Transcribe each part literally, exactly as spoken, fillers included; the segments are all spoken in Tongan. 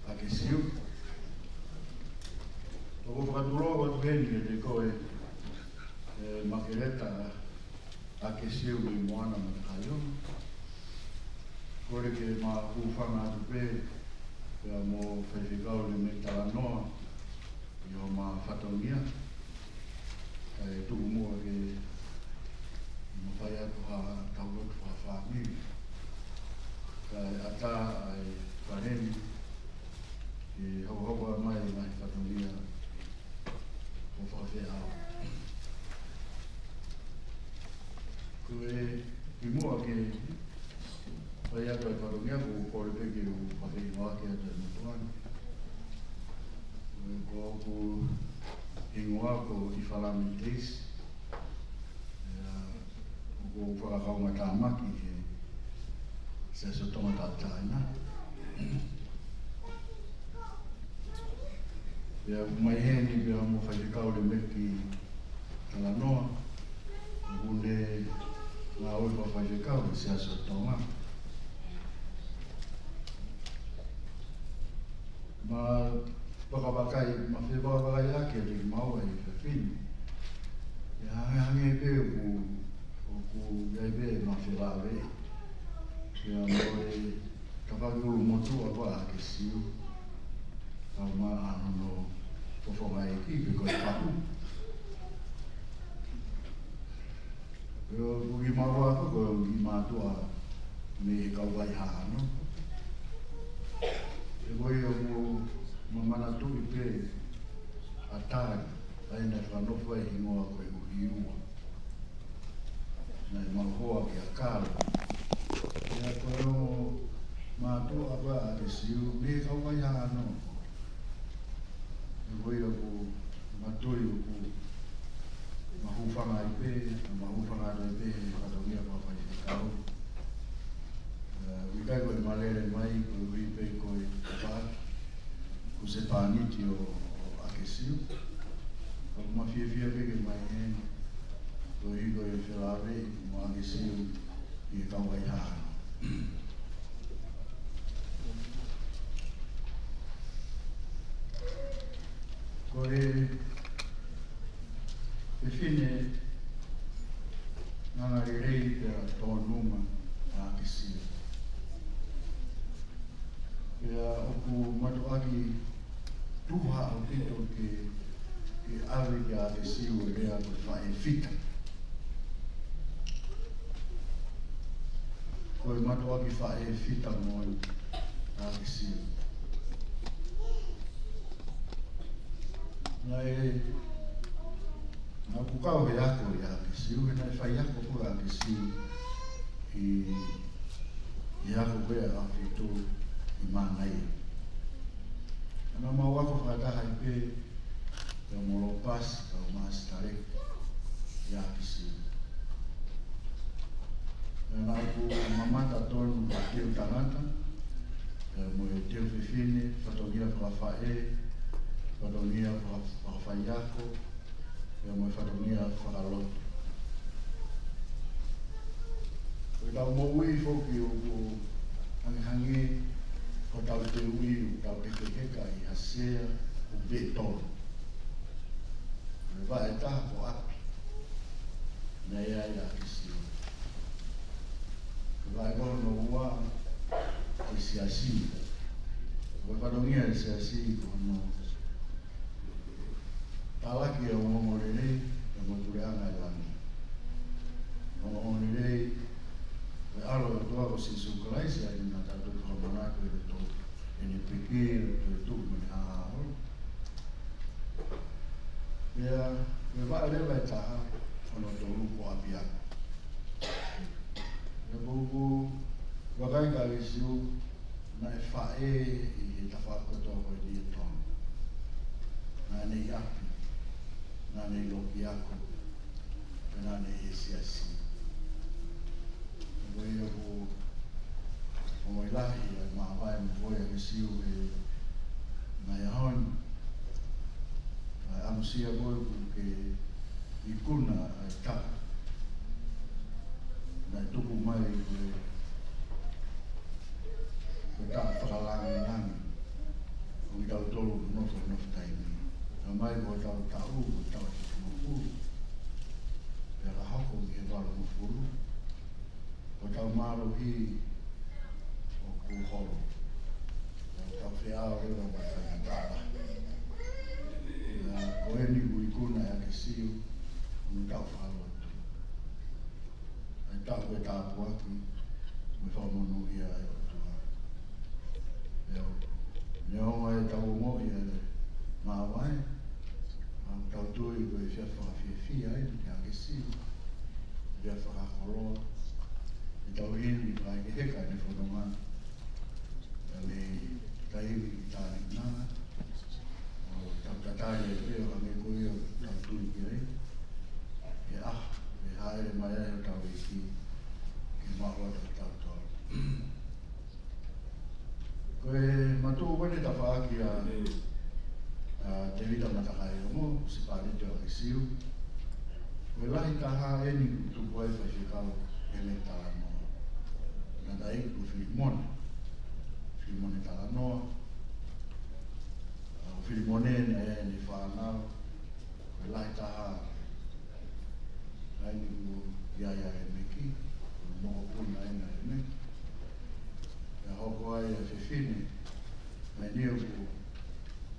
ʻAkesiu. ʻOku ou fakatulou atu heni kiate koe, ʻe Makeleta ʻAkesiu mei Moana Matakaiono. Kole ke ma hūfanga atu pē, pea mo Faifekau Lemeki Talanoa, ʻi homa fatongia, kae tuku muʻa ke ma fai atu ha tau lotu fakafāmili. Kae ʻatā ʻa e fale ni ke hauhau mai ʻa e fatongia ʻo fakafeʻao. Ko e kimuʻa ke fai atu ʻa e fatongia, ʻoku ou kole pē ke u fakahinohino atu ʻa e motuʻa ni. Ko e, ko hoku hingoa ko ʻIfalame Teisi. ʻIo, ʻoku ou fakakaungātāmaki he Siasi ʻo Tonga Tauʻatāina. Pea ʻoku ou ʻi heni pea mo Faifekau Lemeki Talanoa, ʻoku ne ngāue fakafaifekau he Siasi ʻo Tonga. Ma fakavakai, ma fevakavakai ʻaki ʻa kimaua ʻi he efiafi ni. ʻIo, hangē, hangē pē ʻoku, ʻoku ʻi ai pē ʻema felāveʻi. ʻIo, mo e tafaʻaki ʻulumotuʻa ko ʻAkesiu, kae ʻumaʻā hono fofonga ʻeiki pe ko e faʻu. ʻIo, ʻoku kimaua ko e kiʻi mātuʻa mei he kau Vaihāno. Pea ko ia ʻoku ma manatuʻi pē ʻa Tali, ʻa ia naʻe fakanofo ai e hingoa ko e ʻUhiua. Naʻe maʻu hoa kia Kalo. ʻIo, ko e ongo mātuʻa ko ʻAkesiu mei he kau Vaihāno. Pea ko ia ʻoku ma tui ʻoku ma hūfanga ai pē, ma hūfanga atu ai pē he fatongia fakafaifekau. ʻE, ʻoku ʻikai ko e malele mai, koeʻuhi pē ko e tafaʻaki husepāniti ʻo, ʻo ʻAkesiu. Ka ʻoku ma fiefia pē ke ma ʻi heni, koeʻuhi ko e felāveʻi mo ʻAkesiu ʻi he kau Vaihāno. Ko e fefine angalelei pea tōnunga ʻa ʻAkesiu. Pea ʻoku mātuʻaki tuha ʻaupito ke, ke ʻave kia ʻAkesiu e lea ko e faʻē fita. Ko e mātuʻaki faʻē fita moʻoni ʻa ʻAkesiu. Naʻe, naʻa ku kau he ako ʻia ʻAkesiu, he naʻe faiako ko ē ʻa ʻAkesiu ʻi, ʻi he ako ko ē ʻa e fitu ʻi Manaia. Naʻa mau ako fakataha ai pē, pea mo Lopasi, kau māsitale ʻia ʻAkesiu. Naʻa ku mamata tonu ʻa e teu tangata, pea mo e teu fefine, fatongia fakafaʻē, fatongia faka-, fakafaiako, pea mo e fatongia fakalotu. Ko ʻetau moʻui foki ʻoku hangehangē ko ʻetau teuʻi ʻoku tau hekeheka ʻi ha sea ʻoku veʻe tolu. Ko e vaʻe ʻe taha ko ʻapi. Naʻe ʻi ai ʻa ʻAkesiu. Ko e vaʻe ko hono ua ko e siasi. Ko e fatongia e siasi ko hono talaki ʻa e ongoongolelei ʻa e motuleʻanga ʻi langi. Ongoongolelei ʻo e ʻAlo ʻo e ʻOtua ko Sīsū Kalaisi, ʻa ia naʻa tau fakamanatu ʻi he tohi ʻEne pekia, toetuʻu mo e haʻahaʻa. Pea, pea vaʻe leva ʻe taha, hono tolu ko ʻApiako. Pea ʻoku ou vakai kia ʻAkesiu, naʻe faʻē ʻi he tafaʻaki kotoa ko eni ʻi Tonga. Naʻa ne ʻi ʻapi, naʻa ne ʻi loki ako, pea naʻa ne ʻi he siasi. Ko ia ʻoku ʻomai lahi ʻa e māvae mo e ʻAkesiu he ngaahi ʻaho ni. ʻA e ʻamusia ko ē ʻoku ke ikuna ʻa e taʻu naʻe tuku mai ko e Ko e nofo taimi. Ka mai ko hotau taʻu, ko hotau hongofulu. Pea ka hoko ki he valungofulu. Ko hotau mālohi ʻoku holo. Pea tau feʻao leva mo e faingataʻa. Pea ko eni ʻoku ikuna ʻe ʻAkesiu, ʻoku tau fakalotu. ʻA e taʻu ʻe tāpuaki mo fakamonūʻia ʻa e ʻOtua. Pea neongo ʻetau ongoʻi ʻa e maʻu ai, ka ʻoku tau tui ko e efiafi fakafiefia eni kia ʻAkesiu, efiafi fakakoloa, ʻetau himi fakahekeheka ʻene fononga, ʻa e taimi ki tānaki nana, ʻo tau tatali ai pē ʻo hangē ko ia ʻoku tau tui ki ai. ʻE ʻaho, ʻe hāʻele mai ai hotau ʻEiki, ke maʻu ʻa kitautolu. Ko e matuʻu ko eni tafaʻaki ʻa, ʻa Tēvita Matakaiongo, Sipaleti ʻo ʻAkesiu. Ko e lahi taha eni ʻoku tupu ai Faifekau ʻEne Talanoa. Naʻe ʻikai ko Filimone. Filimone Talanoa. ʻA, ko Filimone naʻe ʻi ai ʻene fānau. Ko e lahi taha ʻa eni ʻoku ʻi ai ʻa ʻEmeki, ko e mokopuna ʻena ʻa ʻEmeki. Pea hoko ai ʻa e fefine, naʻe ʻi ai ʻoku,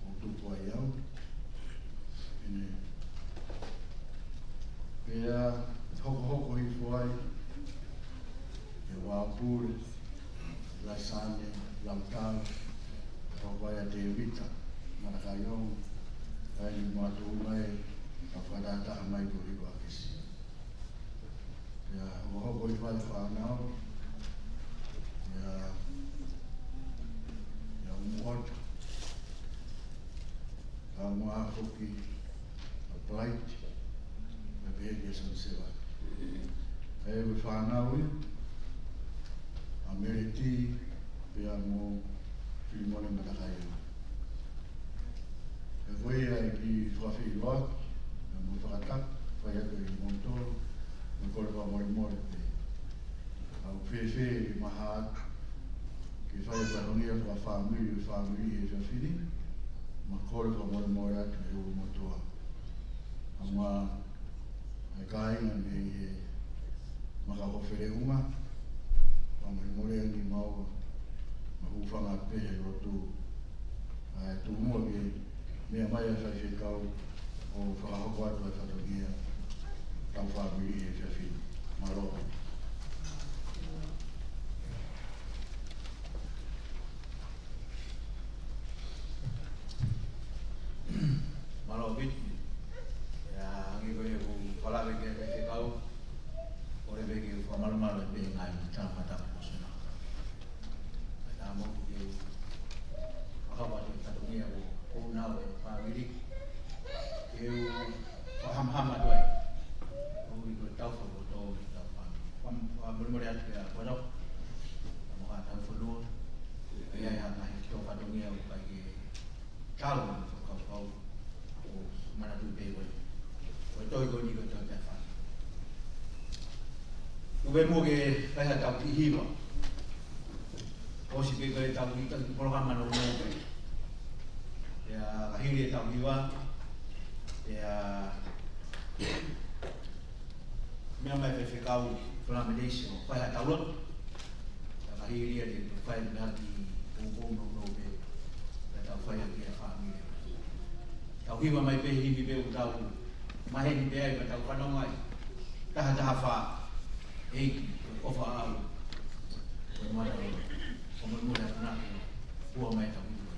ʻoku tupu ai au. ʻEne, pea hokohoko hifo ai ʻa Pule, Laisane Lautau, pea hoko ai ʻa Tēvita Matakaiongo, ʻa eni ʻoku tuʻu mai, ka fakatahataha mai ko hiko ʻAkesiu. Pea hokohoko hifo ai e fānau, pea, pea ʻUmuʻota, pea ʻUmuʻafoki, ʻa Bright, pea pehē kia Saniseva. ʻA e fānau ia, ʻa Meleti, pea mo Filimone Matakaiongo. Pea ko ia e kiʻi fakafeʻiloaki, pea mo e fakatapu, fai atu kiate kimoutolu, mo e kole fakamolemole pē. ʻOku fēfē ke maha atu, ke fai e fatongia fakafāmili, ʻo e fāmili he efiafi ni, mo e kole fakamolemole atu he ʻulumotuʻa. ʻA e kāinga mei he Maka Hofeleunga, fakamolemole ange maua, mo e hūfanga pē he lotu. ʻA e tuʻu muʻa ke meʻa mai ʻa e faifekau ʻo fakahoko atu ʻa e fatongia tau fāmili he efiafi ni. Mālō. Mālō ʻaupito. ʻIo, hangē ko ia kuo u fai lave ki ai ʻa e faifekau, kole pē ke u fakamalumalu pē ngaahi tāmata ko sona. Ka tā mo ke u fakahoko atu e fatongia ʻo e ʻuhinga ʻo e fāmili. Ke u fakahamahama atu ai. ʻOku ʻi ai ko e tau fakapoto ʻi he tau fāmili. Fakamolemole atu kia Poto. Mo e tau fonua. ʻI ai ha ngaahi tō fatongia ʻoku ʻikai ke tau mo fakakaukau ʻo manatu pē ko e. Ko e toi ko eni ko e toi pē fai. Tuku pē muʻa ke fai ha tau kiʻi hiva. ʻOsi pē ko e tau kiʻi, tau kiʻi polokalama nounou pē. Pea ka hili e tau hiva. Pea meʻa mai faifekau Falamelesi ʻo fai ha tau lotu. Ka hili ia te fai mai ha kiʻi poupou nounou pē. Pea tau fai ʻaki ʻa e fāmili. Tau hiva mai pē himi pē ʻoku tau maheni pē ai, pea tau fanongo ai. Taha taha fā. ʻEiki, ko e ʻofa ʻaʻau. Ko e mata o. Ko e mata o. Hua mai tau hiva.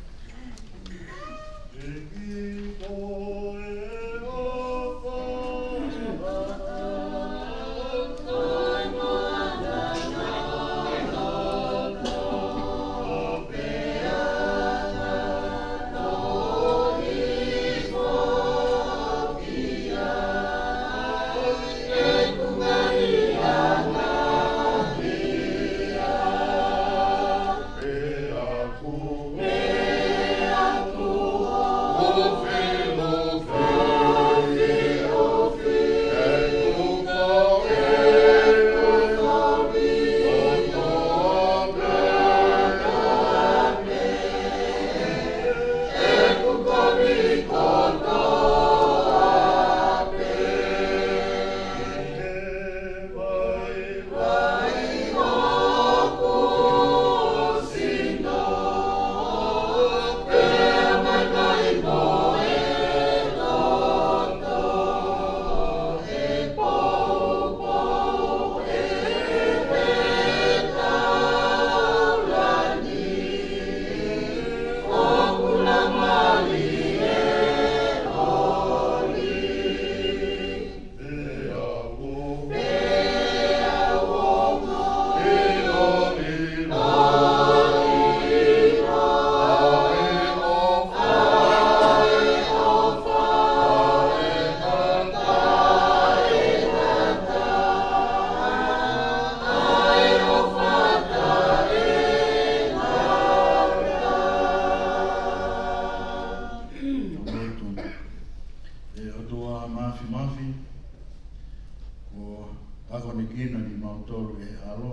tolu ʻe he ʻAlo,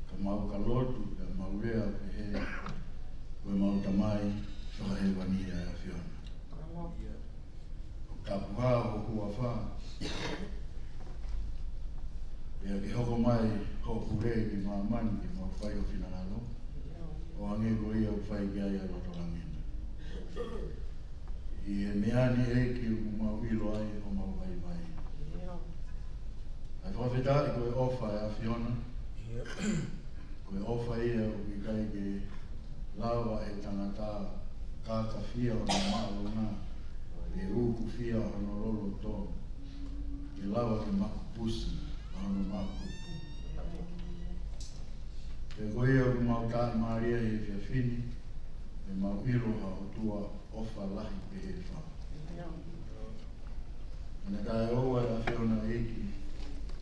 ka mau ka lotu, ka mau lea pehē, ko ʻemau Tamai Fakahēvani ʻa e ʻAfiona. ʻOku tapuhā ho huafa, pea ke hoko mai hoʻo pule ki māmani ke mau fai ho finangalo, ʻo hangē ko ia ʻoku fai ki ai ʻa e loto langi na. ʻI he meʻa ni ʻEiki ʻoku mau ʻilo ai homau vaivai. ʻA e fakafetaʻi ko e ʻofa ʻa e ʻAfiona. Ko e ʻofa ia ʻoku ʻikai ke lava ʻe he tangata kākafia hono māʻolunga, pe ukufia hono loloto, ke lava ke maʻu pusi ʻa hono maʻu kupu. Pea ko ia ʻoku mau tāʻimālie he efiafi ni, ʻemau ʻilo ha ʻOtua ʻofa lahi pehē fau. Naʻa taʻeʻoua ʻa e ʻAfiona ʻEiki,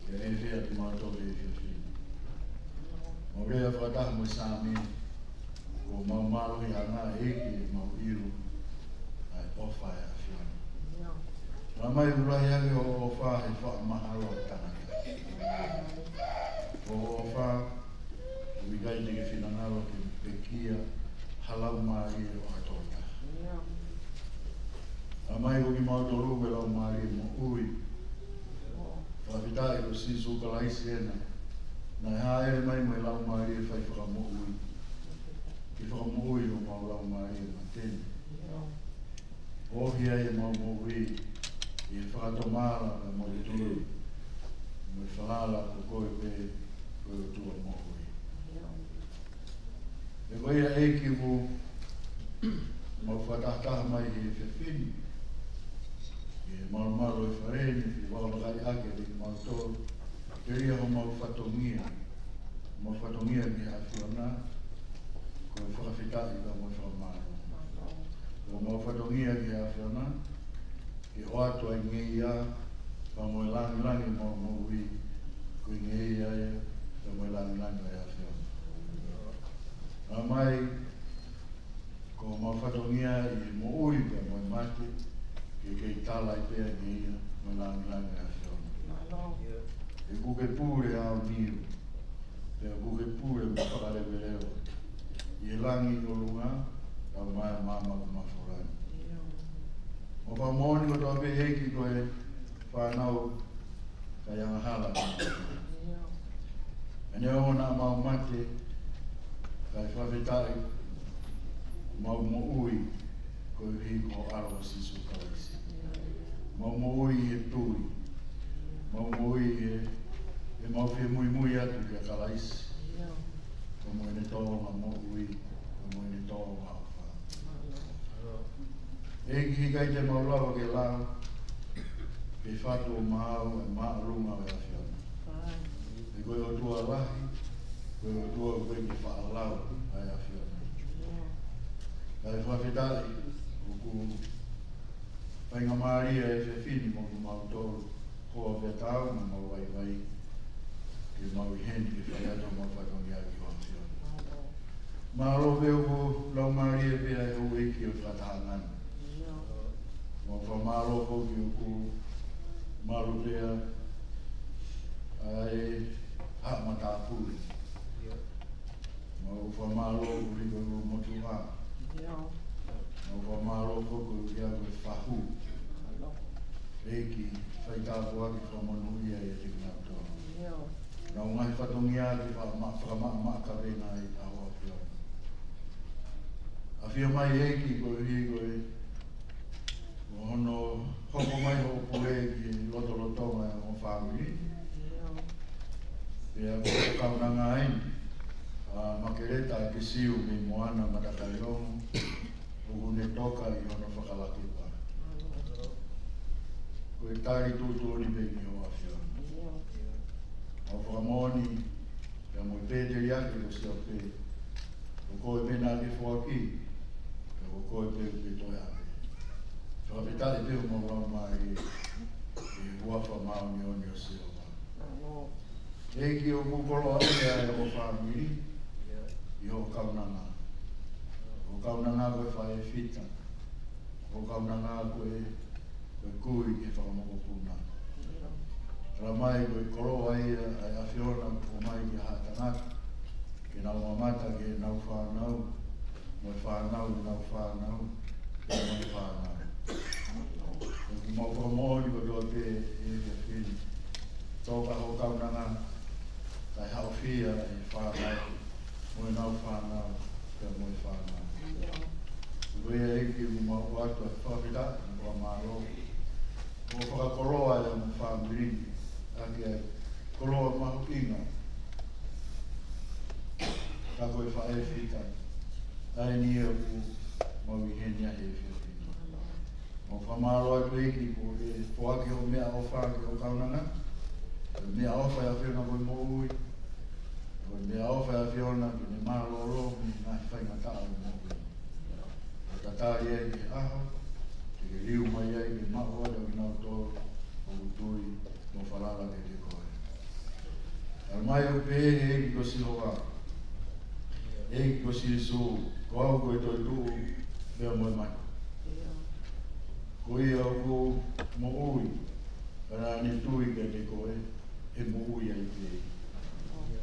ʻe ʻi fē ʻa kimautolu he efiafi ni. Mau lea fakataha mo e Saame, ko homau mālohi ʻa e ngaahi ʻEiki ʻemau ʻilo ʻa e ʻofa ʻa e ʻAfiona. Naʻa mai ʻoku lahi ange hoʻo ʻofa he fakamahalo ʻa e tangata. Hoʻo ʻofa, ʻoku ʻikai te ke finangalo ke pekia ha laumālie ʻo ha tokotaha. Naʻa mai ko kimautolu ko e laumālie moʻui. Fakafetaʻi ko Sīsū Kalaisi ena, naʻe hāʻele mai mo e laumālie fai fakamoʻui, ke fakamoʻui homau laumālie mate ni. ʻOhake ai ʻemau moʻui ʻi he fakatomala mo e tui, mo e falala ko koe pē ko e ʻOtua moʻui. Pea ko ia ʻEiki ʻoku mau fakatahataha mai he efiafi ni, ʻi he malumalu ʻo e fale ni, ke fakafetaʻi ʻaki ʻa kimautolu, telia homau fatongia, homau fatongia ki he ʻAfiona, ko e fakafetaʻi pea mo e fakamālō. Ko homau fatongia ki he ʻAfiona, ke ʻoatu ʻa e ngeia, pea mo e lāngilangi ʻo homau moʻui, ko e ngeia ia, pea mo e lāngilangi ʻo e ʻAfiona. Naʻa mai, ko homau fatongia ʻi he moʻui pea mo e mate, ke kei tala ai pē ʻa e ngeia, mo e lāngilangi ʻo e ʻAfiona. He ʻoku ke pule ʻaoniu, pea ʻoku ke pule mo fakaleveleva ʻi he langi ʻi ʻolunga, kae ʻumaʻā ʻa e maama ʻoku mafola ni. Mau fakamoʻoni kotoa pē ʻEiki ko e fānau, kae angahala. Neongo naʻa mau mate, kae fakafetaʻi, mau moʻui, koeʻuhi ko ho ʻAlo ko Sīsū Kalaisi. Mau moʻui he tui. Mau moʻui he, he mau fie muimui atu kia Kalaisi. Ko mo ʻene tōʻonga moʻui, ko mo ʻene tōʻonga ʻofa. ʻEiki, ʻikai te mau lava ke lau, ke fatu ʻo maau ʻa e māʻolunga ʻo e ʻAfiona. He ko e ʻOtua lahi, ko e ʻOtua ʻoku ʻikai ke faʻa lau ʻa e ʻAfiona. Kae fakafetaʻi, ʻoku faingamālie ʻa e efiafi ni mo kimautolu, ko e fetaʻi mo mau vaivai, ke mau ʻi heni ke fai atu homau fatongia ki ho ʻAfiona. Mālō pē ʻoku laumālie pē ʻa e houʻeiki ʻo e fakatahaʻanga ni. Mau fakamālō foki ʻoku malu pē ʻa e haʻa matāpule. Mau fakamālō koeʻuhi ko e motuʻa. Mau fakamālō foki koeʻuhi ko e fahu. ʻEiki, fai tāpuaki fakamonūʻia ʻiate kinautolu. Nau ngaahi fatongia ke fakama-, fakamaʻamaʻa kavenga ai ʻa ho ʻAfiona. ʻAfio mai ʻEiki koeʻuhi ko e, ko hono hoko mai hoʻo pule ki he lotolotonga ʻo e fāmili. Pea ko e kaunanga ʻeni, ʻa Makeleta Kesiu mei Moana Matakailongo, ʻoku ne toka ʻi hono fakalakepa. Ko e tali tuʻutuʻuni pē ki ho ʻAfiona. Mau fakamoʻoni, pea mo e pēteliake ko Siope, ko koe pē naʻa ke foaki, pea ko koe pē ʻoku ke toe ʻave. Fakafetaʻi pē homau laumālie, ʻi he huafa māʻoniʻoni ʻo Sihova. ʻEiki, ʻoku koloaʻia ʻa e fāmili ʻi hoʻo kaunanga. Hoʻo kaunanga ko e faʻē fita. Hoʻo kaunanga ko e, ko e kui ki he fakamokopuna. Talamai ko e koloa ia ʻa e ʻAfiona ʻoku ʻomai ki he haʻa tangata, ke nau mamata ki heʻenau fānau, mo e fānau ʻenau fānau, pea mo e fānau. ʻOku mau fakamoʻoni kotoa pē ʻi he efiafi ni, tō ka hoʻo kaunanga, kae haʻofia e fānau, mo ʻenau fānau, pea mo e fānau. Ko ia ʻEiki ʻoku mau ʻoatu ʻa e fakafetaʻi mo e fakamālō. Mo fakakoloa e ongo fāmili ni, ʻaki ʻa e koloa mahuʻinga, ka ko e faʻē fita, ʻa eni ia ʻoku mau ʻi heni ai he efiafi ni. Mau fakamālō atu ʻEiki ko e foaki hoʻo meʻaʻofa ki hoʻo kaunanga, ko e meʻaʻofa ʻa e ʻAfiona ko e moʻui, ko e meʻaʻofa ʻa e ʻAfiona ke ne mālōlō mei he ngaahi faingataʻa ʻo e moʻui. ʻO tatali ai ki he ʻaho, ke ke liu mai ai ke maʻu ai ʻa kinautolu ʻoku tui mo falala kiate koe. Talamai ʻoku pehē ʻe he ʻEiki ko Sihova, ʻEiki ko Sīsū, ko au ko e toetuʻu, pea mo e mate. Ko ia ʻoku moʻui, ka naʻa ne tui kiate koe, ʻe moʻui ai pē.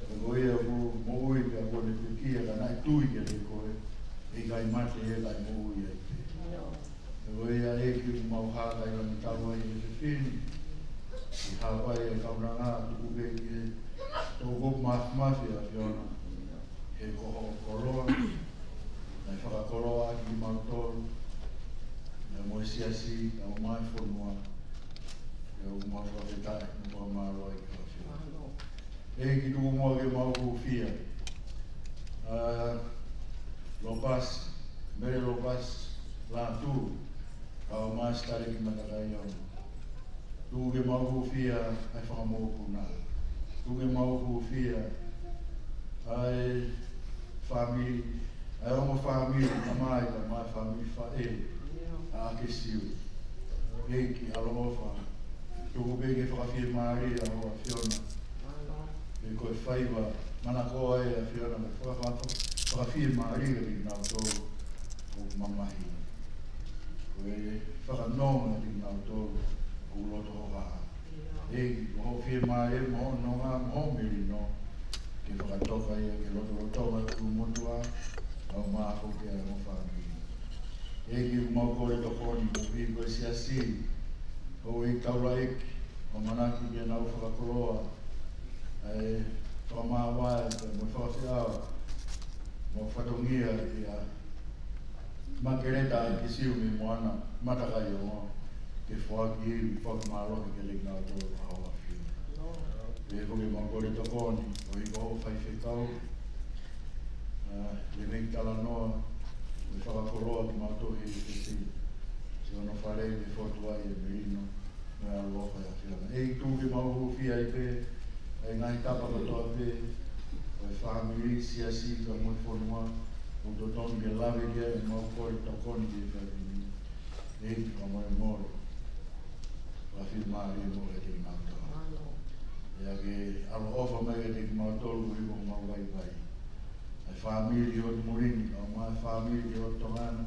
Ka ko ia ʻoku moʻui pea kuo ne pekia, ka naʻe tui kiate koe, ʻe ʻikai mate ia, ka ʻe moʻui ai pē. Ka ko ia ʻEiki ʻoku mau hākailangitaua ai he efiafi ni, ʻi he hapai e kaunanga, tuku pē ki he toʻukupu māfimafi ʻa e ʻAfiona, he ko hoʻo koloa, naʻe fakakoloa ʻaki kimautolu, pea mo e siasi, pea mo e fonua, pea ʻoku mau fakafetaʻi mo fakamālō ai ki he ʻAfiona. ʻEiki, tuku muʻa ke mau hūfia ʻa Lopasi, Mele Lopasi Lātū, kae ʻumaʻā Sitaleki Matakaiono. Tuku ke mau hūfia ʻa e fanga mokopuna. Tuku ke mau hūfia ʻa e fāmili, ʻa e ongo fāmili tamai, kae ʻumaʻā e fāmili faʻē ʻa ʻAkesiu. ʻEiki ʻaloʻofa, tuku pē ke fakafiemālie ʻa hoʻo ʻAfiona. He ko e faiva manakoa ʻa e ʻAfiona, mo e faka-, faka-, fakafiemālie kiate kinautolu ʻoku mamahi. Ko e fakanonga kiate kinautolu ʻoku loto hohaʻa. ʻEiki, ko hoʻo fiemālie mo hoʻo nonga mo hoʻo melino, ke fakatoka ia ki he lotolotonga ʻo e motuʻa, kae ʻumaʻā foki ʻa e ongo fāmili. ʻEiki, ʻoku mau kole tokoni koeʻuhi ko e siasi, ʻo e taulaʻeiki, ʻoku ʻamanaki ke nau fakakoloa ʻa e fakamāvae, pea mo e fakafeʻao, mo e fatongia ʻia Makeleta ʻAkesiu mei Moana Matakaiono, ke foaki, foaki mālohi kiate kinautolu ʻa hoʻo ʻAfio. Pea ʻoku mau kole tokoni, ʻo hiko hoʻo faifekau, ʻa, Lemeki Talanoa, ʻo fakakoloa kimautolu he efiafi ni. Siʻono fale ke fotu ai e melino, mo e ʻaloʻofa ʻa e ʻAfiona. ʻEiki, tuku ke mau hūfia ai pē ʻa e ngaahi tapa kotoa pē ʻo e fāmili, siasi, kae ʻumaʻā e fonua, ʻoku totonu ke lave ki ai ʻemau kole tokoni ki he efiafi ni. ʻEiki, fakamolemole, fakafiemālie mo e te kimautolu. Pea ke ʻaloʻofa mai kiate kimautolu koeʻuhi ko homau vaivai. ʻA e fāmili ʻi hoto muli ni, kae ʻumaʻā e fāmili ʻi hoto tokanga,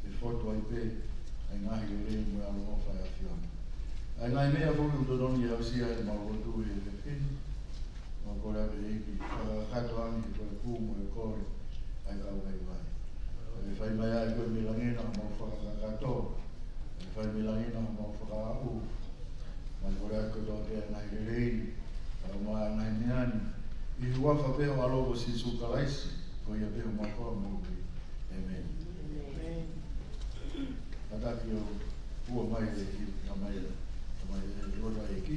ke fotu ai pē ʻa e ngaahi lelei mo e ʻaloʻofa ʻa e ʻAfiona. ʻA e ngaahi meʻa foki ʻoku totonu ke aʻusia ʻemau lotu he efiafi ni, mau kole atu ʻEiki, fakakakato ange he ko e kū mo e kole ʻa e kau vaivai. Kae fai mai ʻa e ko e mei langi na mau fakakakato, kae fai mei langi na mau fakaaʻu, mau kole atu kotoa pē ʻa e ngaahi lelei ni, kae ʻumaʻā e ngaahi meʻa ni, ʻi he huafa pē ho ʻAlo ko Sīsū Kalaisi, ko ia pē homau Fakamoʻui. ʻĒmeni. ʻĒmeni. Kātaki ʻo fua mai e ʻEiki, tamai, tamai e lotu ʻa e ʻEiki.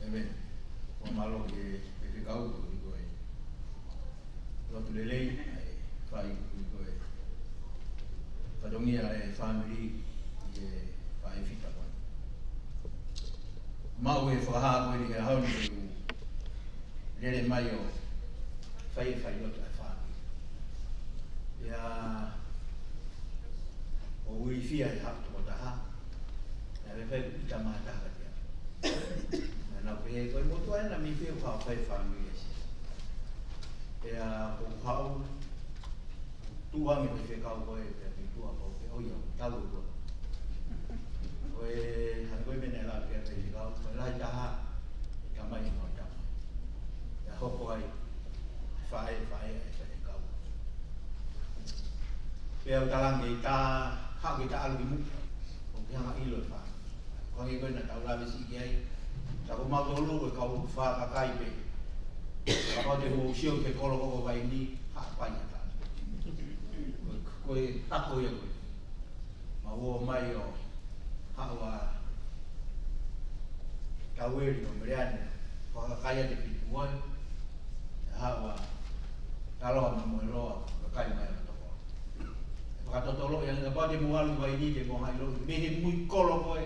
Mea, ʻoku mālō ki he, ki he kau ko ē, ko e lotu lelei, ʻa e fai ko ē, ko e fatongia e fāmili ʻi he faʻē fita ko ē. Maʻu e fakahā ko eni he ʻaho ni ke u lele mai ʻo fai e fai lotu ʻa e fāmili. ʻIo, ʻoku ou ilifia he haʻu tokotaha, ʻa e fai ʻi he tamata ka tia. Naʻa nau pehē ko e motuʻa ena mei fē ʻoku haʻu ʻo fai fāmili ʻa Sīsū. ʻIo, ʻoku ou haʻu, tuʻu ange mei he kau ko ē, pea mei tuʻa ko ē, ʻo ia, tau e kua. Ko e, hangē ko e meʻa naʻe lave ki ai e kau, ko e lahi taha, e tamai mo e tamai. ʻIo, hoko ai, faʻē, faʻē, ʻa e faʻē kau. Pea u talange ʻi he taʻu, haʻu ki he taʻu ʻalu ki muʻa, ʻoku ke hanga ʻilo e fā. Ko e hangē ko ē naʻa tau lave siʻi ki ai, tā ko mautolu e kau fakakakai pē. Kapau te mou sio ki he kolo ko ē ʻo Vaini, haʻapai ʻatā. Ko e, ko e hako ia ko ē. Mau ō mai ʻo haʻu ʻa Taueli mo Meleane, fakakakai ʻa e fitu ai, haʻu ʻa Taloa mo Moeloa, kakai mai ʻa Tokoloa. Fakatotolo ia, kapau te mou ʻalu ki Vaini te mou hanga ʻiloʻi, mei he mui kolo ko ē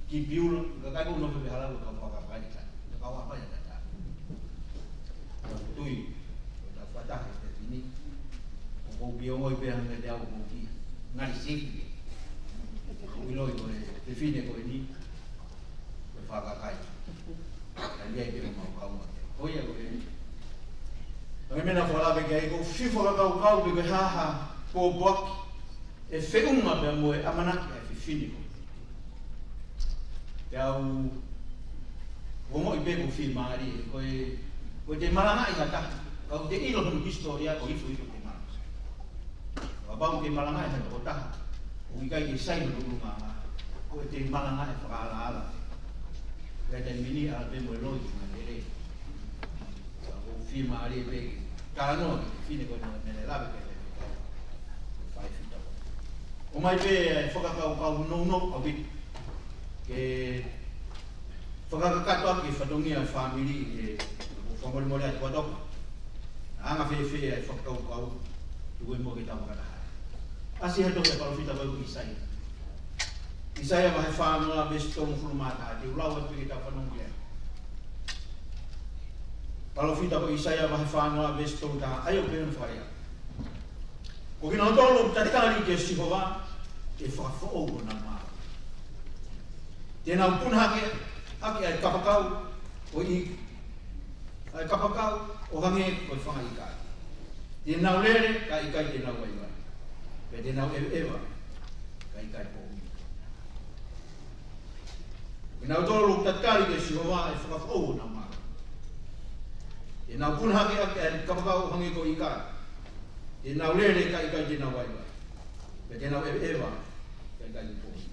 ki Piula, kakai ko ē ʻoku nofo pē hala ko e kau fakakakai ʻatā, kau haʻapai ʻatā. Tui, ko e tau fakataha he efiafi ni. ʻOku ou pio ngoi pē hangē te au ʻoku ou ki ngali sifi. ʻOku ou ʻiloʻi ko e fefine ko eni, ko e fakakakai. ʻA ia ʻi he mau kau ma. Ko ia ko e. Hangē ko e meʻa naʻa ku lave ki ai, ʻoku ou fie fakakaukau pe ko e hā ha pōpoaki ʻe feʻunga pea mo e ʻamanaki ʻa e fefine ko ē. Pea u ongoʻi pē ʻoku fiemālie, ko e, ko e te malangaʻi ha taha, ka ʻoku te ʻilo hono hisitōlia ko e ifuifu te malangaʻi. Kapau te malangaʻi ha tokotaha, ʻoku ʻikai ke sai hono ʻulungaanga, ko e te malangaʻi fakaalaala. Pea te mini ala pē mo e loi ki he lele. Ka ʻoku fiemālie pē, talanoa ki he fefine ko ē naʻe lave ki ai e faifekau. ʻOmai pē e fakakaukau nounou ʻaupito. Ke fakakakato ʻaki e fatongia e fāmili he, ʻoku fakamolemole atu ʻa toka. Anga fēfē e fakakaukau, tuku muʻa ke tau fakataha. ʻAsi he tohi ʻa e palōfita ko ē ko ʻIsaia. ʻIsaia vahe fāngofulu veesi tolungofulu mā taha, te u lau atu ke tau fanongo ki ai. Palōfita ko ʻIsaia vahe fāngofulu veesi tolungofulu mā taha, ʻa ia ʻoku pehē hono fakalea. Ko kinautolu ʻoku tatali kia Sihova, ʻe fakafoʻou honau maau. Te nau puna hake, hake ʻa e kapakau, ʻo ʻi, ʻa e kapakau, ʻo hangē ko e fanga ʻīkali. Te nau lele, ka ʻikai te nau vaivai. Pea te nau ʻeveʻeva, ka ʻikai poʻuli. Kinautolu ʻoku tatali kia Sihova ʻe fakafoʻou honau maau. Te nau puna hake ʻaki ʻa e kapakau ʻo hangē ko e ʻīkali. Te nau lele ka ʻikai te nau vaivai. Pea te nau ʻeveʻeva ka ʻikai te nau poʻuli.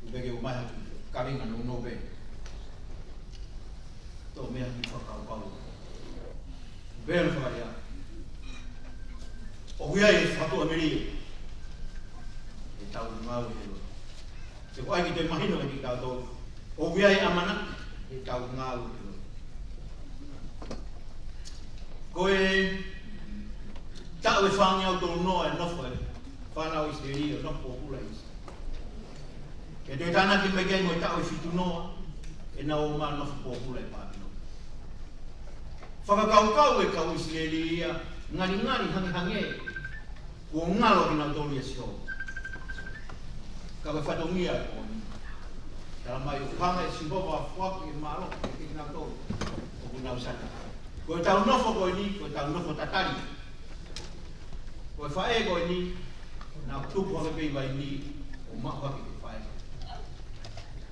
Tuku pē ke u ʻomai ha kiʻi kaveinga nounou pē. Tō mea ki fakakaukau. Pea u fakalea. ʻOku ʻi ai e fakatuʻamelie ʻetau ngāue he lotu. He ko e ʻai ke te mahino kiate kitautolu. ʻOku ʻi ai e ʻamanaki ʻetau ngāue he lotu. Ko e taʻu ʻe fāngeau tolu noa e nofo e fānau ʻIsileli ʻo nofo pōpula ʻi ʻIsipite. Ke toe tānaki mai ki ai mo e taʻu ʻe fitu noa, ʻenau ō mai ʻo nofo pōpula ʻi Pāpilone. Fakakaukau e kau ʻIsileli ia, ngalingali hangehangē kuo ngalo kinautolu ʻia Sihova. Ka ko e fatongia ko eni. Tala mai ʻoku hanga ʻe Sihova ʻo foaki e mālohi kiate kinautolu ʻoku nau sata. Ko ʻetau nofo ko eni, ko ʻetau nofo tatali. Ko e faʻē ko eni, naʻe tupu hake pē ʻi Vaini, ʻo maʻu hake ʻe he faʻē.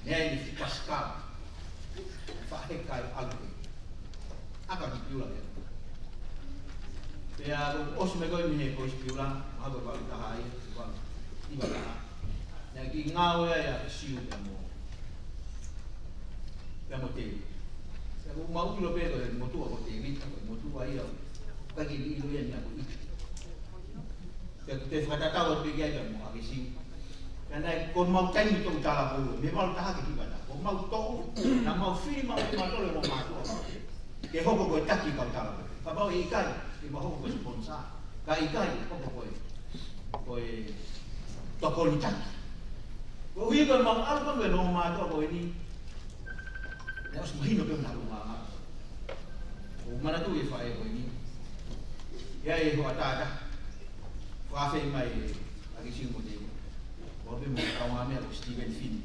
Naʻe ʻi ai e fuʻu pasikala. Faʻē kai ʻalu pē. ʻAka ki Piula pē. Pea ko e ʻosi mai ko ē mei he ko ʻIsi Piula, mahalo ko e valu taha ia, valu, hiva taha. Naʻe kiʻi ngāue ai ʻa Siu pea mo, pea mo Tēvita. Pea ʻoku mau ʻilo pē ko e motuʻa ko Tēvita, ko e motuʻa ia, ʻikai ke ʻilo ia naʻe ko ʻIti. Pea ʻoku te fakatatau atu pē ki ai pea mo ʻAkesiu. Ka naʻe ko ʻemau taimi toʻu tala ko ē, mei he valu taha ki he hiva taha. Ko ʻemau toʻu, naʻa mau fili maʻu ʻe mautolu e loʻimata ke hoko ko e taki kau tala ko ē. Kapau ʻe ʻikai, ʻe mau hoko ko e sponsor. Ka ʻikai, hoko ko e, ko e tokoni taki. Koeʻuhi ko ʻemau ʻalu ko ē mo e loʻimata ko eni, naʻe ʻosi mahino pē naʻa nau ngāngā. ʻOku ou manatuʻi e faʻē ko eni. ʻI ai e hoʻatā taha. Fakafeʻiloaki mai ʻa Kesiu mo Tēvita. ʻO pē mo e kaungāmeʻa ko Steven Finn.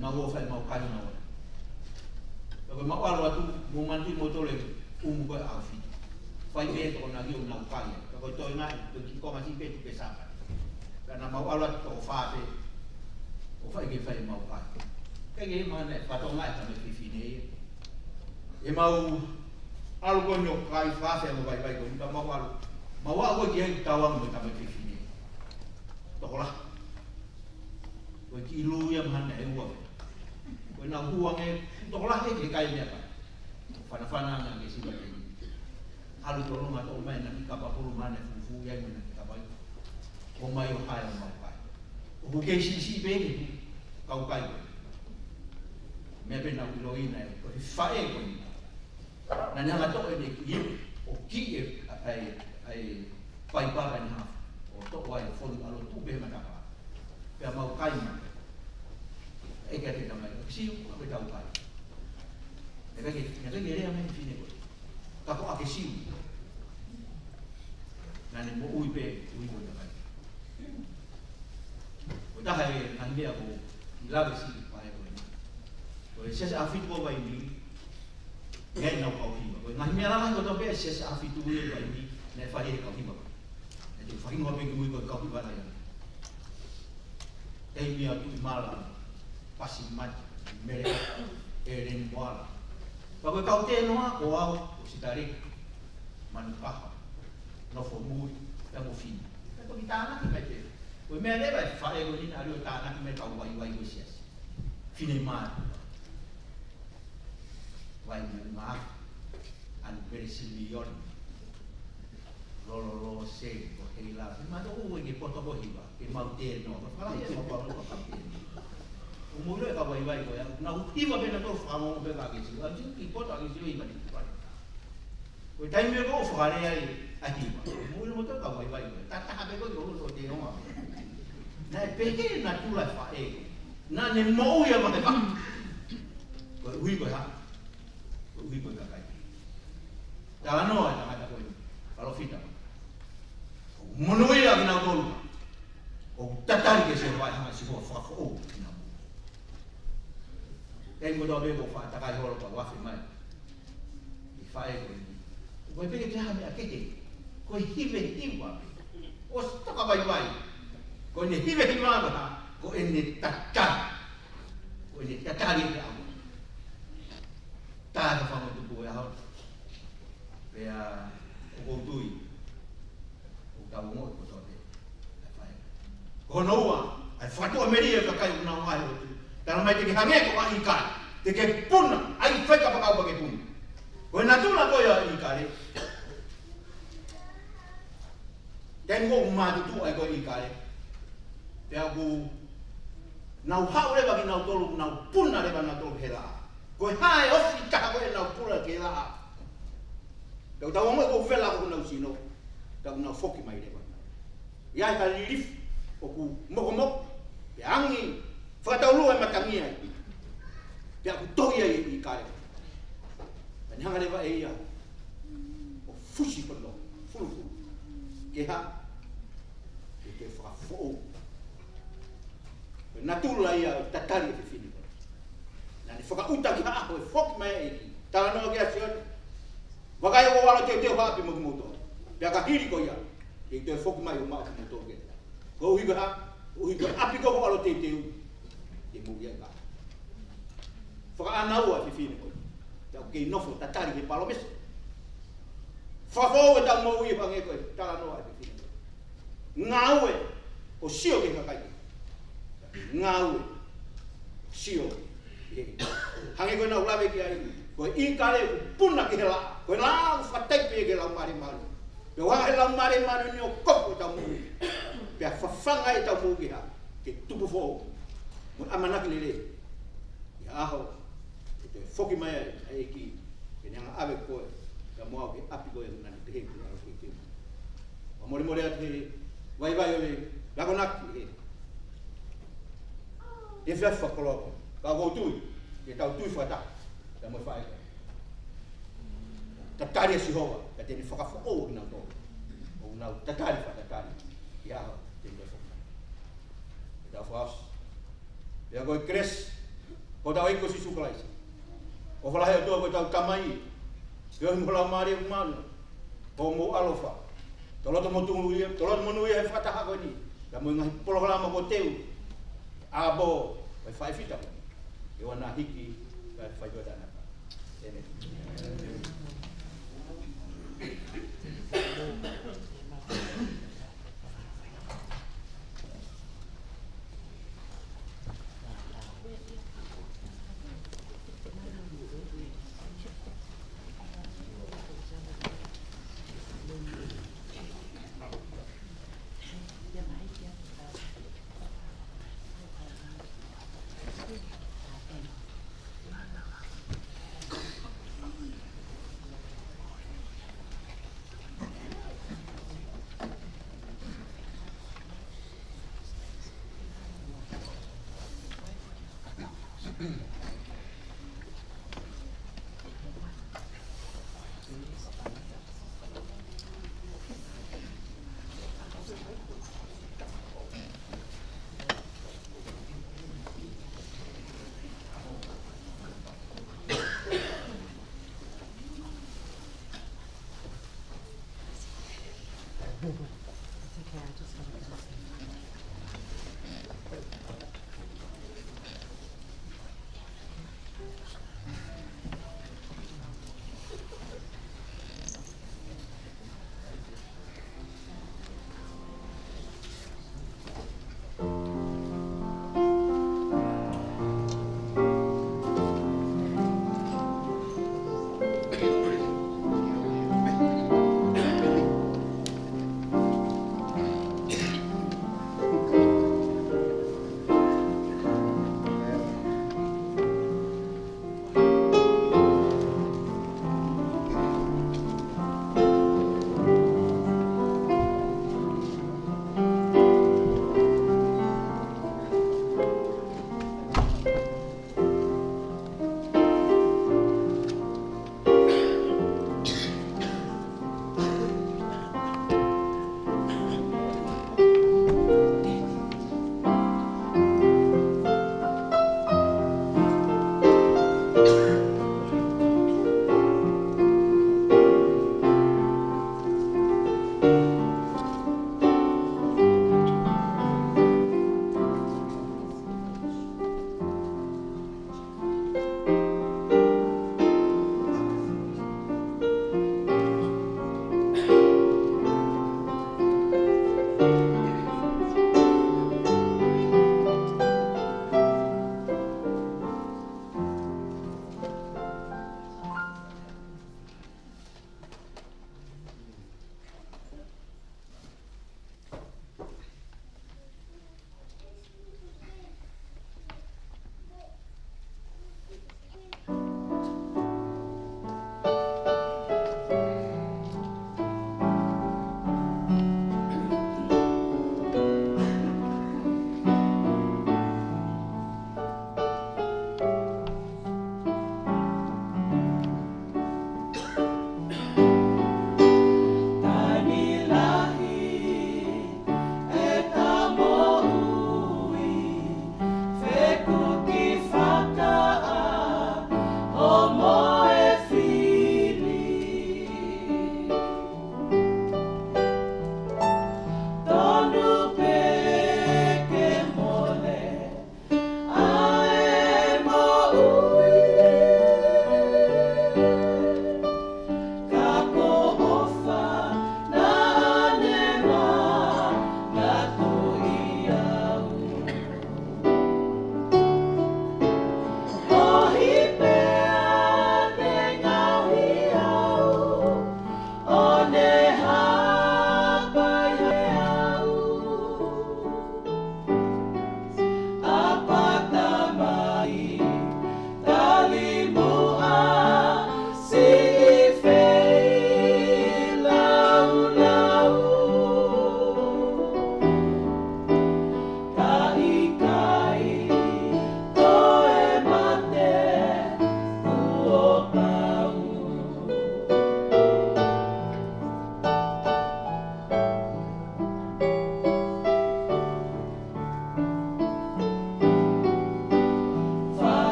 Naʻa mau ō fai ʻemau kai naua. Pea ko ʻemau ʻalu atu, mou manatuʻi moutolu e ʻumu ko ē ʻaho fitu. Fai pē tokonaki ʻo nau kai. Pea ko e toenga ē, ko e kiʻi konga siʻi pē tuku ke sapa. Pea naʻa mau ʻalu atu toko fā pē. ʻO fai ke fai ʻemau kai. Kae kehe, mahalo naʻe fatongia e tama fefine ia. ʻEmau ʻalu ko eni ʻo kai, fakafeʻiloaki mo e vaivai ko eni, ka mau ʻalu. Mau aʻu ko ē ki ai, tauange mo e tama fefine. Tokolahi. Ko e kiʻi lū ia mahalo naʻe ua. Ko ʻenau hū ange, tokolahi ki he kai meʻakai. Fanafana ange ʻa Kesiu mo Tēvita. ʻAlu tolonga toʻo mai ʻena kiʻi kapa pulu mahalo naʻe fufuuʻi ai mo ʻena kiʻi kapa ʻi. ʻOmai ʻo hae ʻo mau kai. ʻOku kei siʻisiʻi pē ʻeni, kau kai ko ē. Meʻa pē naʻa ku ʻiloʻi naʻe, ko e faʻē ko eni. Naʻa ne hanga ʻo toʻo ʻene kiʻi, ʻo kiʻi e, ʻa e, ʻa e, paipa ka ne hanga ʻo toʻo ai fonu ʻalu ʻo tuʻu pē he matapā. Pea mau kai mai. ʻEke atu e tama ia, Kesiu, ʻoku ke tau kai. Naʻe ʻikai ke, naʻe ʻikai ke lea mai e fefine ko ē. Ka ko ʻa Kesiu. Naʻa ne moʻui pē, ui ko e kakai. Ko e taha e ngaahi meʻa ʻoku ou lave siʻi faʻē ko eni. Ko e Siasi ʻAho Fitu ko Vaimī, ʻi ai ʻenau kau hiva. Ko e ngaahi meʻa lalahi kotoa pē ʻa e Siasi ʻAho Fitu ʻi Vaimī, naʻe fai ʻe he kau hiva. Naʻe toe fakingoa pē kimui ko e kau hiva lahi ange. Taimi ʻa Tuʻimala, Pasi Mati, Mele, ʻEleni Moala. Pea ko e kau tēnoa, ko au, ko Sitaleki, Manukaha, Nofomui, pea mo Fini. Pea toki tānaki mai pē. Ko e meʻa leva e faʻē ko eni naʻa ne ʻalu ʻo tānaki mai e kau vaivai ko e siasi. Finemātuʻa. Vaimū Maʻafu, ʻAnupele Simione, Lolo Lose, ko Heila. Ke mātuʻaki ʻoku ʻikai ke poto ko e hiva, ke mau tēnoa. Ka fakalahi e mau pau ko e kau tēnoa. ʻOku mou ʻilo e kau vaivai ko ia, naʻa nau hiva pē nautolu, fakaongo pē kia Kesiu. ʻA Kesiu, kiʻi poto ʻa Kesiu ʻi he hiva ni. Ko e taimi ʻoku ou fakalea ai ʻa e hiva. Mou ʻilo moutolu e kau vaivai ko ia. Tataha pē ko ē ʻo loto tēnoa. Naʻe pehē natula e faʻē. Naʻa ne moʻui ʻa e vaivai. Koeʻuhi ko e hā? Koeʻuhi ko e kakai. Talanoa e tangata ko eni, palōfita. ʻOku monūʻia kinautolu ʻoku tatali kia Sihova, ʻe hanga ʻe Sihova ʻo fakafoʻou kinautolu. Taimi kotoa pē ʻoku ou faʻa takai holo ka u afe mai e faʻē ko eni. Ko e peke te ha meʻa kehe. Ko e hivehiva pē. ʻOsi toka vaivai. Ko ʻene hivehiva ko e hā? Ko ʻene tatali. Ko ʻene tatali e au. Tā ka fanga tupu e aho. Pea ʻoku ou tui ʻoku tau ongoʻi kotoa pē. Ko hono ua, ʻa e fakatuʻamelie e kakai ʻoku nau ʻi he lotu. Talamai te ke hangē ko ʻIkale. Te ke puna, ʻai fai kapakau pea ke puna. Ko e natula ko ia ʻo ʻIkale. Taimi ʻoku mātutuʻa ai ko ē ʻIkale. Pea ʻoku nau haʻu leva kinautolu, nau puna leva nautolu he laʻā. Ko e hā e ofi taha ko ē ʻenau puna ki he laʻā? Pea ʻoku tau ongoʻi ʻoku vela ʻoku nau sino. Pea ʻoku nau foki mai leva. ʻI ai ha lilifu ʻoku mokomoko. Pea angi fakataulua e matangi ai. Pea ʻoku tohi ai ʻIkale. Pea ne hanga leva ʻe ia ʻo fusi hono fulufulu. Ke hā? Ke toe fakafoʻou. Ko e natula ia ʻo e tatali e fefine ko ē. Naʻa ne fakaʻuta ki ha ʻaho ʻe foki mai ai e ʻEiki. Talanoa kia Sione. Vakai ʻoku ou ʻalu ʻo teuteu ha ʻapi mo kimoutolu. Pea ka hili ko ia, te u toe foki mai ʻo maʻu kimoutolu ke. Koeʻuhi ko e hā? Koeʻuhi ko e ʻapi ko ē ʻoku ou ʻalu ʻo teuteu, te mou ʻi ai ai. Fakaʻānaua e fefine ko ē. Pea ʻoku kei nofo tatali he palōmesi. Fakafoʻou ʻetau moʻui hangē ko e talanoa e fefine ko ē. Ngāue ʻo sio ki he kakai. Ngāue ʻo sio ki he, hangē ko ʻenau lave ki ai, ko e ʻIkale ʻoku puna ki he laʻā. Ko e laʻā ʻoku fakataipe ki he Laumālie Māʻoniʻoni. Pea ʻoku hanga ʻe he Laumālie Māʻoniʻoni ʻo kofu ʻetau moʻui. Pea fafanga ʻetau moʻui ki he hā? ke tupu foʻou mo e ʻamanaki lelei. ʻI he ʻaho ʻe toe foki mai ai ʻa e ʻEiki, ke ne hanga ʻo ʻave koe pea mo au ki he ʻapi ko ē naʻa ne pehē ke ne ʻalu ki ai. Fakamolemole atu he vaivai ʻo e akonaki he efiafi fakakoloa ko eni. Ka ʻoku ou tui ke tau tui fakataha pea mo e faʻē ko ē. Tatali ʻa Sihova, ka te ne fakafoʻou kinautolu ʻoku nau tatali fakatatali ʻi he ʻaho te ne foki mai. Ke tau fakaʻosi. Pea ko e kelesi ʻa hotau ʻEiki ko Sīsū Kalaisi, ʻofa lahi ʻa e ʻOtua ko ʻetau Tamai, feohi mo e Laumālie Māʻoniʻoni, ko homou ʻaloʻofa, toloto mo tunu ia, toloto monū ia he fakataha ko eni, pea mo e ngaahi polokalama kuo teu ʻapo ʻo e faifita ko eni, ke ʻoua naʻa hiki kae fai pē ʻo taʻengata. ʻĒmeni.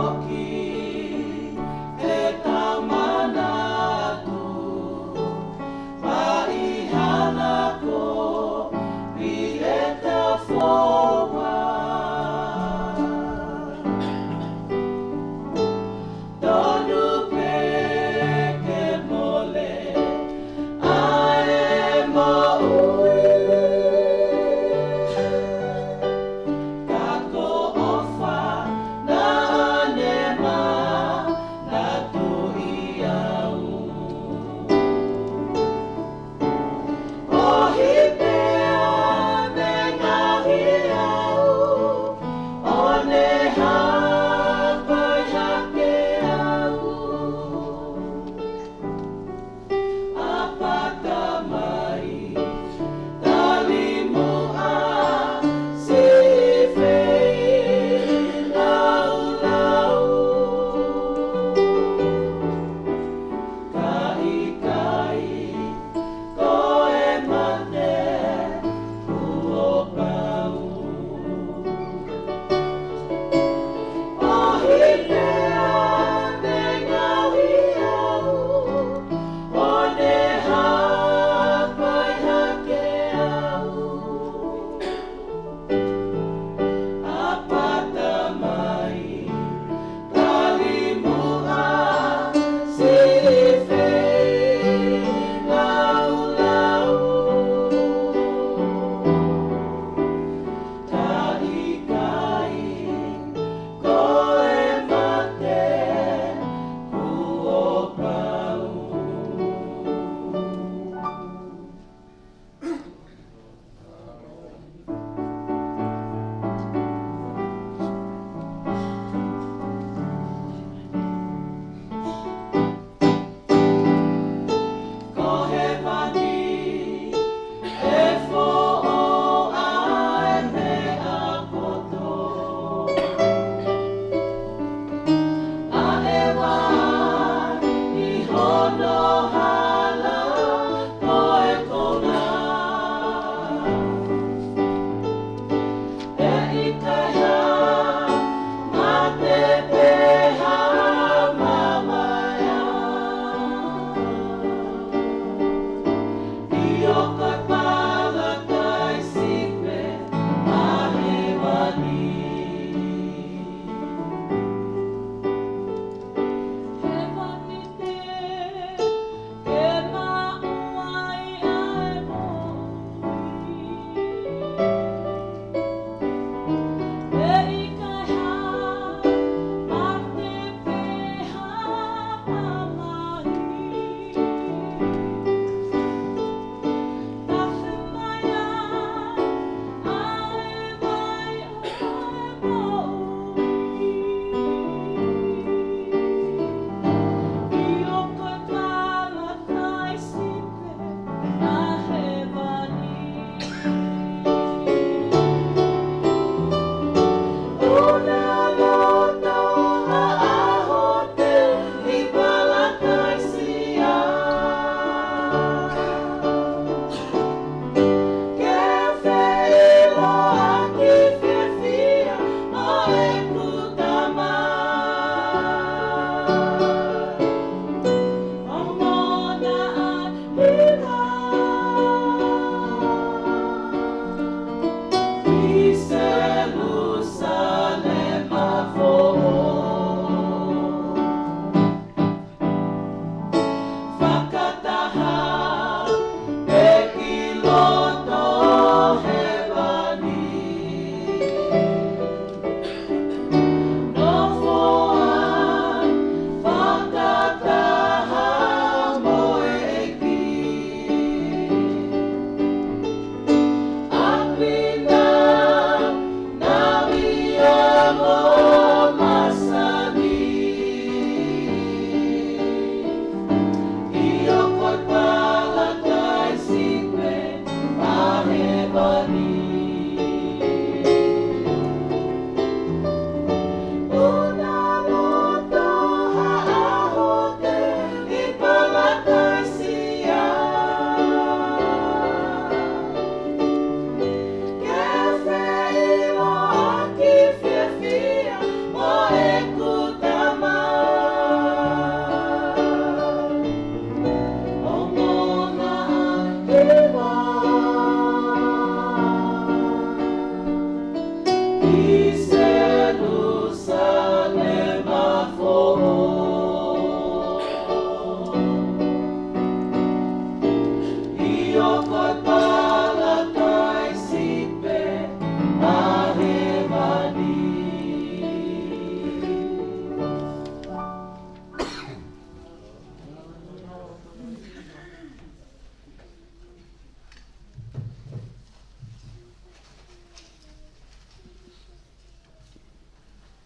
ʻoku ʻi he tau manatu, ʻa e ʻi hana ko Pita Foa. Tonu pē ke mole ʻa e moʻui, ka ko e ʻofa naʻa ne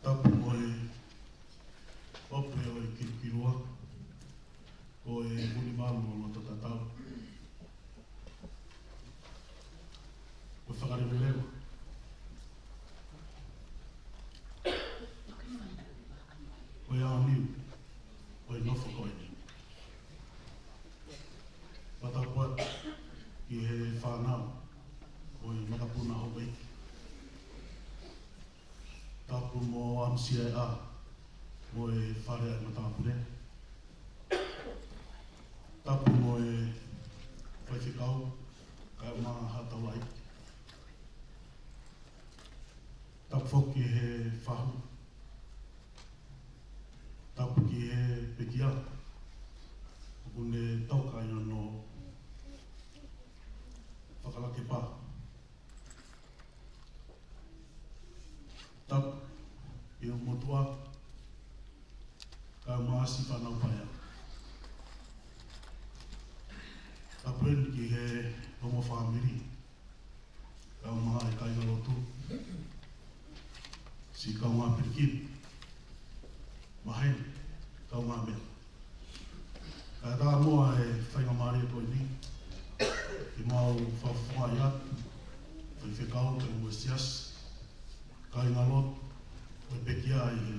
Tapu mo e ope ʻo e kilukilua, ko e vunimalu ʻo loto tatau. Ko e fakaleveleva. Ko e aoniu ʻo e nofo ko eni. Fakatapu atu ki he fānau ʻo e makapuna houʻeiki. Tapu mo ʻAmusiaʻa mo e fale ʻa e matāpule. Tapu mo e faifekau, kaeʻumaʻā haʻa taulaʻeiki. Tapu foki he fahu. Tapu ki he pekia. ʻOku ne toka ʻi hono fakalakepā. Tapu ki he motuʻa, kaeʻumaʻā siʻi fānau paea. Tapu heni ki he ongo fāmili, kaeʻumaʻā e kāingalotu, siʻi kaungā pilikimi, maheni, kaungāmeʻa. Kae ʻatā muʻa e faingamālie ko eni, ke mau fakafofongaʻi atu, faifekau pea mo e siasi, kāingalotu ʻo e pekia ʻi he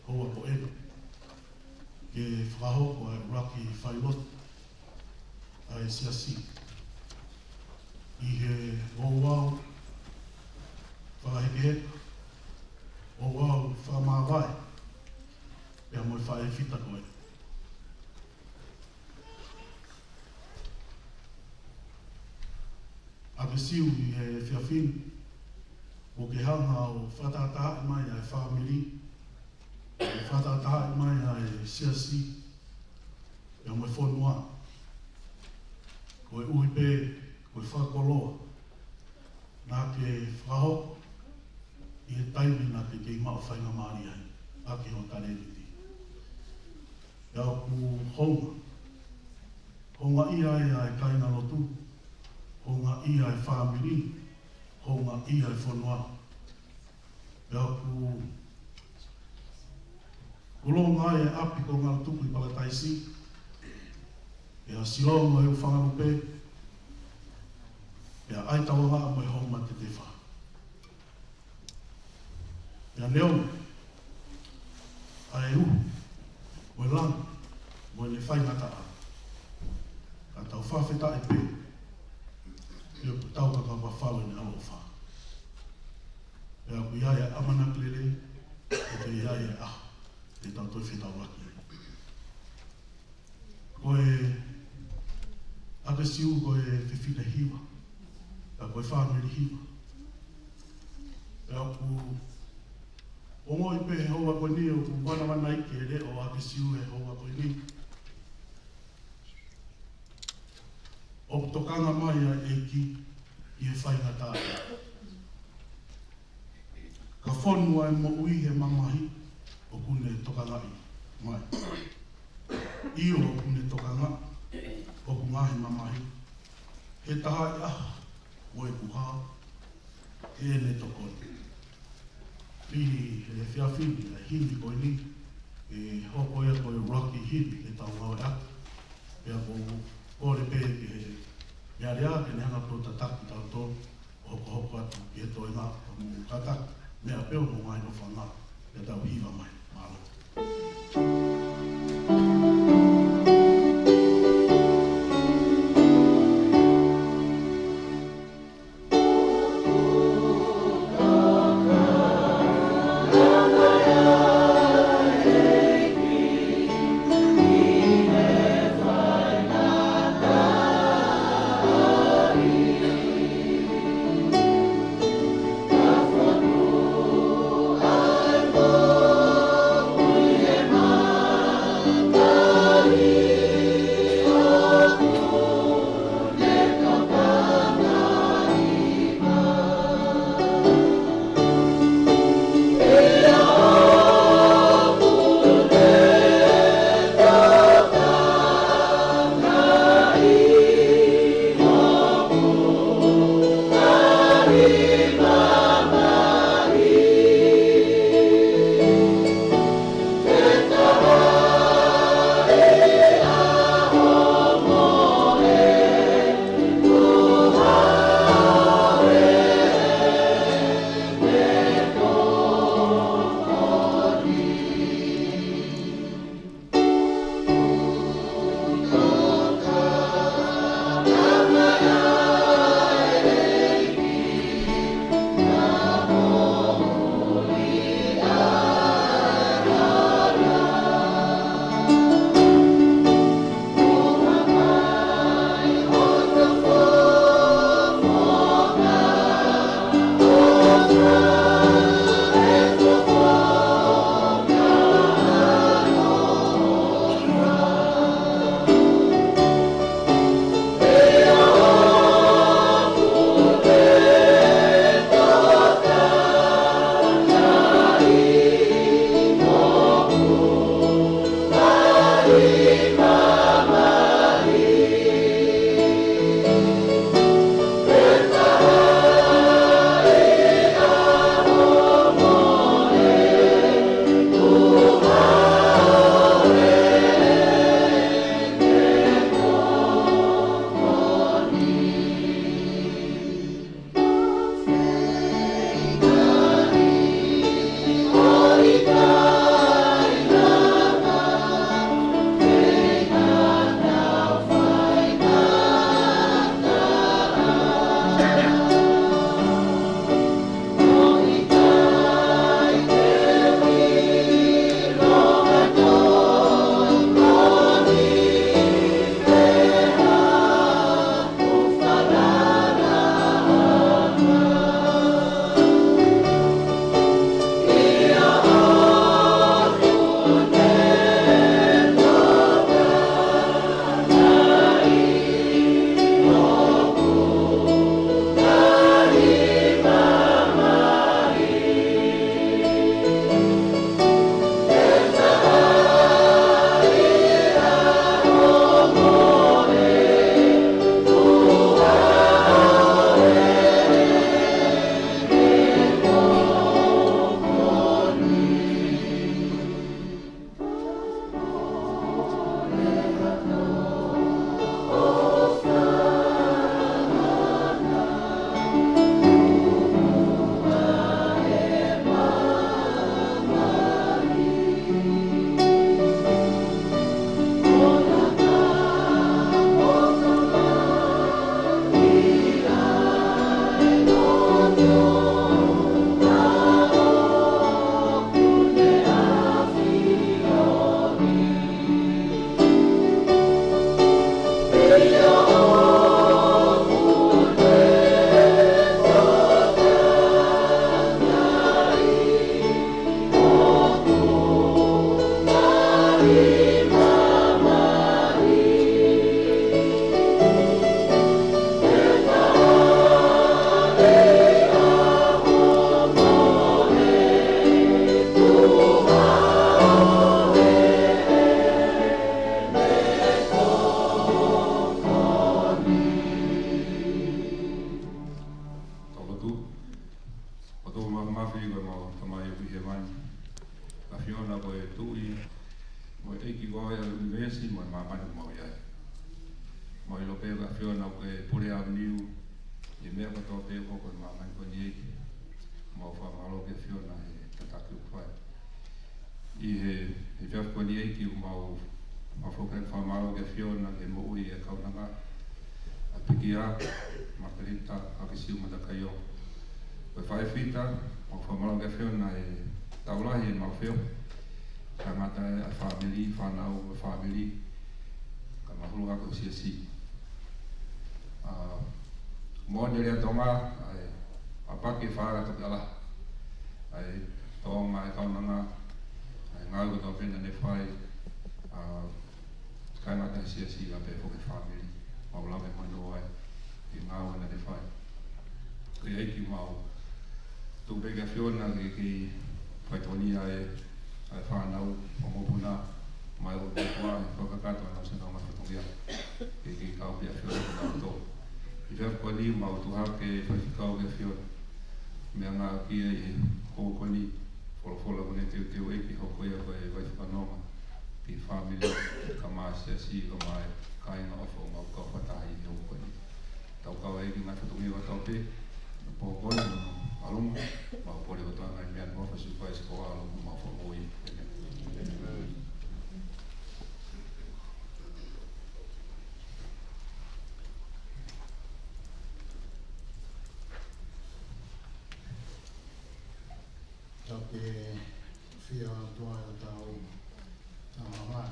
houa ko eni, ke fakahoko ʻa e ʻuluaki failotu ʻa e siasi ʻi he ouau fakahekeheka, ouau fakamāvae, pea mo e faʻē fita ko ē. ʻAke Siu, ʻi he efiafi ni, ʻoku ke hanga ʻo fakatahatahaʻi mai ʻa e fāmili, ʻo fakatahatahaʻi mai ʻa e siasi, pea mo e fonua. Koeʻuhi pē ko e fakakoloa naʻa ke fakahoko ʻi he taimi naʻa ke kei maʻu faingamālie ai ʻaki hoʻo talēniti. Pea ʻoku hounga, houngaʻia ai ʻa e kāingalotu, houngaʻia e fāmili, houngaʻia e fonua. Pea ʻoku kulonga ai e ʻapi ko Ngāue Tupu ʻi Palataisi, pea silongo e ʻū fangalupe, pea ʻai tauangaʻa mo e homa tetefā. Pea neongo ʻa e uhu mo e langi mo ʻene faingataʻa, ka tau fakafetaʻi pē, he ʻoku tau kakapa fau ʻene ʻaloʻofa. Pea ʻoku ʻi ai e ʻamanaki lelei, ʻoku ʻi ai e ʻaho te tau toe fetaulaki ai. Ko e ʻAke Siu ko e fefine hiva, pea ko e fāmili hiva. Pea ʻoku ongoʻi pē he houa ko eni, ʻoku vanavanaiki e leʻo ʻo ʻAke Siu he houa ko eni. ʻOku tokanga mai ʻa e ʻEiki ʻi he faingataʻa. Ka fonu ʻa e moʻui he mamahi, ʻoku ne tokangaʻi mai. ʻIo, ʻoku ne tokangaʻi hoku ngaahi mamahi. He taha ʻi ʻaho mo ʻeku hao, ʻene tokoni. Pea ʻi he efiafi ni, ʻa e himi ko eni, ʻe hoko ia ko e ʻuluaki himi ke tau ngāueʻaki. Pea ʻoku ou kole pē ki he alea ke ne hanga ʻo tataki kitautolu, hokohoko atu ki he toenga, ʻo mou kātaki, meʻa pē ʻo mou ngaahi nofo ʻanga, pea tau hiva mai. Mālō. ʻAfiona ko e Tuʻi, mo e ʻEiki ko ia ʻo e ʻunivēsi, mo e māmani ʻoku mau ʻi ai. Mau ʻilo pē ko e ʻAfiona ko e pule aoniu, ʻi he meʻa kotoa pē ʻoku hoko ʻi māmani ko eni ʻEiki. Mau fakamālō ki he ʻAfiona he tataki ʻoku fai. ʻI he, he efiafi ko eni ʻEiki ʻoku mau, mau foki atu fakamālō ki he ʻAfiona ki he moʻui ʻa e kaunanga. ʻA Pikia, Makelita, ʻa Kisiu Matakaio. Ko e faifita, mau fakamālō ki he ʻAfiona he tau lahi ʻemau feohi. Tangata ʻa e fāmili, fānau ʻa e fāmili. Kae mahulu ʻa e siasi. ʻA, moʻoni lea Tonga, ʻa e, ʻa Paki fāla toki ala. ʻA e, Tonga ʻa e kaunanga, ʻa e ngāue kotoa pē naʻa ne fai, ʻa, kāinga ʻa e siasi ʻa pē foki fāmili. Mau lave mano ai, ʻi he ngāue naʻa ne fai. Ko e ʻEiki mau, tuku pē ki he ʻAfiona ke, ke faitoni ʻa e, ʻa e fānau, ʻa e mokopuna, mai ʻo te kua, fakakakato ʻa e ngaahi fatongia. Ke, ke kau pē ʻAfiona ko nautolu. ʻI he efiafi ko eni mau tuku hake faifekau ki he ʻAfiona. Meʻangāueʻaki ʻi he houa ko eni, folofola ko eni teuteu ʻEiki hoko ia ko e vai fakanonga. Ki he fāmili, kae ʻumaʻā e siasi, kae ʻumaʻā e kāinga ʻofa ʻoku mau kau fakataha ʻi he houa ko eni. Tau kau ʻEiki ngaahi fatongia kotoa pē, ʻi he pō ko eni, ʻalu, mau kole kotoa ngaahi meʻa ni mo fasi pai si ko ʻalu, mau fakamoʻui. Tau ke fia ʻoatu ʻa e tau, tau hanga.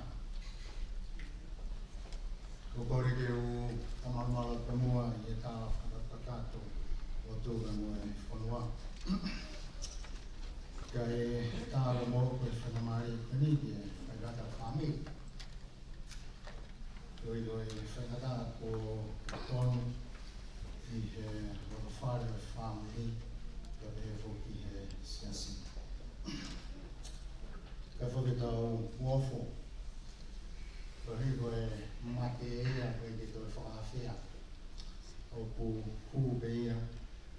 Ko e kole ke u fakamālō pē muʻa ʻi he tala fakakakato ʻo e ʻOtua mo e fonua. Kae tala mo e faingamālie ko eni ke fai ʻaki ʻa e fāmili. Ko e, ko e faingataʻa ko tonu ʻi he loto fale ʻo e fāmili, kae pehē foki he siasi. Kae foki tau ofo, koeʻuhi ko e mate ia, ko e ke toe fakaafea, ʻoku hū pē ia,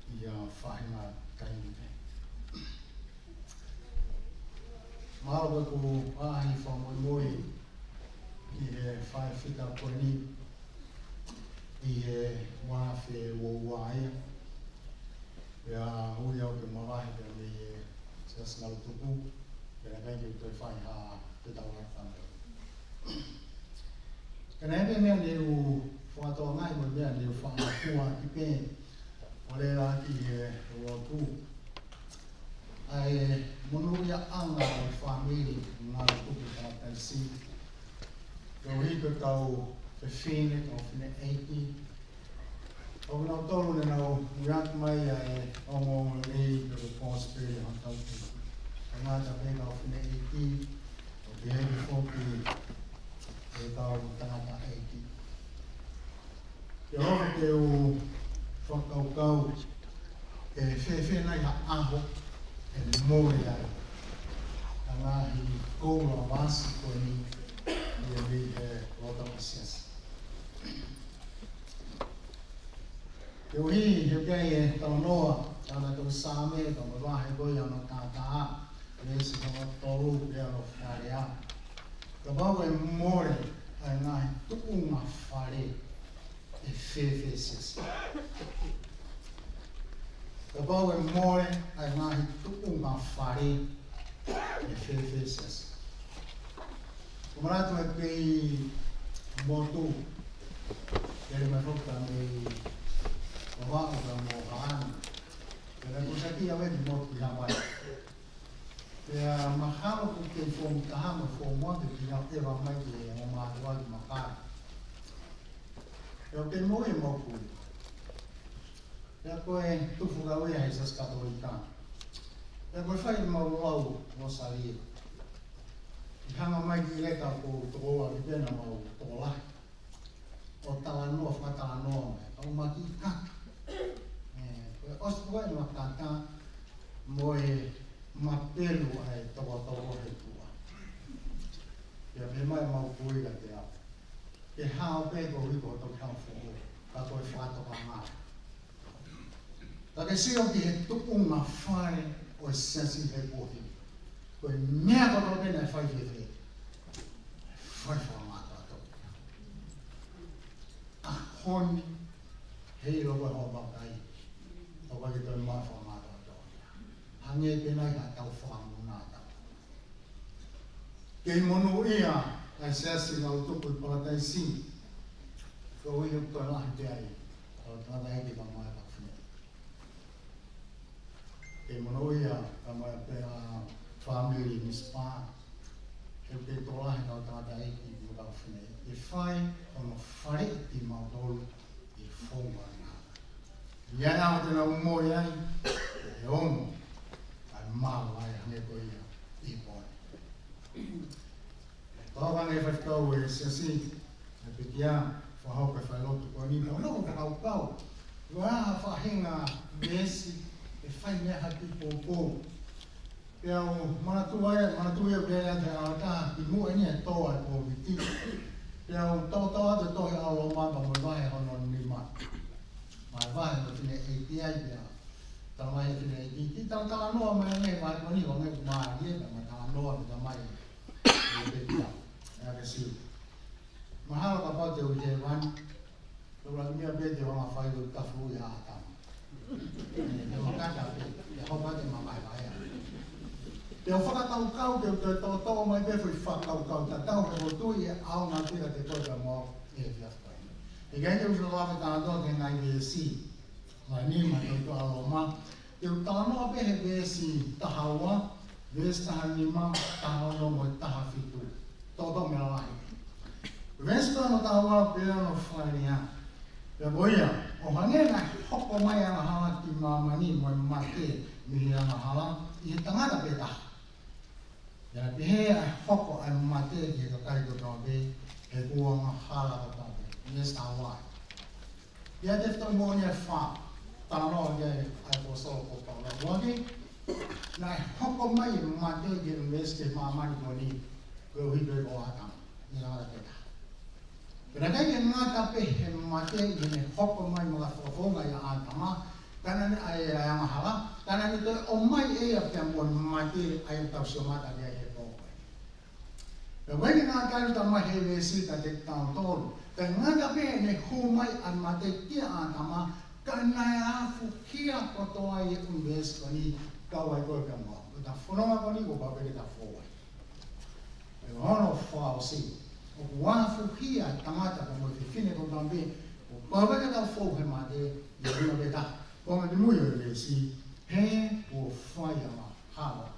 ʻi ha faʻahinga taimi pē. Mahalo ko ʻeku ʻaʻahi fakamuimui ʻi he faifekau ko eni ʻi he uaafe uaua ia. Pea ui au ke mavahe pea mei he Siasi Ngalutuku, pea naʻe ʻikai ke u toe fai ha fetaulaki fānau. Ka naʻe meʻa, meʻa ne u fakatokangaʻi mo e meʻa ne u faʻa makuaʻaki pē, ʻo lelaki he lotu. ʻA e monūʻiaʻanga ʻo e fāmili Ngalutuku Papitaiso. Koeʻuhi ko e kau fefine, kau fineʻeiki. ʻO kinautolu ne nau muiaki mai ʻa e ongoongolelei pe ko e kosipeli ʻa hotau ʻEiki. Tangata pē kau fineʻeiki, ʻo pehē foki ʻe kau tangataʻeiki. Ke hoko ke u fakakaukau, ʻe fēfē nai ha ʻaho ʻe mole ai ʻa e ngaahi koula vasi ko eni ʻi he, ʻi he loto ʻo e siasi. Koeʻuhi he ʻoku ʻi ai e talanoa, talanoa ʻa e Saame, talanoa vahe ko ia hono taha taha, veesi hono tolu, pea hono fā lea. Kapau ʻe mole ʻa e ngaahi tuʻunga fale, ʻe fēfē e siasi? Kapau ʻe mole ʻa e ngaahi tuʻunga fale, ʻe fēfē e siasi? Ko e manatu ʻa e kei motu, ʻi he lele mai foki mei Vavaʻu pea mo Haʻane. Pea naʻe kuo saiʻia ʻa e motu ki Havaiki. Pea mahalo ko e kei foomu taha mo e foomu ua ke kei ʻeva mai ki he ongo mātuʻa ki Makale. Pea ʻoku kei moʻui ʻemau kui. Pea ko e tufu kau ia he Siasi Katolika. Pea ko e fai ʻemau lau Losalia. ʻI he hanga mai ki he leka ko e tokolahi pē naʻa mau tokolahi. ʻO talanoa, fakatalanoa mai. Kau maki kaka. ʻE, ko e ʻosi pē ʻa e makata mo e mapelu ʻa e tokotoko he tuʻa. Pea pehē mai ʻemau kui kiate au, ke hao pē koeʻuhi ko hoto kau foʻou, ka ko e fakatokanga. Ka ke sio ki he tuʻunga fale ʻo e siasi he kuohili. Ko e meʻa Ko tau pena e fai fefele. Fai fakamātoato. ʻAho ni, heiʻilo ko e hoʻo vakai. ʻOku ʻikai ke toe maʻu fakamātoato. Hangē pē nai ha tau fakamuna atu. Kei monūʻia ʻa e siasi naʻa nau tuku ʻi Palataisi. Ko e ʻuhinga ʻoku toe lahi pē ai ʻa e tangataʻeiki pea mo e kau fineʻeiki. Kei monūʻia pea mo e pea fāmili Misi Pā. He ʻoku kei tokolahi ʻa e tangataʻeiki mo e kau fineʻeiki. ʻE fai hono faleʻi kimautolu ʻi he founga na. ʻI ai ʻa e ʻaho te nau moʻui ai, ʻe ongo ʻa e malu ai hangē ko ia ʻi he pō ni. Tau hanga ʻe he faifekau ʻo e siasi, ʻa e pekia, fakahoko e failotu ko eni, ʻo nau fakakaukau. Ua ha faʻahinga veesi, ʻe fai mei ha kiʻi poupou. Pea u manatu ai, manatu ia pea ʻi he ʻaho ʻe taha, kimuʻa eni e tō ʻa e Kōviti. Pea u toʻotoʻo atu e tohi ʻa Loma pea mo e vahe hono nima. Mo e vahe hono fineʻeiki ai pea. Talamai ʻe he fineʻeiki, kiʻi talatalanoa mai ange he vahe ko eni, ʻo ange mālie, pea mo e talanoa, pea talamai ʻe he pekia. ʻE ake siu. Mahalo kapau te u ʻi hēvani, ko e ʻuluaki meʻa pē te u hanga ʻo fai ko e tafu ʻi ʻAtama. ʻE, te u makata pē, te u hopa te u mamahi mai ai. Te u fakakaukau, te u toe toʻotoʻo mai pē foʻi fakakaukau tatau he ʻoku ou tui ʻe ʻaonga pē kiate koe pea mo au he efiafi ko eni. ʻE ʻikai te u lave kātoa ki he ngaahi veesi. Mai ni, mai ki he tohi ʻa Loma. Te u talanoa pē he veesi taha ua, veesi taha nima, taha ono mo e taha fitu. Toʻotoʻo meʻa lahi. Veesi ko hono taha ua pea ʻoku fakalea. Pea ko ia, ʻo hangē naʻe hoko mai ʻa e angahala ki māmani mo e mate mei he angahala ʻi he tangata pē taha. Pea pehē ʻa e hoko ʻa e mate ki he kakai kotoa pē, he kuo angahala kotoa pē. Veesi taha ua. Pea tefitoʻi moʻoni ʻe fā, talanoa ki ai ʻa e ʻaposetolo ko Paula. ʻUluaki, naʻe hoko mai e mate ki he ʻunivēsi, ki māmani ko eni, koeʻuhi pē ko ʻAtama. Naʻe ʻi ai ʻa e tangata pē taha. Pea naʻe ʻikai ke ngata pē he mate ʻi heʻene hoko mai mo e fakafofonga ʻia ʻAtama, ka naʻe ʻi ai ʻa e angahala, ka naʻe toe ʻomai ʻe ia pea mo e mate ʻa ia ʻoku tau sio mata ki ai he pō ko eni. Pea ʻoku ʻikai ke ngata ai, talamai ʻe he veesi kiate kitautolu. ʻIkai ngata pē heʻene hū mai ʻa e mate kia ʻAtama, ka naʻe afuhia kotoa ai e ʻunivēsi ko eni, kau ai koe pea mo au. Ko ʻeta fononga ko eni, kuo pau pē ke ta fou ai. Pea ko hono fakaʻosi, ʻoku afuhia e tangata pea mo e fefine kotoa pē, kuo pau pē ke tau fou he mate, ʻi he ʻuhinga pē taha. Ko e ngaahi mui ʻo e veesi, he kuo fai ʻa e angahala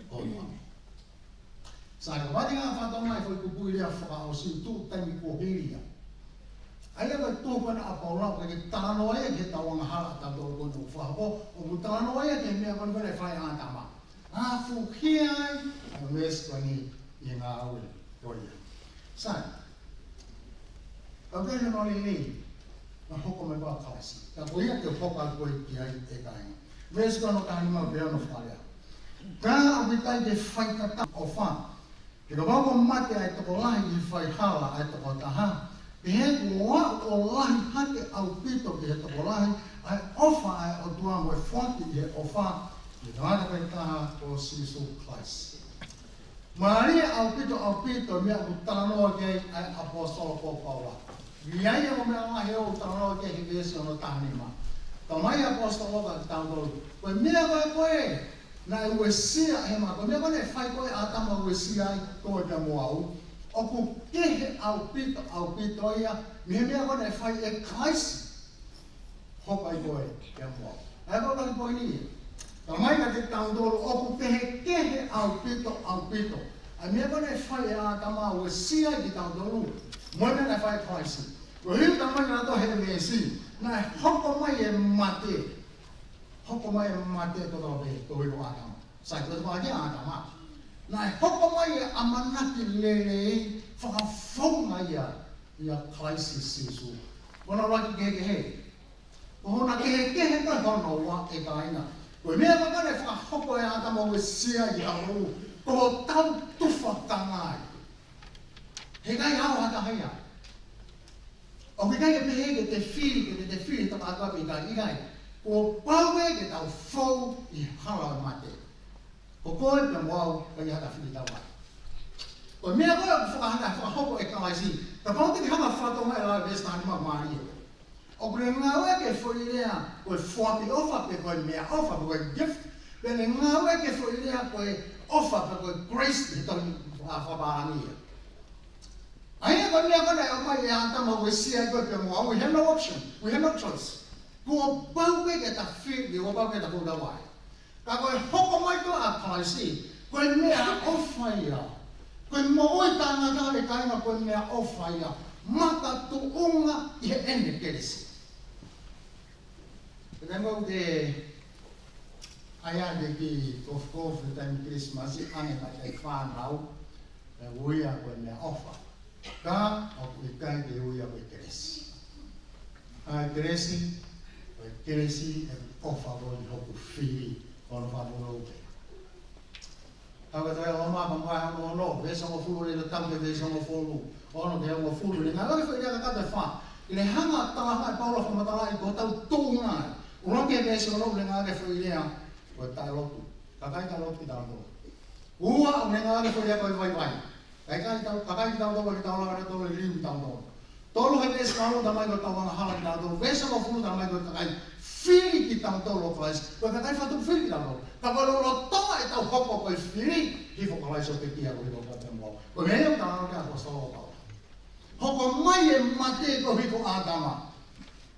kotoa pē. Sai, kapau te u hanga ʻo fakatokangaʻi e foʻi kupuʻi lea fakaʻosi, tuʻu taimi kuo hili ia. ʻA ia ko e tuʻu ko ena ʻa Paula, ʻoku ʻikai ke talanoa ia ki heʻetau angahala ʻatautolu ko eni ʻoku fakahoko, ʻoku talanoa ia ki he meʻa ko eni ko ē naʻe fai ʻe ʻAtama. Afuhia ai ʻa e ʻunivēsi ko eni ʻi he ngāue ko ia. Sai. Ka ko e meʻa lelei, naʻe hoko mai pē ʻa Kalaisi. Ka ko ia te u hoko atu ko ē ki ai, ʻe kāinga. Veesi ko hono taha nima pea ʻoku fakalea. Ka ʻoku ʻikai ke fai tatau ʻofa. He kapau kuo mate ʻa e tokolahi ʻi he faihala ʻa e tokotaha, pehē kuo aʻu ʻo lahi hake ʻaupito ki he tokolahi ʻa e ʻofa ʻa e ʻOtua mo e foaki ʻi he ʻofa ʻi he tangata pē taha ko Sīsū Kalaisi. Mālie ʻaupito, ʻaupito, meʻa ʻoku talanoa ki ai ʻa e ʻaposetolo ko Paula. ʻI ai e ongo meʻa lahi ʻoku talanoa ki ai he veesi hono taha nima. Talamai ʻe he ʻaposetolo kiate kitautolu, ko e meʻa ko ē ko ē naʻe uesia ʻe he mate, ko e meʻa ko ē naʻe fai ko ē ʻe ʻAtama ʻo uesia ai koe pea mo au, ʻoku kehe ʻaupito, ʻaupito ia mei he meʻa ko ē naʻe fai ʻe Kalaisi. Hoko ai koe pea mo au. ʻA ia ko e ʻuluaki poini ia. Talamai kiate kitautolu ʻoku kehekehe ʻaupito, ʻaupito ʻa e meʻa ko ē naʻe fai ʻe ʻAtama ʻo uesia ai kitautolu, mo e meʻa naʻe fai ʻe Kalaisi. Ko e ʻuhinga talamai ʻe he veesi, naʻe hoko mai e mate. Hoko mai e mate kotoa pē koeʻuhi ko ʻAtama. Sai, ko e tokolahi ʻa ʻAtama. Naʻe hoko mai e ʻamanaki lelei fakafofonga ia ʻia Kalaisi Sīsū. Ko hono ʻuluaki kehekehe. Ko hono kehekehe ko hono ua, ʻe kāinga. Ko e meʻa ko ē naʻe fakahoko ʻe ʻAtama ʻo uesia ai kitautolu, ko hotau tufakanga ia. He ʻikai haʻu ha taha ia. ʻOku ʻikai ke pehē ke te fili, ke te, te fili he tapa ʻoku ʻikai, ʻikai. Kuo pau pē ke tau fou ʻi he hala ʻo e mate. Ko koe pea mo au, ʻikai ha taha fili tau ai. Ko e meʻa ko ē ʻoku fakahanga, fakahoko ʻe Kalaisi. Kapau te ke hanga ʻo fakatonga e lau e veesi taha nima, mālie. ʻOku ne ngāueʻaki e foʻi lea ko e foaki ʻofa pe ko e meʻaʻofa pe ko e gift. Pea ne ngāueʻaki e foʻi lea ko e ʻofa pe ko e grace he tohi, ʻa, fakapālangi ia. ʻA ia ko e meʻa ko ē naʻe ʻomai ʻe ʻĀtama, ʻoku uesia ai koe pea mo au, we have no option, we have no choice. Kuo pau pē ke ta fili, kuo pau ke ta fili tau ai. Ka ko e hoko mai ko ē ʻa Kalaisi, ko e meʻaʻofa ia. Ko e moʻui taʻengata, kāinga, ko e meʻaʻofa ia. Makatuʻunga ʻi heʻene kelesi. Pea ʻoku ou ʻai atu e kiʻi kofikofi he taimi Kilisimasi, ʻoange mai ki he fānau, ʻa e ui ia ko e meʻaʻofa. Ka ʻoku ʻikai ke ui ia ko e kelesi. ʻA e kelesi, ko e kelesi ʻe ʻofa ko ē ʻi hoku fili, ko hono fakamolou pē. Tau ke toe ʻomai pē mai hono ono, veesi hongofulu, lele atu ki he veesi hongofulu, ono ki he hongofulu, ne ngāueʻaki e foʻi lea kakato ʻe fā. Ke ne hanga ʻo talaange ʻe Paula fakamatalaʻi ko ʻetau tuʻunga. ʻUluaki, veesi ono, ne ngāueʻaki e foʻi lea ko e taʻelotu. Kakai taʻelotu kitautolu. Ua, ne ngāueʻaki e foʻi lea ko e vaivai. Kakai tau, kakai kitautolu ʻoku tau lava nautolu ʻo liliu kitautolu. Tolu, he veesi valu, talamai ko ʻetau angahala kitautolu. Veesi hongofulu, talamai ko e kakai fili kitautolu ʻo Kalaisi. Ko e kakai fakatupu fili kitautolu. Ka ko e lolotonga ʻetau hoko ko e fili, hifo ʻa Kalaisi ʻo pekia koeʻuhi ko koe pea mo au. Ko e meʻa ia ʻoku talanoa ki ai e ʻaposetolo ko Paula. Hoko mai e mate koeʻuhi ko ʻĀtama.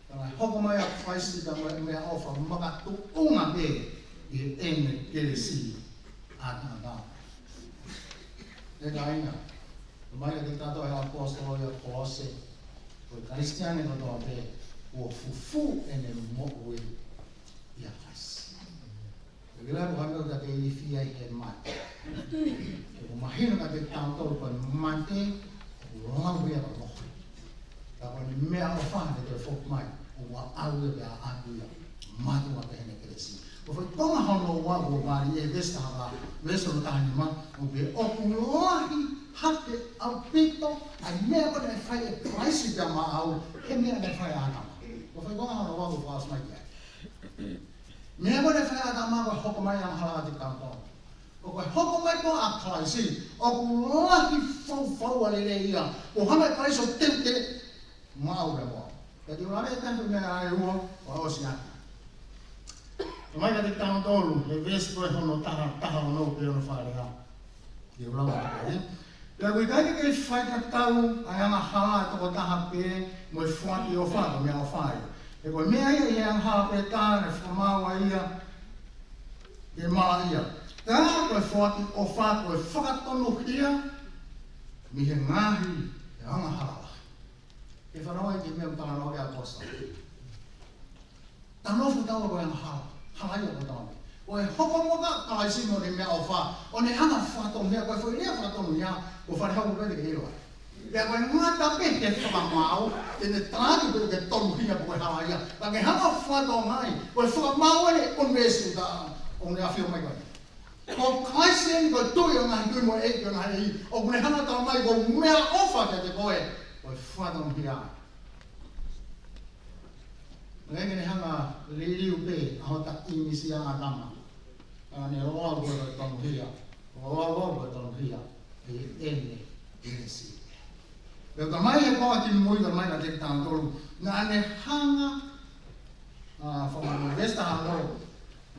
Ka naʻe hoko mai ʻa Kalaisi, ka ko e meʻaʻofa makatuʻunga pē ʻi heʻene kelesi ʻataʻatā. ʻE kāinga, talamai kiate kitautolu ʻe he ʻaposetolo ʻi Kolose, ko e Kalisitiane kotoa pē, kuo fufū ʻene moʻui ʻia Kalaisi. ʻIkai ke ʻi ai ha meʻa ʻoku ta kei ilifia ai he mate. He ʻoku mahino kiate kitautolu ko e mate, ʻoku lau ia ko e mohe. Ka ko e meʻaʻofa ne toe foki mai, ʻo aʻu ia pea aʻu ia, mātuʻaki heʻene kelesi. Ko e foʻi konga hono ua ʻoku mālie, veesi taha fā, veesi hono taha nima, ʻoku pehē ʻoku lahi hake ʻaupito ʻa e meʻa ko ē naʻe fai ʻe Kalaisi pea maʻau, he meʻa naʻe fai ʻe ʻĀtama. Ko e foʻi konga hono ua ʻoku fakaʻosi mai ki ai. Meʻa ko ē naʻe fai ʻe ʻĀtama ko e hoko mai e angahala kiate kitautolu. Ko e hoko mai ko ē ʻa Kalaisi, ʻoku lahi fau fau ʻa e lelei ia. Kuo hanga ʻe Kalaisi ʻo tempt maʻau pea mo au. Pea te u lau e taha e meʻa ʻe ua, ʻo ʻosi atu. Talamai kiate kitautolu, he veesi ko ē hono taha, taha ono pea hono fā leva. Te u lau atu ē. Pea ʻoku ʻikai ke kei faitatau ʻa e angahala ʻa e tokotaha pē mo e foaki ʻofa, ko e meʻaʻofa ia. He ko e meʻa ia ʻi he angahala pē ʻe taha, naʻe fakamaau ai ia ke malaʻia. Ka ko e foaki ʻofa, ko e fakatonuhia mei he ngaahi angahala lahi. Ke fanongo ki he meʻa ʻoku talanoa ki ai e ʻaposetolo. Tau nofo taua ko e angahala, halaia ko taua. Ko e hoko mai ko ē ʻa Kalaisi mo ʻene meʻaʻofa, ʻo ne hanga ʻo fakatonuhia, ko e foʻi lea fakatonuhia, ko e fale hau pē te ke ʻilo ai. Pea ko e ngata pē ke fakamaau, te ne talaatu pē ke tonuhia pe ko e halaia. Ka ke hanga ʻo fakatokangaʻi, ko e fakamaau ʻa e ʻunivēsi ʻoku ta, ʻoku ne ʻafio mai ko ē. Ko Kalaisi eni ko e Tuʻi ʻo e ngaahi tuʻi mo e ʻEiki ʻo e ngaahi ʻeiki. ʻOku ne hanga ʻo talamai ko e meʻaʻofa kiate koe, ko e fakatonuhia. Naʻe ʻikai ke ne hanga ʻo liliu pē ʻa hota ʻīmisi ʻa ʻĀtama. Ka naʻa ne lau ko e tonuhia. Lau ko e tonuhia. ʻI heʻene kelesi. Pea talamai he konga kimui, talamai kiate kitautolu. Naʻa ne hanga, ʻa, fakamolemole, veesi taha ono.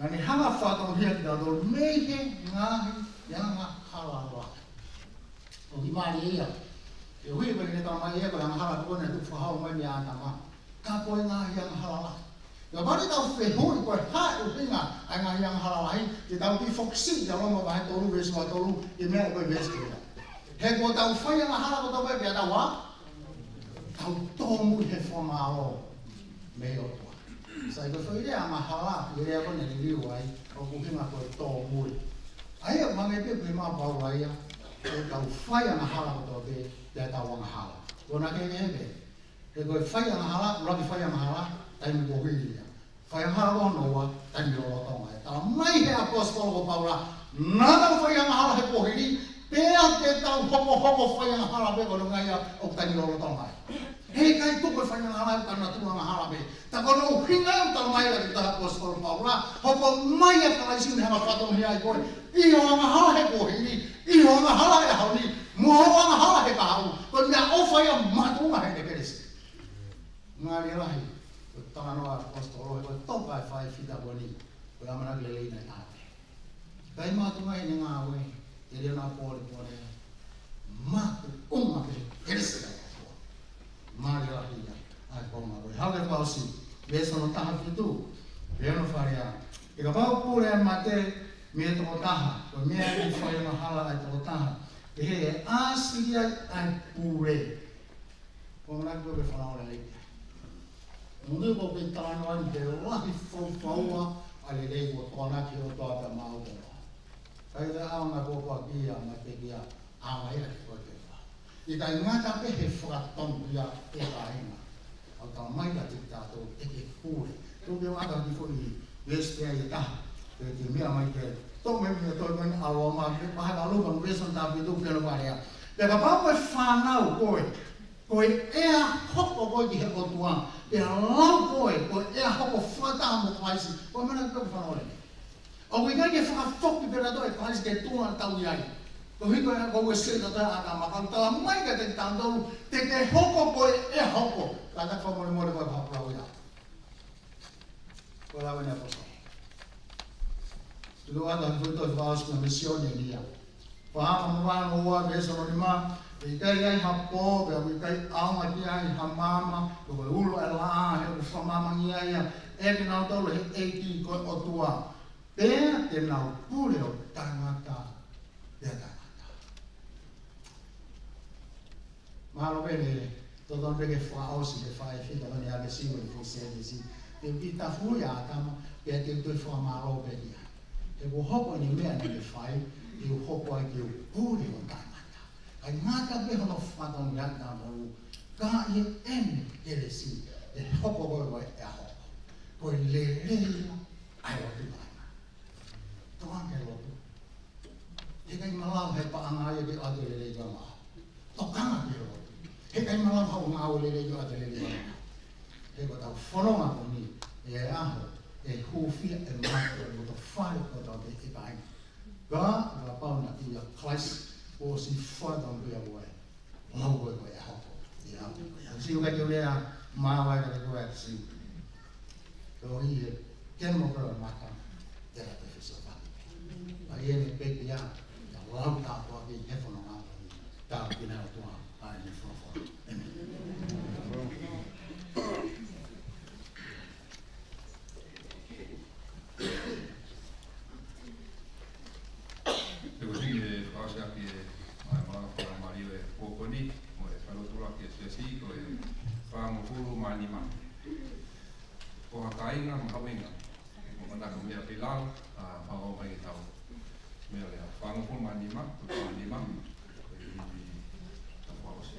Naʻa ne hanga ʻo fakatonuhia kitautolu mei he ngaahi angahala lahi. ʻOku mālie ia. He ʻoku ʻikai ke ne talamai ia ko e angahala ko ē naʻe tuku fakahau mai meia ʻĀtama. Ka ko e ngaahi angahala lahi. Pea kapau te tau fehuʻi ko e hā e ʻuhinga ʻa e ngaahi angahala lahi, te tau kiʻi fokisi ʻia Loma vahe tolu veesi ua tolu, ʻi he meʻa ko e veesi ko ia. He kuo tau fai angahala kotoa pē pea tau ā, tau tōmui he fakamālō mei he ʻOtua. Sai, ko e foʻi lea angahala, ko e lea ko ē naʻe liliu ai, ʻoku ʻuhinga ko e tōmui. ʻA ia, ʻoku hangē pē ko e meʻa ʻa Paula ia, ʻoku tau fai angahala kotoa pē, pea tau angahala. Ko ena ke ne pē. He ko e fai angahala, ʻuluaki fai angahala, taimi kuo hili ia. Fai angahala hono ua, taimi lolotonga ia. Talamai he ʻaposetolo ko Paula, naʻa tau fai angahala he kuo hili, pea te tau hokohoko fai angahala pē koeʻuhi ko e ngaahi ʻaho ʻoku taimi lolotonga ia. He ʻikai tuku e fai angahala, ka naʻa tuku angahala pē. Tā ko hono ʻuhinga ia ʻoku talamai ʻe he ʻaposetolo ko Paula, hoko mai ʻa Kalaisi ʻo ne hanga ʻo fatongia ai koe ʻi hoʻo angahala he kuohili, ʻi hoʻo angahala he ʻaho ni, mo hoʻo angahala he kahaʻu. Ko e meʻaʻofa ia makatuʻunga heʻene kelesi. Mālie lahi, ko e talanoa ʻa e ʻaposetolo, ko e toka e faifekau ko eni, ko e ʻamanaki lelei naʻe ʻave. Kae makatuʻunga ʻene ngāue, ʻi heʻene pōlepole, makatuʻunga pē he kelesi ʻa e ʻOtua. Mālie lahi ia ʻa e konga ko ē. Haʻu ki he fakaʻosi, veesi hono taha fitu, pea ʻoku ne pehē: He kapau ʻe pule ʻa e mate mei he tokotaha, ko e meʻa ia ʻe fai angahala ʻa e tokotaha, pehē ʻe ʻāsili ai ʻa e pule. Ko e ʻamanaki ko ē ke fanongo lelei ki ai. Moʻoni, ko e talanoa ni, ke lahi faufaua ʻa e lelei kuo tokanaki ʻe he ʻOtua pea maʻu pē. Kae ʻikai ʻaonga e pōpoaki ia, mai pē ia, ʻaonga ia ke koe ke fai. ʻIkai ngata pē he fakatonga ia ʻe kāinga. ʻOku talamai kiate kitautolu ʻe ʻikai ke pule. Tuku ke u ʻoatu ha kiʻi foʻi veesi pē ia ʻe taha. Ke, ke meʻa mai ke, toʻo mai meʻa, toʻo mai ʻa Loma, ke pehē ʻa Loma, veesi hono taha fitu, pehē leva ia: Pea kapau ko e fānau koe, ko e ʻea hoko koe ki he ʻOtua, pea lau koe ko e ʻea hoko fakataha mo Kalaisi, ko e ʻamanaki pē ke fanongo lelei. ʻOku ʻikai ke fakafoki pē ʻe he ʻOtua ʻa Kalaisi ki he tuʻunga ʻoku tau ʻi ai. Koeʻuhi ko e, ko e uesia ʻa e ʻAtama, ka ʻoku talamai kiate kitautolu, te ke hoko ko e ʻea hoko. Kātaki fakamolemole ko e fakapulau ia. Ko e lau eni ʻa e ʻaposetolo. Tuku ke u ʻoatu ha kiʻi foʻi tohi fakaʻosi mei he Sione ʻeni ia. Fakahā vahe ua veesi hono nima: He ʻikai ʻi ai ha pō, pea ʻoku ʻikai ʻaonga ki ai ha maama, ko e ʻulu ʻa e laʻā, he ʻoku fakamaamangia ia ʻe kinautolu ʻe he ʻEiki ko e ʻOtua. Pea te nau pule ʻo taʻengata pea taʻengata. Mahalo pē ne totonu pē ke fakaʻosi he faifekau ko eni ʻa e Sione, ko e Sēnesi. Te u kiʻi tafoki ʻa ʻĀtama, pea te u toe fakamālō pē ki ai. He kuo hoko eni e meʻa naʻa ne fai, te u hoko ai ke u pule ʻo taʻengata. ʻIkai ngata pē hono fatongia ʻa e ʻOtua, ka ʻi heʻene kelesi, ʻe hoko koe ko e ʻea hoko. Ko e lelei ia ʻa e lotu, kāinga. Tokanga ki he lotu. He ʻikai malava he paʻanga ia ke ʻoatu e lelei ki he ʻaho. Tokanga ki he lotu. He ʻikai malava hoʻo ngāue lelei ke ʻoatu e lelei ki he ʻaho. He ko ʻetau fononga ko eni, ʻe ʻaho, ʻe hūfia e mate ʻo e loto fale kotoa pē, kāinga. Ka, kapau naʻe ʻi ai ʻa Kalaisi, kuo ʻosi fatongia koe. Mau ko e ko e ʻea hoko. ʻIa, ʻosi uka te u lea, mau ai ka te ko e ʻa Sīsū. Ko e ʻi he kemo ko e maka, te la te fiso faki. ʻA ia ne pekia, ia lau tāpuaki he fononga. Tāpuekina ʻOtua, ʻa e ne folofola. ʻĒmeni. Te u kiʻi fakaʻosi ʻaki e, ʻa e malanga fakamālie e kuo ko eni, mo e fakalotolahi ki he siasi ko e fāngofulu mā nima. Ko ha kāinga mahuʻinga, mo mana ko meʻa pē lau, ʻa, fakaʻosi mai ke tau. Meʻa lea, fāngofulu mā nima, ko e mā nima, ko e ʻi, ʻi, tau fakaʻosi.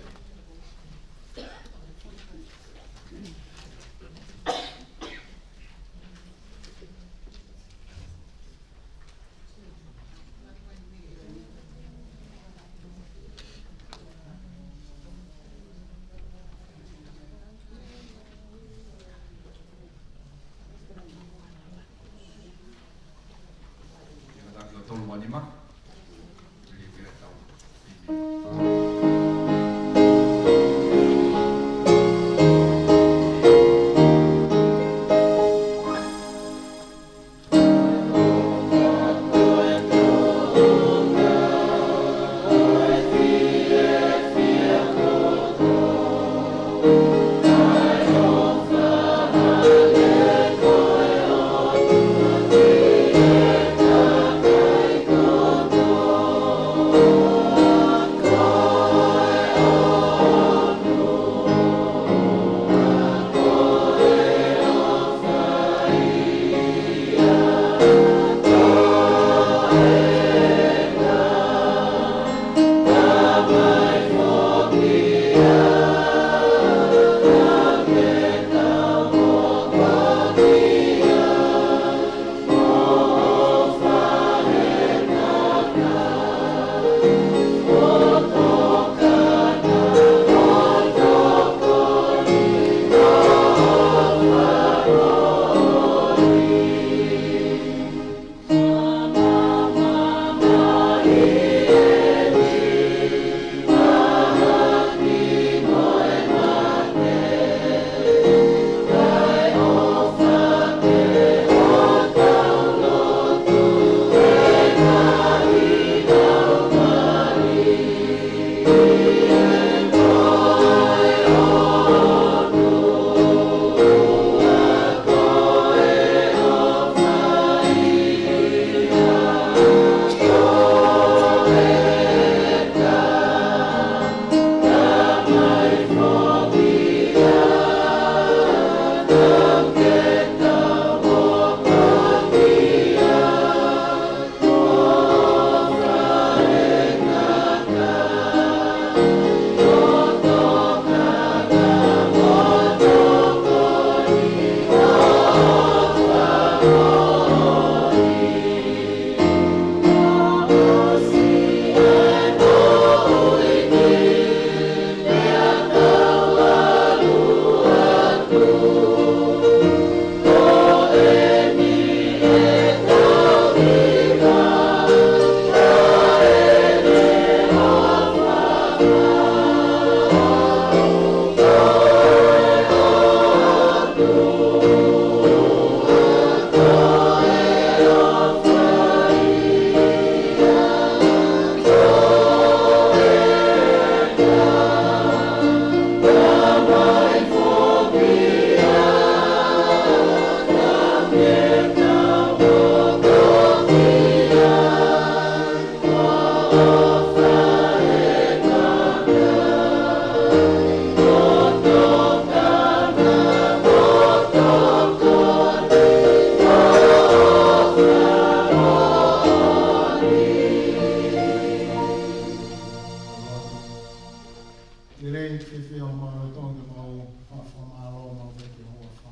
ʻEiki, fiefia homau loto ke mau fakamālō maʻu pē ki ho huafa.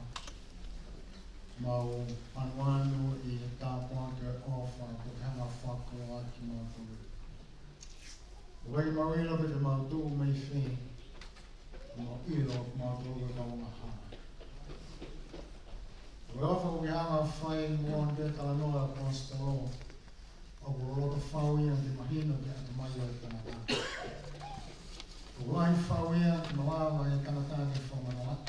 Mau ʻanuʻanu ʻi he tāpuaki ʻofa, ko e hanga fakaʻofa kimautolu. ʻOku ʻikai ke mau ʻilo pe te mau tuʻu mei fē, mau ʻilo kimautolu ko e kau angahala. Ko e ʻofa ʻoku ke hanga fai mo e talanoa ʻa e ʻaposetolo, ʻoku loto fau ia ke mahino ki he ʻatamai ʻo e tangata. ʻOku lahi fau ia ke malava ʻe he tangata ke fakamatalaʻi.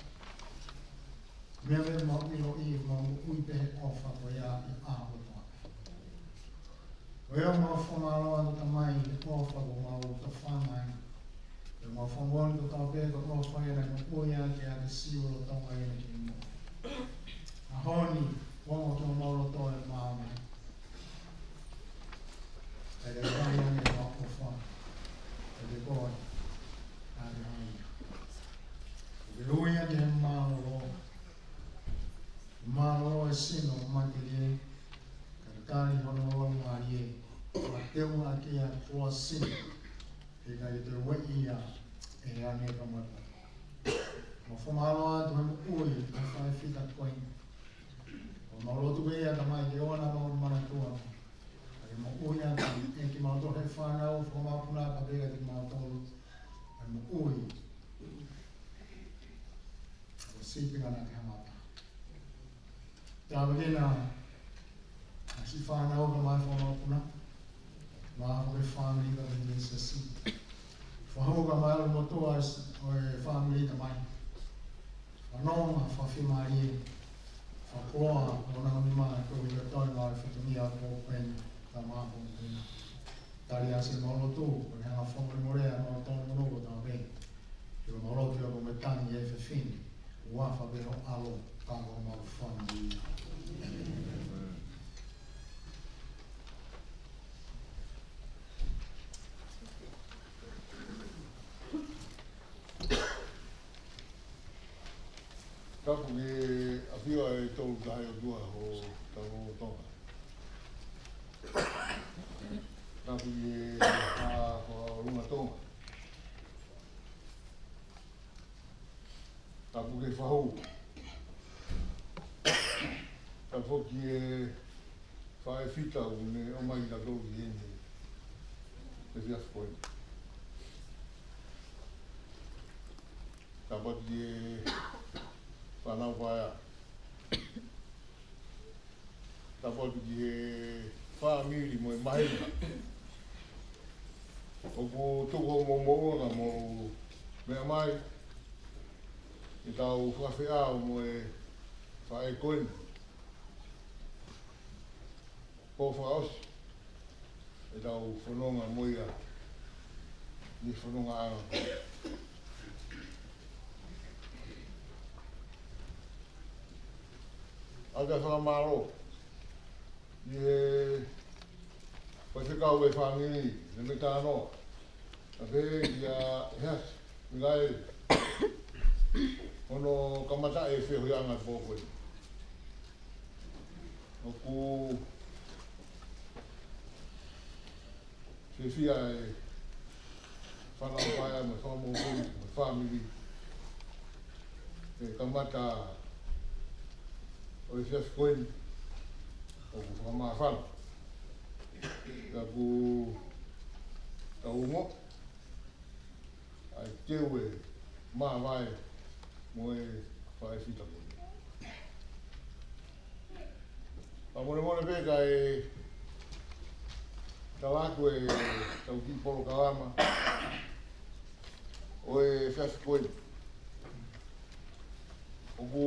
Meʻa pē ʻoku mau ʻiloʻi, mau moʻui pē he ʻofa ko ia ʻi he ʻaho kotoa. Ko ia ʻoku mau fakamālō atu Tamai he ʻofa kuo mau tofanga ai. Pea mau fakamoʻoni kotoa pē ko e ʻofa ia naʻe moʻui ʻaki ʻa e Siu ʻo Tonga ia ki muʻa. ʻAho ni, ʻoku ongo ki homau loto e maama. Pea ke ʻai ange ʻa e ʻofa. Pea ke koe. Pea ke ʻai. Ke ui ʻaki e mālōlō. Mālōlō e sino matelie. Ka ke tali hono laumālie. Fakateuʻaki ʻa e tuʻa sino. He ʻikai te ueʻi ia ʻe he ange kamata. Mau fakamālō atu he moʻui ʻa e faʻē fita ko eni. ʻOku mau lotu pē ia Tamai ke ʻoua naʻa mau manatua. Ka ke moʻui ʻaki ʻe kimautolu he fānau, fakamāpuna pea pehē kiate kimautolu. He moʻui. ʻO sīpinga naʻa ke hanga ʻo tā. Tāpuekina ʻa siʻi fānau ka mai fakamāpuna. Mo e fāmili ka mai mei siasi. Fakahoko mai ʻa e motuʻa ʻo e fāmili Tamai. Fanongo, fakafiemālie. Fakakoloa, ʻo nau nima, ko e ʻuhinga toenga ʻo e fatongia ʻo e pō ko eni, ka mau ʻomi pē ʻena. Tali ʻa siʻemau lotu, ko e hanga fakamolemole ʻa mau tonu mono ko tau pē. Ke mau lotu ʻa ko me tangi e fefine, ʻofa pē ho ʻAlo, ka ko mau fāmili. Tapu ki he ʻafio ʻa e Tolu Tahaʻi ʻOtua ʻo Tonga. Tapu ki he Fakalunga Tonga. Tapu ki he Fahu. Tapu ki he faʻē fita ʻoku ne ʻomai kitautolu ki heni he efiafi ko eni. Tapu ki he fānau paea. Tapu atu ki he fāmili mo e māhina. ʻOku tuku hoʻomou moʻunga mo meʻa mai ke tau fakafeʻao mo e faʻē ko eni. Ko e fakaʻosi ʻetau fononga mo ia ʻi he fononga ʻanga. ʻOku ou fakamālō ʻi he faifekau e fāmili, ne me tānoa. Ka pehē kia ʻEhasi Mikaele, hono kamata e feohiʻanga pō ko eni. ʻOku fiefia e fānau paea mo e fakamoʻui mo e fāmili. ʻE kamata ʻo e efiafi ko eni, ʻoku fakamāfana. Ka ʻoku tau ongo ʻa e teu e māvae mo e faʻē fita ko eni. Fakamolemole pē kae tala atu ʻetau kiʻi polokalama ʻo e efiafi ko eni. ʻOku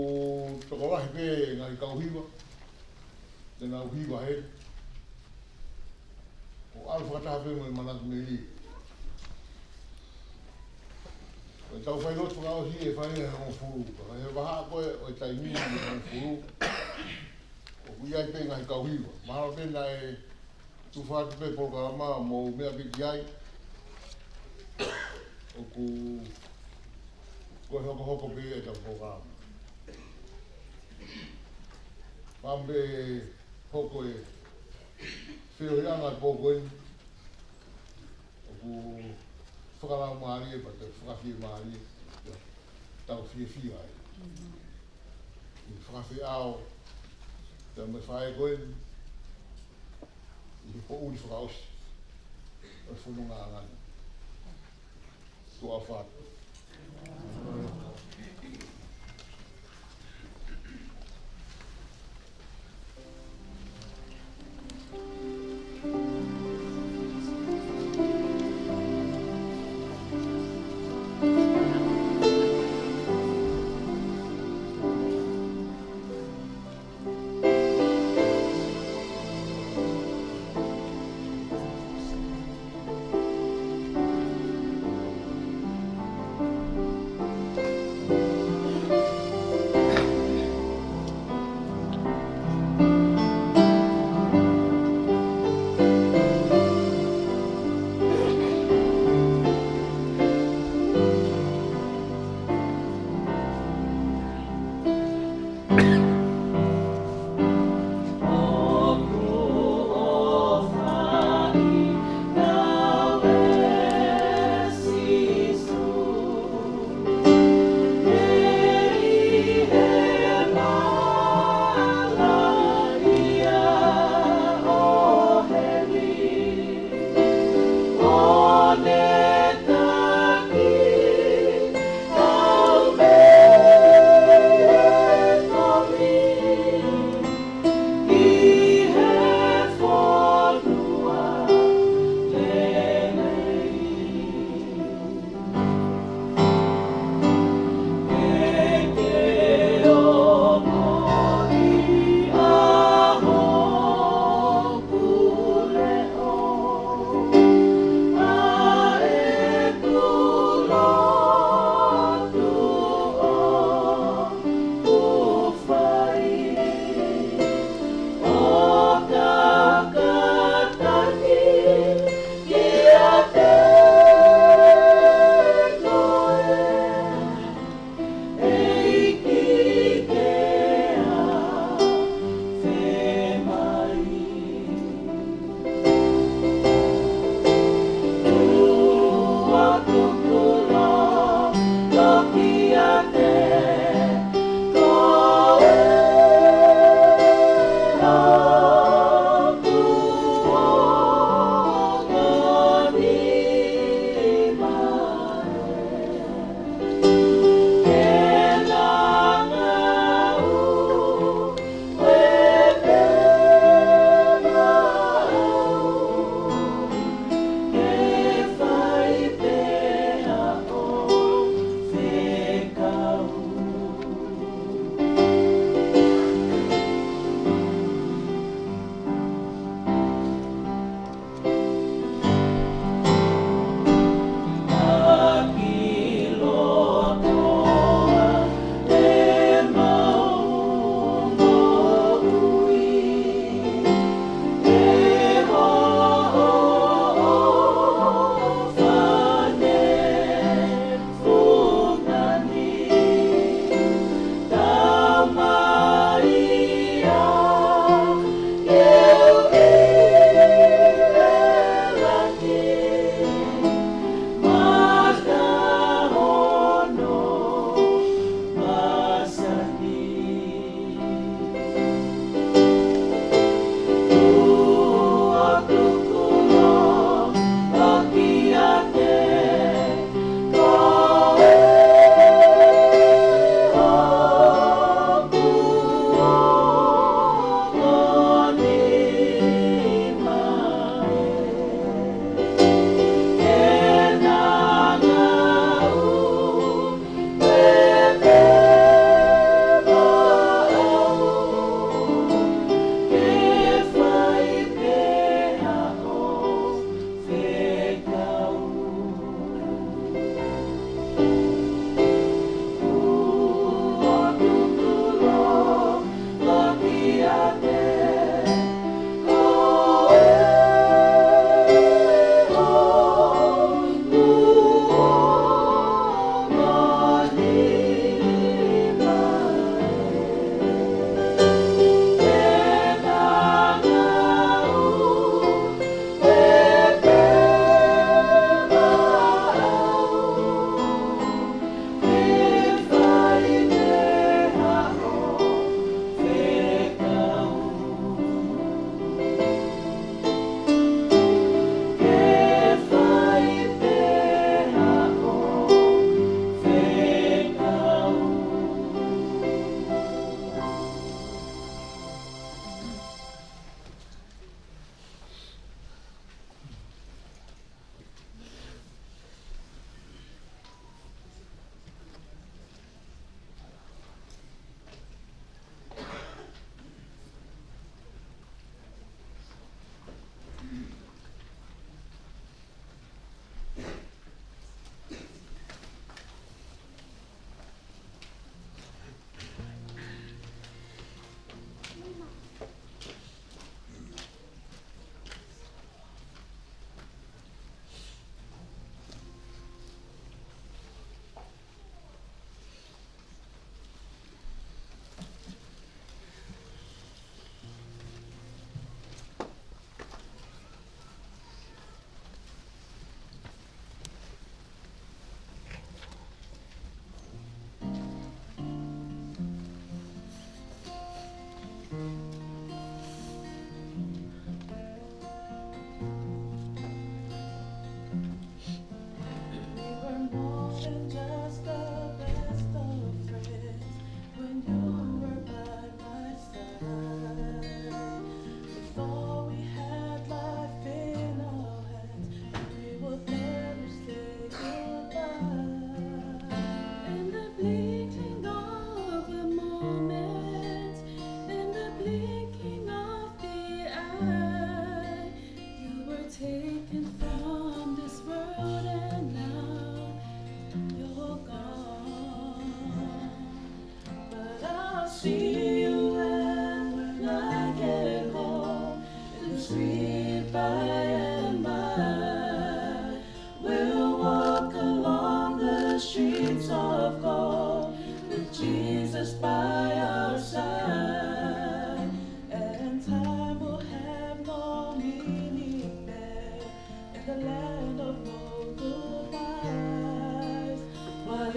tokolahi pē ngaahi kau hiva, te nau hiva heni. ʻO ʻalu fakataha pē mo e manatu melie. Ko ʻetau failotu fakaʻosi ʻe fai he hongofulu. Ka he vahaʻa ko ē ʻo e taimi ʻe hongofulu, ʻoku ʻi ai pē ngaahi kau hiva. Mahalo pē naʻe tufa atu pē polokalama mo meʻa pē ki ai. ʻOku ko e hokohoko pē ʻetau polokalama. Pea ʻe hoko e feohiʻanga pō ko eni. ʻOku fakalaumālie, pea te u fakafiemālie, pea tau fiefia ai ʻi he fakafeʻao, pea mo e faʻē ko eni, ʻi he poʻuli fakaʻosi ʻo e fononga ngani. Tuʻa ʻofa atu.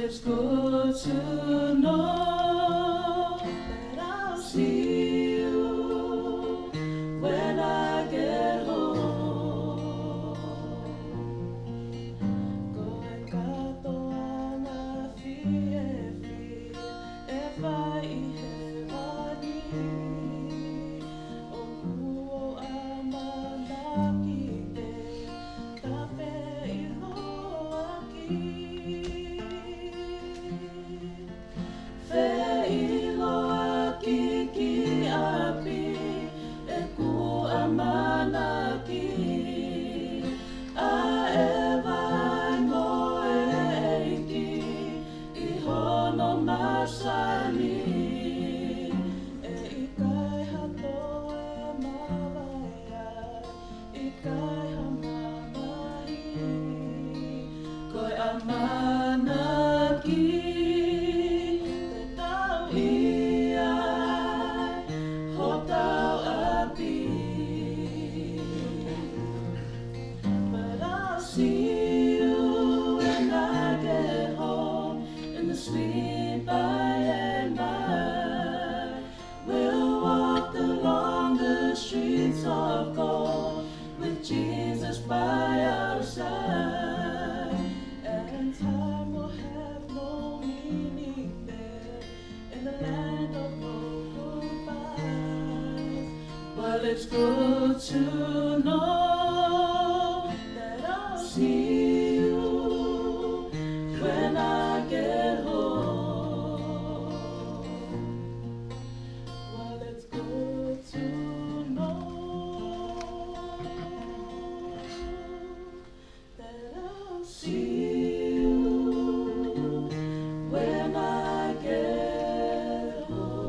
It's good to know that I'll see you when I get home. Ko e kātoanga fiefia ʻe fai ʻi hēvani. ʻOku ou ʻamanaki te ta feʻiloaki. Feʻiloaki ki ʻapi ʻeku ʻamanaki. ʻA e vahe mo e ʻEiki ʻi hono masani. ʻE ʻikai ha toe mavahe ai, ʻikai ha mamahi. Ko e ʻamanaki te tau ʻi ai hotau ʻapi. But I'll see you when I get home in the sweet by and by. We'll walk along the streets of gold with Jesus by our side. And time will have no meaning there in the land of broken goodbyes. Well, it's good to know that I'll see you when I get home. Well, it's good to know that I'll see you when I get home.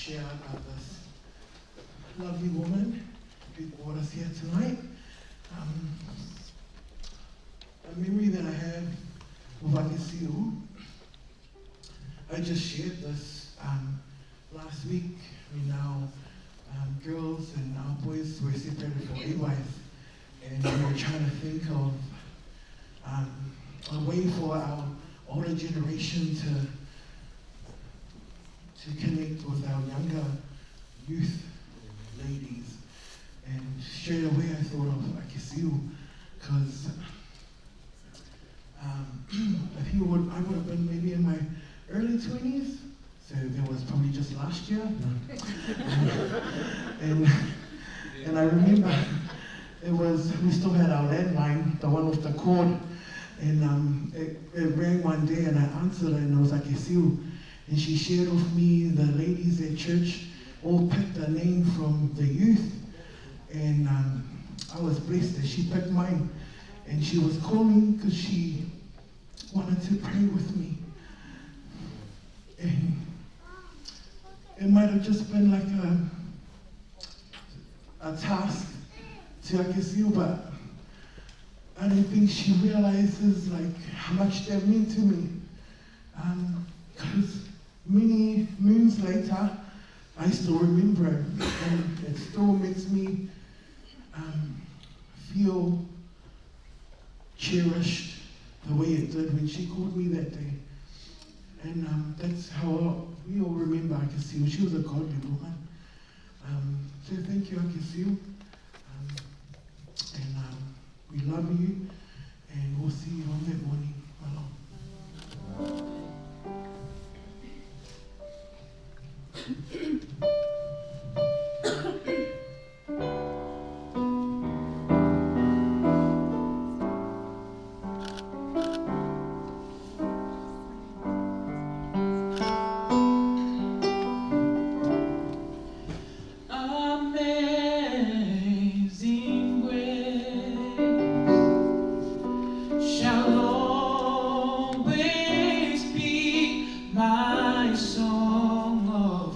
share about this lovely woman who brought us here tonight. Um, a memory that I have of Akesiu, I just shared this um, last week when our um, girls and our boys were separated for Ewaith, and we were trying to think of um, a way for our older generation to to connect with our younger youth ladies. And straight away I thought of Akesiu, because um, if he would, I would have been maybe in my early twenties, so that was probably just last year. And and I remember it was, we still had our landline, the one with the cord, and um, it, it rang one day and I answered it and it was Akesiu. And she shared with me the ladies at church all picked a name from the youth. And um, I was blessed that she picked mine. And she was calling because she wanted to pray with me. And it might have just been like a, a task to Akesiu, but I don't think she realizes like how much that meant to me. Because many moons later, I still remember it, and it still makes me um, feel cherished the way it did when she called me that day. And um, that's how we all remember Akesiu. She was a godly woman. Um, so thank you, Akesiu. Um, and um, we love you, and we'll see you on that morning. Mālō. Amazing grace, shall always be my song of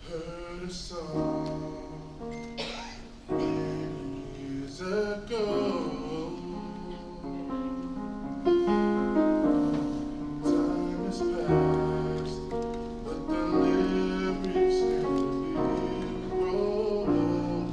Heard a song many years ago. Time has passed, but the lyrics still grow old.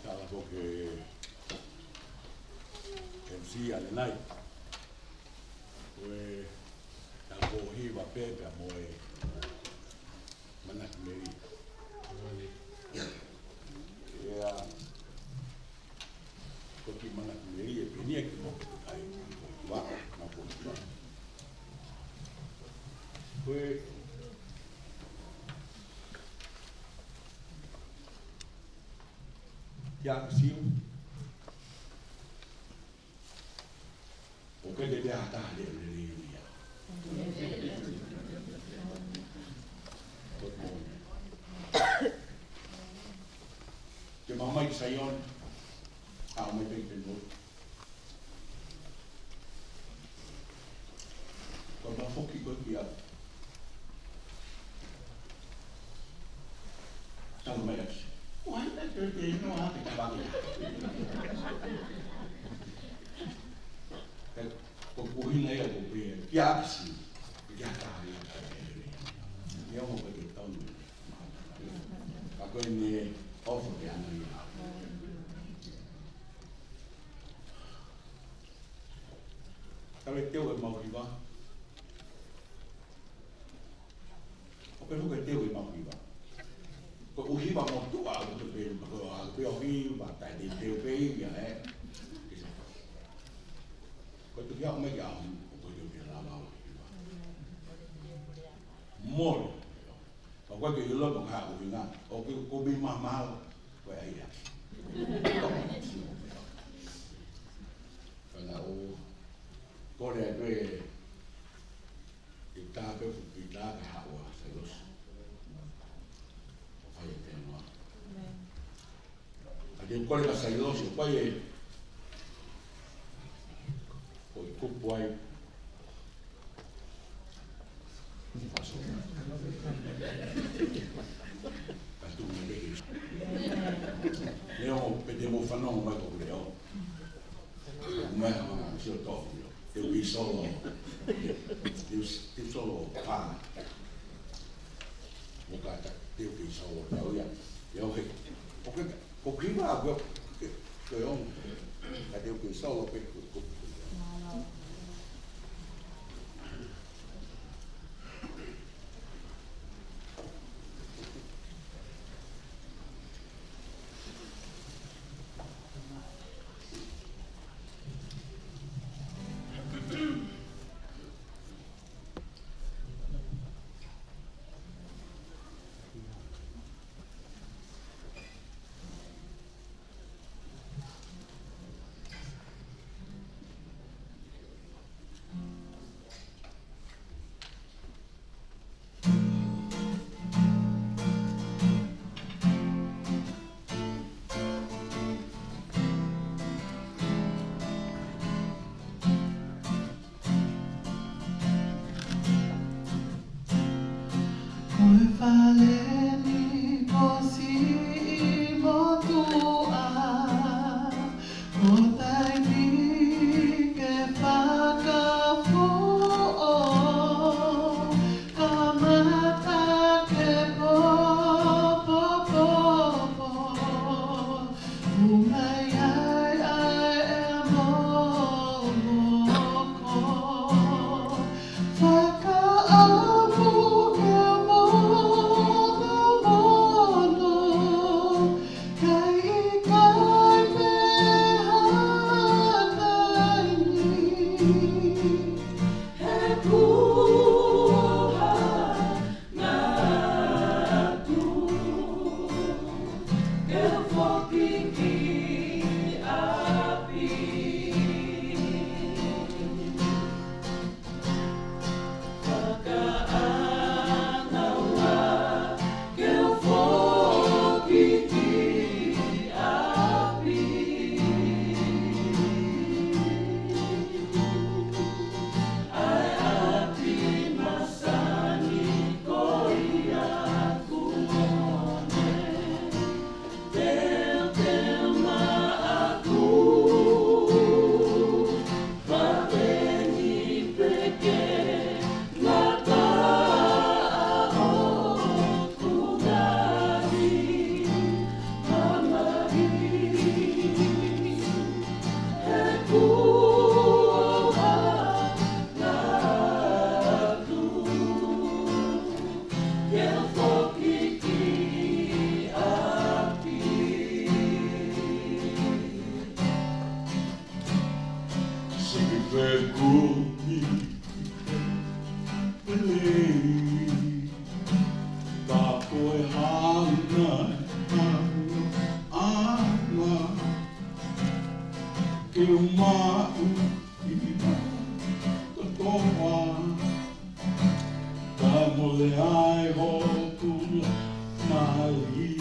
Tala ko ke M C ʻanenai. Ko e tau ko hiva pēpē mo e Manaki Meli. ʻIa, ko ki Manaki Meli e penia ki mo kai ki ko tua, na ko tua. Ko e Kia Siu. ʻOku ke te ata le le le ia. Ke mau mai ki Saione, ʻa mai pē ki Penua. Ko mau foki ko kia. Tala mai ʻaki. Ko hai na te te no a te kavake. Ko kuhina ia ko pe kia ʻasi. Kia taha ia. Ia mo pe ke tau. Ka ko eni ʻofa ke ana ia. Ka le teu e mau hiva. ʻO ke huke teu e mau hiva. Ko u hiva mo tua, ʻo ke pe, ko a pe o hiva, ka te teu pe ia, ē. Ko tu kia me kia, ʻo ko te ke lava o hiva. Mole. Ka ko ke ilo mo ka u hinga, ʻo ke ko bi mamao, ko e ai ia. Ka na o, ko le atu e, ʻi tā pe fu ʻi tā ka haʻu ʻa Sailosi. ʻO fai e tēnoa. A te u kole ka Sailosi, ʻo fai e, ko i kupu ai. Ka tu mai leki. Leo, pe te mo fanongo mai ko leo. Mai hanga sio tō. Te u ki solo. Te u, te u solo pa. Mo ka ta, te u ki solo. Tau ia. Ia o he. ʻO ke, ko ki ma, ko ke, ko e on. Ka te u ki solo pe, ko, ko. Ko e fale ni ko siʻi motuʻa, ko taimi ke fakafuʻo, ka Lelei, ka ko e hā nai ʻa e ʻaonga ke u maʻu ʻi he kotoa, ka mole ai hoku laumālie.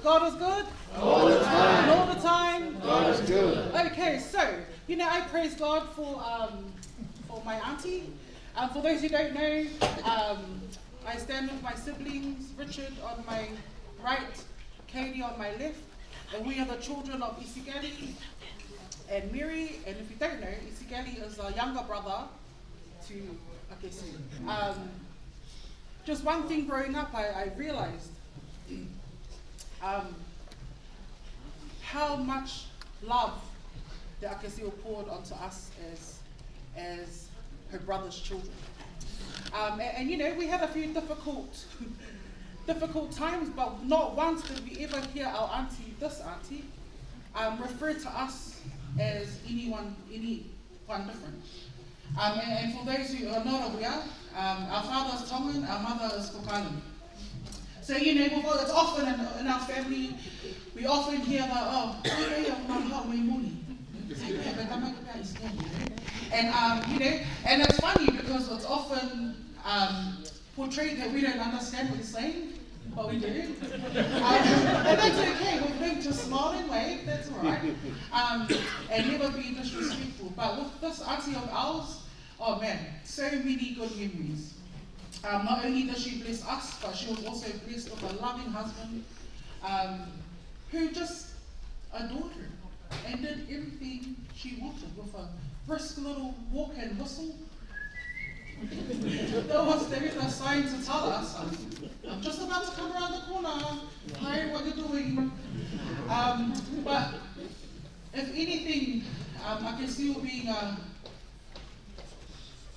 God is good. All the time. And all the time. God is good. Okay, so, you know, I praise God for, um, for my auntie. Um, for those who don't know, um, I stand with my siblings, Richard on my right, Katie on my left, and we are the children of Isikeli and Mary. And if you don't know, Isikeli is a younger brother to Akesi. Um, just one thing growing up, I, I realized, um, how much love that Akesi poured onto us as, as her brother's children. Um, and, and, you know, we had a few difficult, difficult times, but not once did we ever hear our auntie, this auntie, um, refer to us as anyone, any one different. Um, and, and for those who are not aware, um, our father is Tongan, our mother is Cook Island. So, you know, we've, it's often in, in our family, we often hear the, "Oh, koe ia ʻoku mau haʻu mei muli." It's like, "Yeah, but I'm not about Isikeli." And, um, you know, and it's funny because it's often, um, portrayed that we don't understand what he's saying, but we do. Um, and that's okay. We've learned to smile and wave. That's all right. Um, and never be disrespectful. But with this auntie of ours, oh man, so many good memories. Um, not only does she bless us, but she was also blessed with a loving husband, um, who just adored her and did everything she wanted with a brisk little walk and whistle. There was, there is a sign to tell us, "I'm, I'm just about to come around the corner. Hi, what you doing?" Um, but if anything, um, I can see you being a,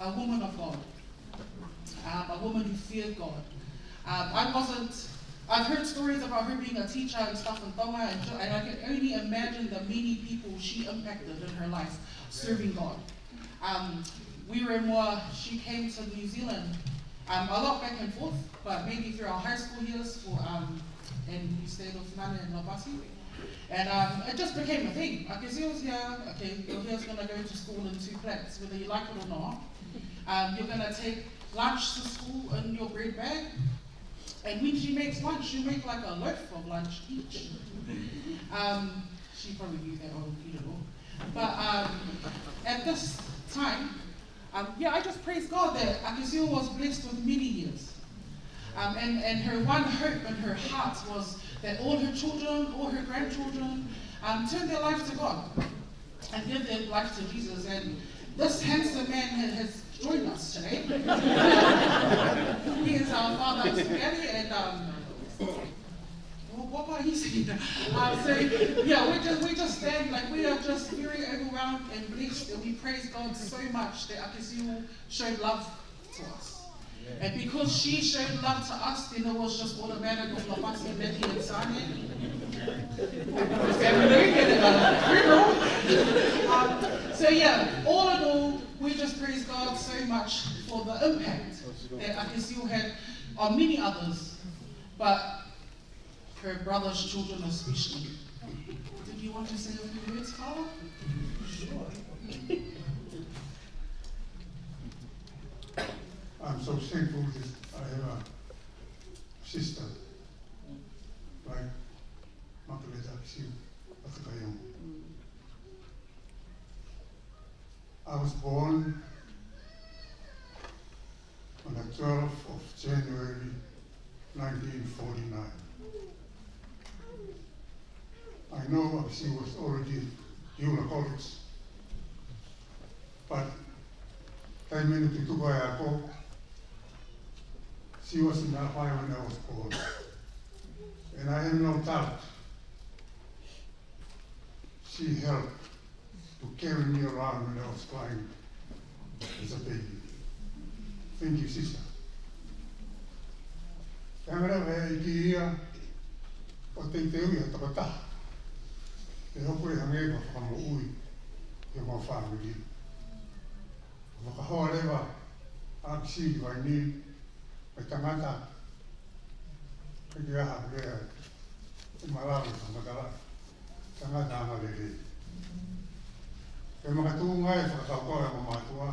a woman of God, um, a woman who feared God. Um, I wasn't, I've heard stories about her being a teacher and stuff in Tonga, and, and I can only imagine the many people she impacted in her life serving God. Um, we were more, she came to New Zealand, um, a lot back and forth, but mainly through our high school years for, um, and we stayed with Nana and Lopati. And, um, it just became a thing. Okay, Zio's here. Okay, your hair's gonna go to school in two plaits, whether you like it or not. Um, you're gonna take lunch to school in your bread bag. And when she makes lunch, she'll make, like, a loaf of lunch each. Um, she probably knew that I would eat it all. But, um, at this time, um, yeah, I just praise God that Akesio was blessed with many years. Um, and, and her one hope in her heart was that all her children, all her grandchildren, um, turn their lives to God and give their life to Jesus. And this handsome man ha-, has joined us today. He is our father, Spaghetti, and, um, well, what about you, Sina? Uh, so, yeah, we just, we just stand, like, we are just very overwhelmed and blessed, and we praise God so much that Akesio showed love to us. And because she showed love to us, then it was just automatic with Lopati, Matthew, and Sane. Family, and, uh, funeral. Um, so yeah, all in all, we just praise God so much for the impact that Akesio had on many others, but her brother's children especially. Did you want to say a few words, Father? Sure. I'm so thankful that I have a sister like Makaleta Akesio Atakayo. I was born on the twelfth of January, nineteen forty-nine. I know she was already in Ula College, but taimi naʻe tutuku ai ʻa e ako, she was in Hawaii when I was born. And I have no doubt she helped to carry me around when I was crying as a baby. Thank you, sister. Hanga leva ʻe he ʻEiki ia ʻo teuteuʻi ha tokotaha ʻe hoko ʻo hangē ko e fakamoʻui ʻi homau fāmili. Fakahoa leva ʻa Akesio ki Vainī, ko e tangata, ʻikai ke ʻi ai ha lea ʻe malava ke fakamatalaʻi, tangata angalelei. Ko e makatuʻunga ia e fakakaukau ʻa e mātuʻa,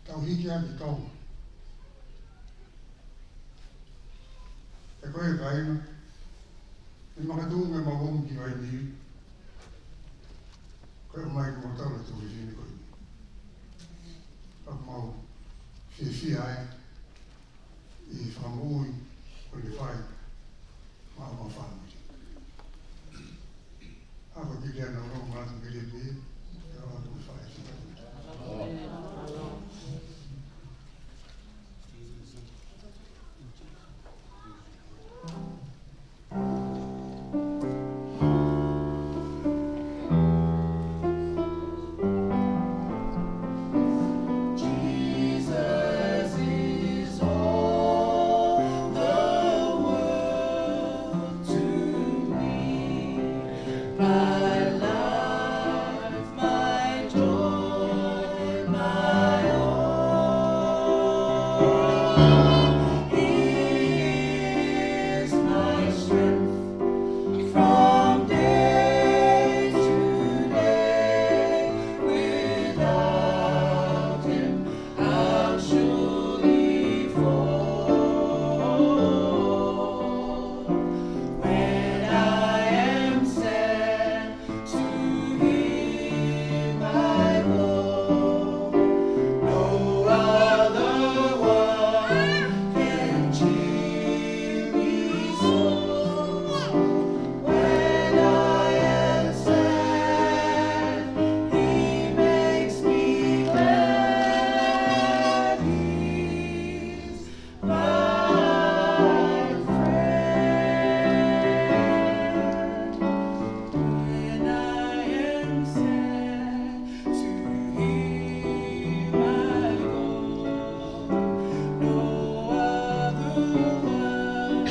tau hiki atu ki Tonga. He ko e kāinga, ʻI he makatuʻunga ʻemau ongo kiʻi vaini, ko e ʻomai kimautolu ʻe he tuofefine ko eni. Pea mau fiefia ai ʻi he fakamoʻui kuo ne fai maʻa homau fāmili. Ako ki lea na ʻo rongo mātu ke lea pē, ʻe ʻoatu ʻe he faʻē. Jesus is all the world to me, my life, my joy, my all. He is my strength from day to day. Without him, I'll surely fall. When I am sad, to him I go. No other one can cheer me so. When I am sad, he makes me glad. He's my friend. When I am sad, to him I go. No other one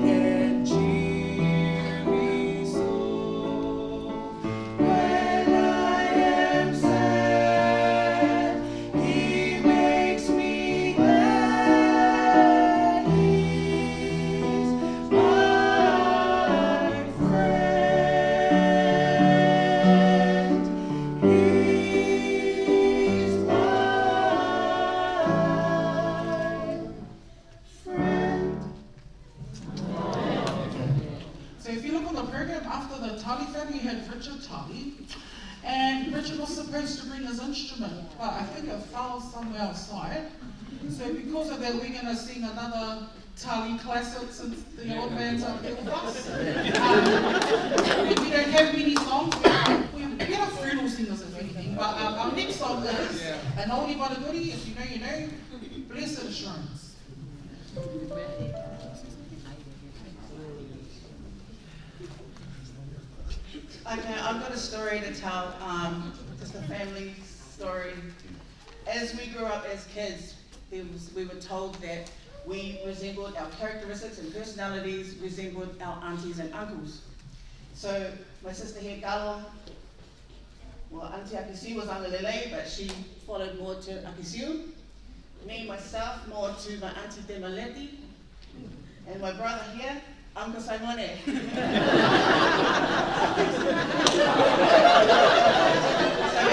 can cheer me so. When I am sad, he makes me glad. He's my friend. He's my friend. So if you look on the program, after the Tali family, we had Richard Tali. And Richard was supposed to bring his instrument, but I think it fell somewhere outside. So because of that, we're gonna sing another Tali classic since the old man's up here with us. Um, we don't have many songs. We have, we have better funeral singers, if anything. But, um, our next song is an oldie but a goodie. If you know, you know. Blessed Assurance. Okay, I've got a story to tell, um, just a family story. As we grew up as kids, there was, we were told that we resembled, our characteristics and personalities resembled our aunties and uncles. So my sister here, Kalo, well, Auntie Akisiu was Uncle Lele, but she followed more to Akisiu. Me, myself, more to my Auntie Temaleti. And my brother here, Uncle Simone. So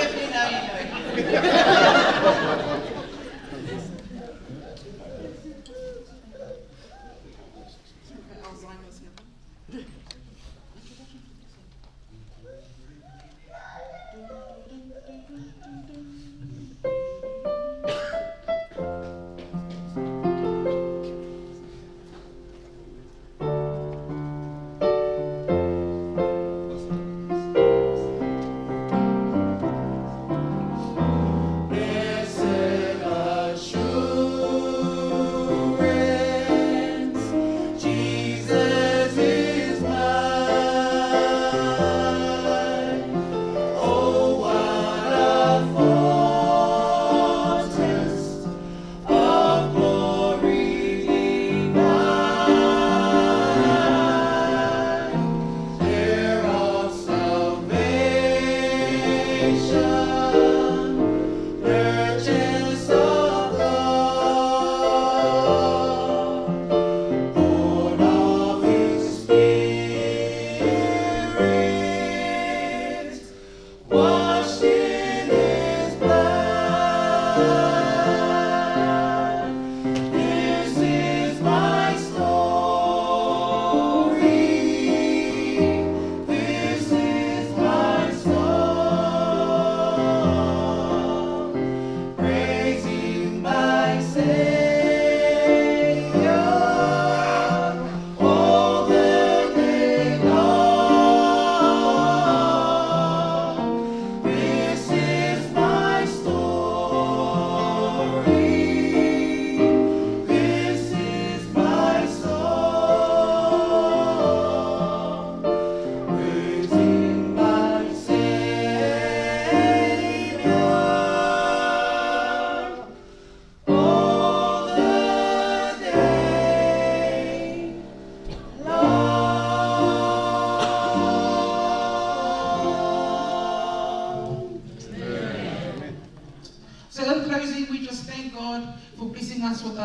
if you know, you know. Alzheimer's here.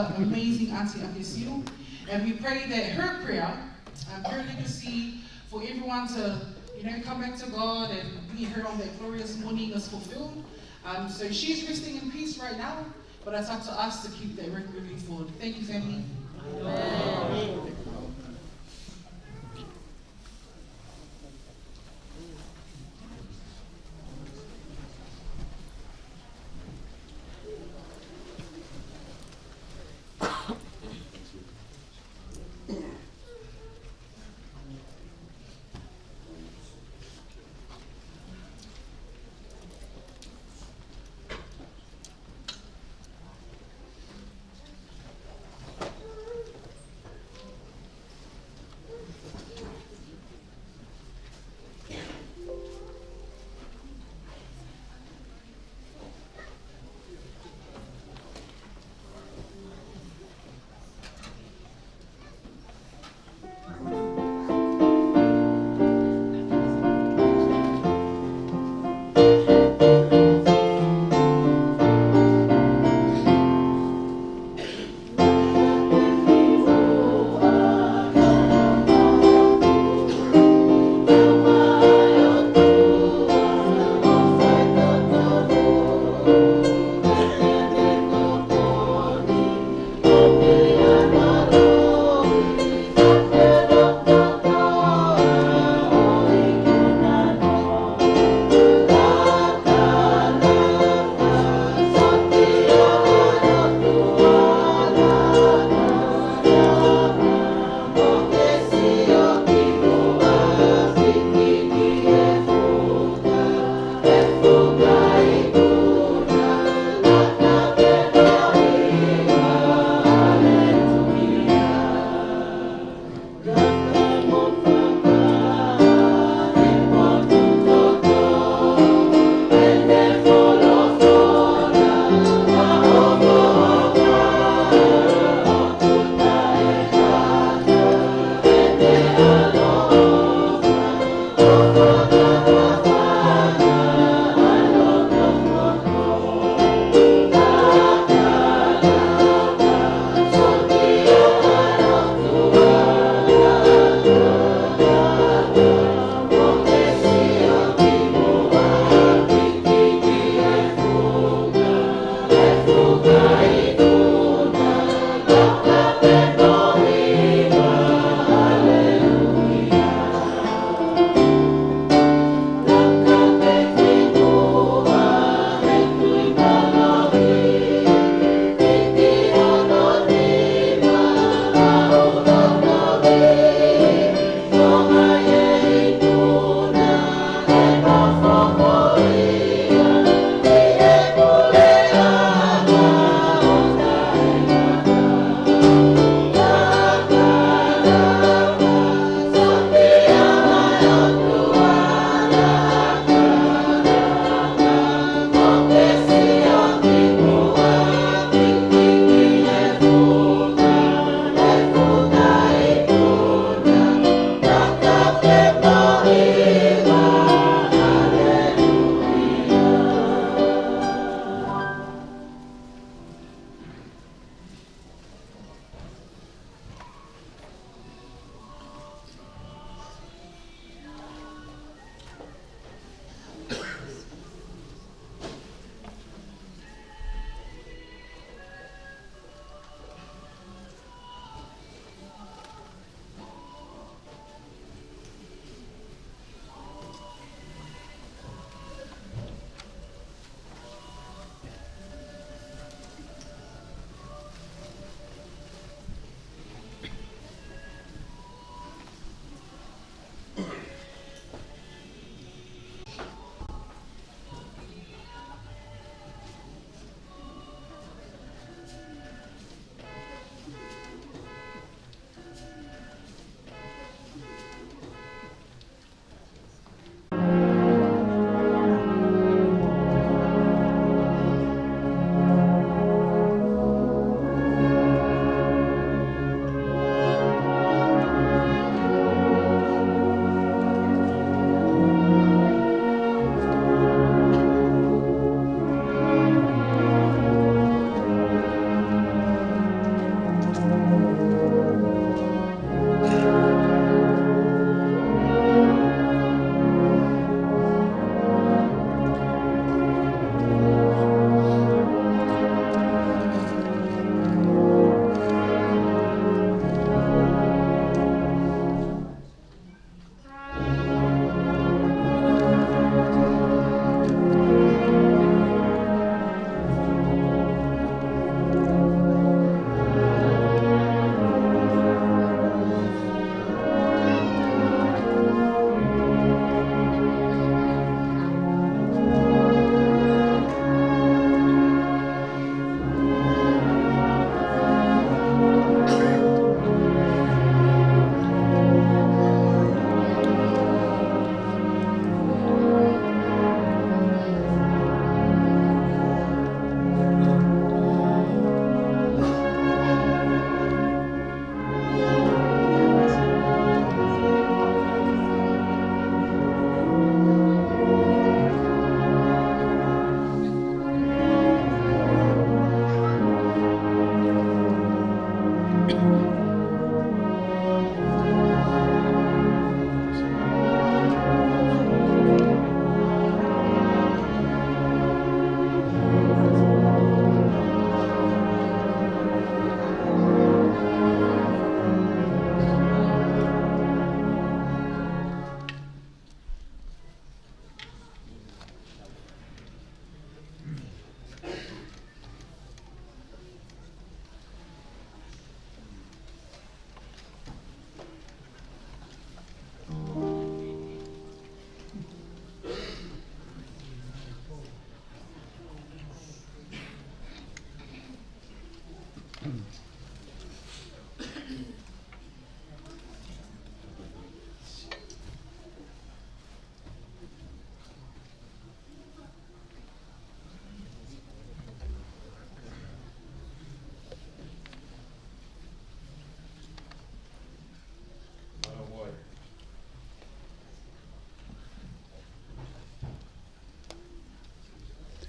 amazing Auntie Ake Siu. And we pray that her prayer, um, her legacy for everyone to, you know, come back to God and be here on that glorious morning is fulfilled. Um, so she's resting in peace right now, but it's up to us to keep that work moving forward. Thank you, family.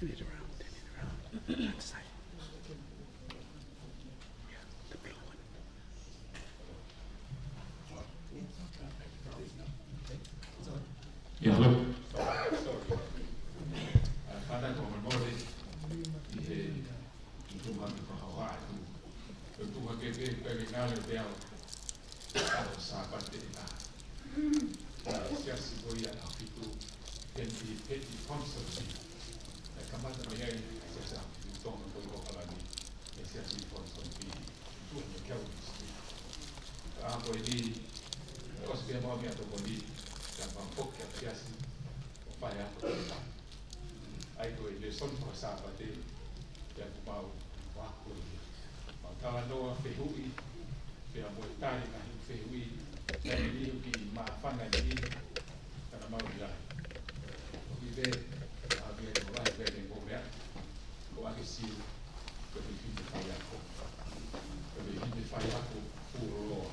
Turn it around, turn it around. That side. Yeah, the blue one. Yeah, hello. Sorry. Ā, kātaki ʻo fakamolemole ʻi he ʻi he tuʻunga ke fakahoha atu. Ko e tuʻunga ke pē, pē ke ngalo pē au. ʻAho Sāpate ʻe taha. ʻA e siasi ko ia ʻa Fitu, Peni, Peni Thompson. ʻE kamata mai ai, siasi ʻa Fitu Tonga ko i ʻOkalani. ʻE siasi Thompson pi. Tuʻu mai kiate au. ʻA ko eni, ʻosi pē mau meʻa tokoni. Ka mau foki atu siasi. ʻO fai ako. ʻA ia ko e lēsoni faka-Sāpate, ʻa ia ʻoku mau ako ia. Mau talanoa fehuʻi, pea mo e tali ngaahi fehuʻi, ʻa ia ʻoku kiʻi māfana ʻi he, ka naʻa mau ʻi ai. ʻOku ʻi ai, ʻa ia ʻoku lahi pē ʻene ngomea, ko ʻAkesiu, ko e fefine faiako. Ko e fefine faiako fuoloa.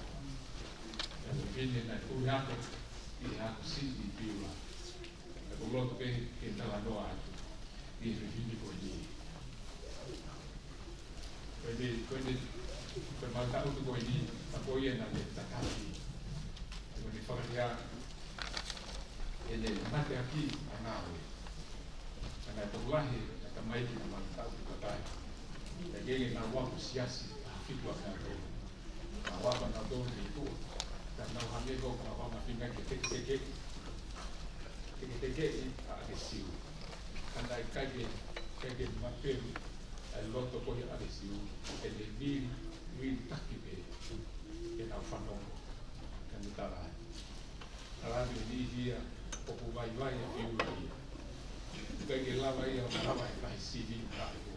Ko e fefine naʻe faiako, ʻi he ako siʻi ʻi Piula. ʻOku ou loto pē ke talanoa atu ʻi he fefine ko eni. Ko eni, ko eni, ko e mau taʻutu ko eni, ka ko ia naʻa ne tataki. Ko eni fakalea, ʻene mateaki ʻa Ngāue. Ka naʻe tokolahi ʻa e tamaiki naʻa mau taʻutu kakai. Ka ko e ngaahi ako siasi, ʻa Fitu ʻa Ngāue. Ka ʻoku ʻi ai ʻa e tō ni tuʻu, ka naʻa nau hangē ko ʻenau anga fina ke teketeke, teketeke ʻa ʻAkesiu. Ka naʻe ʻikai ke, ʻikai ke mapelu ʻa e loto ko ia ʻa ʻAkesiu, ʻene vili, vili taki pē, ke nau fanongo, ka ne tala ai. Ka lani ni ia, ʻoku vaivai ʻa Piula ia. ʻIkai ke lava ia, ʻo lava e kakai sivi ka ko.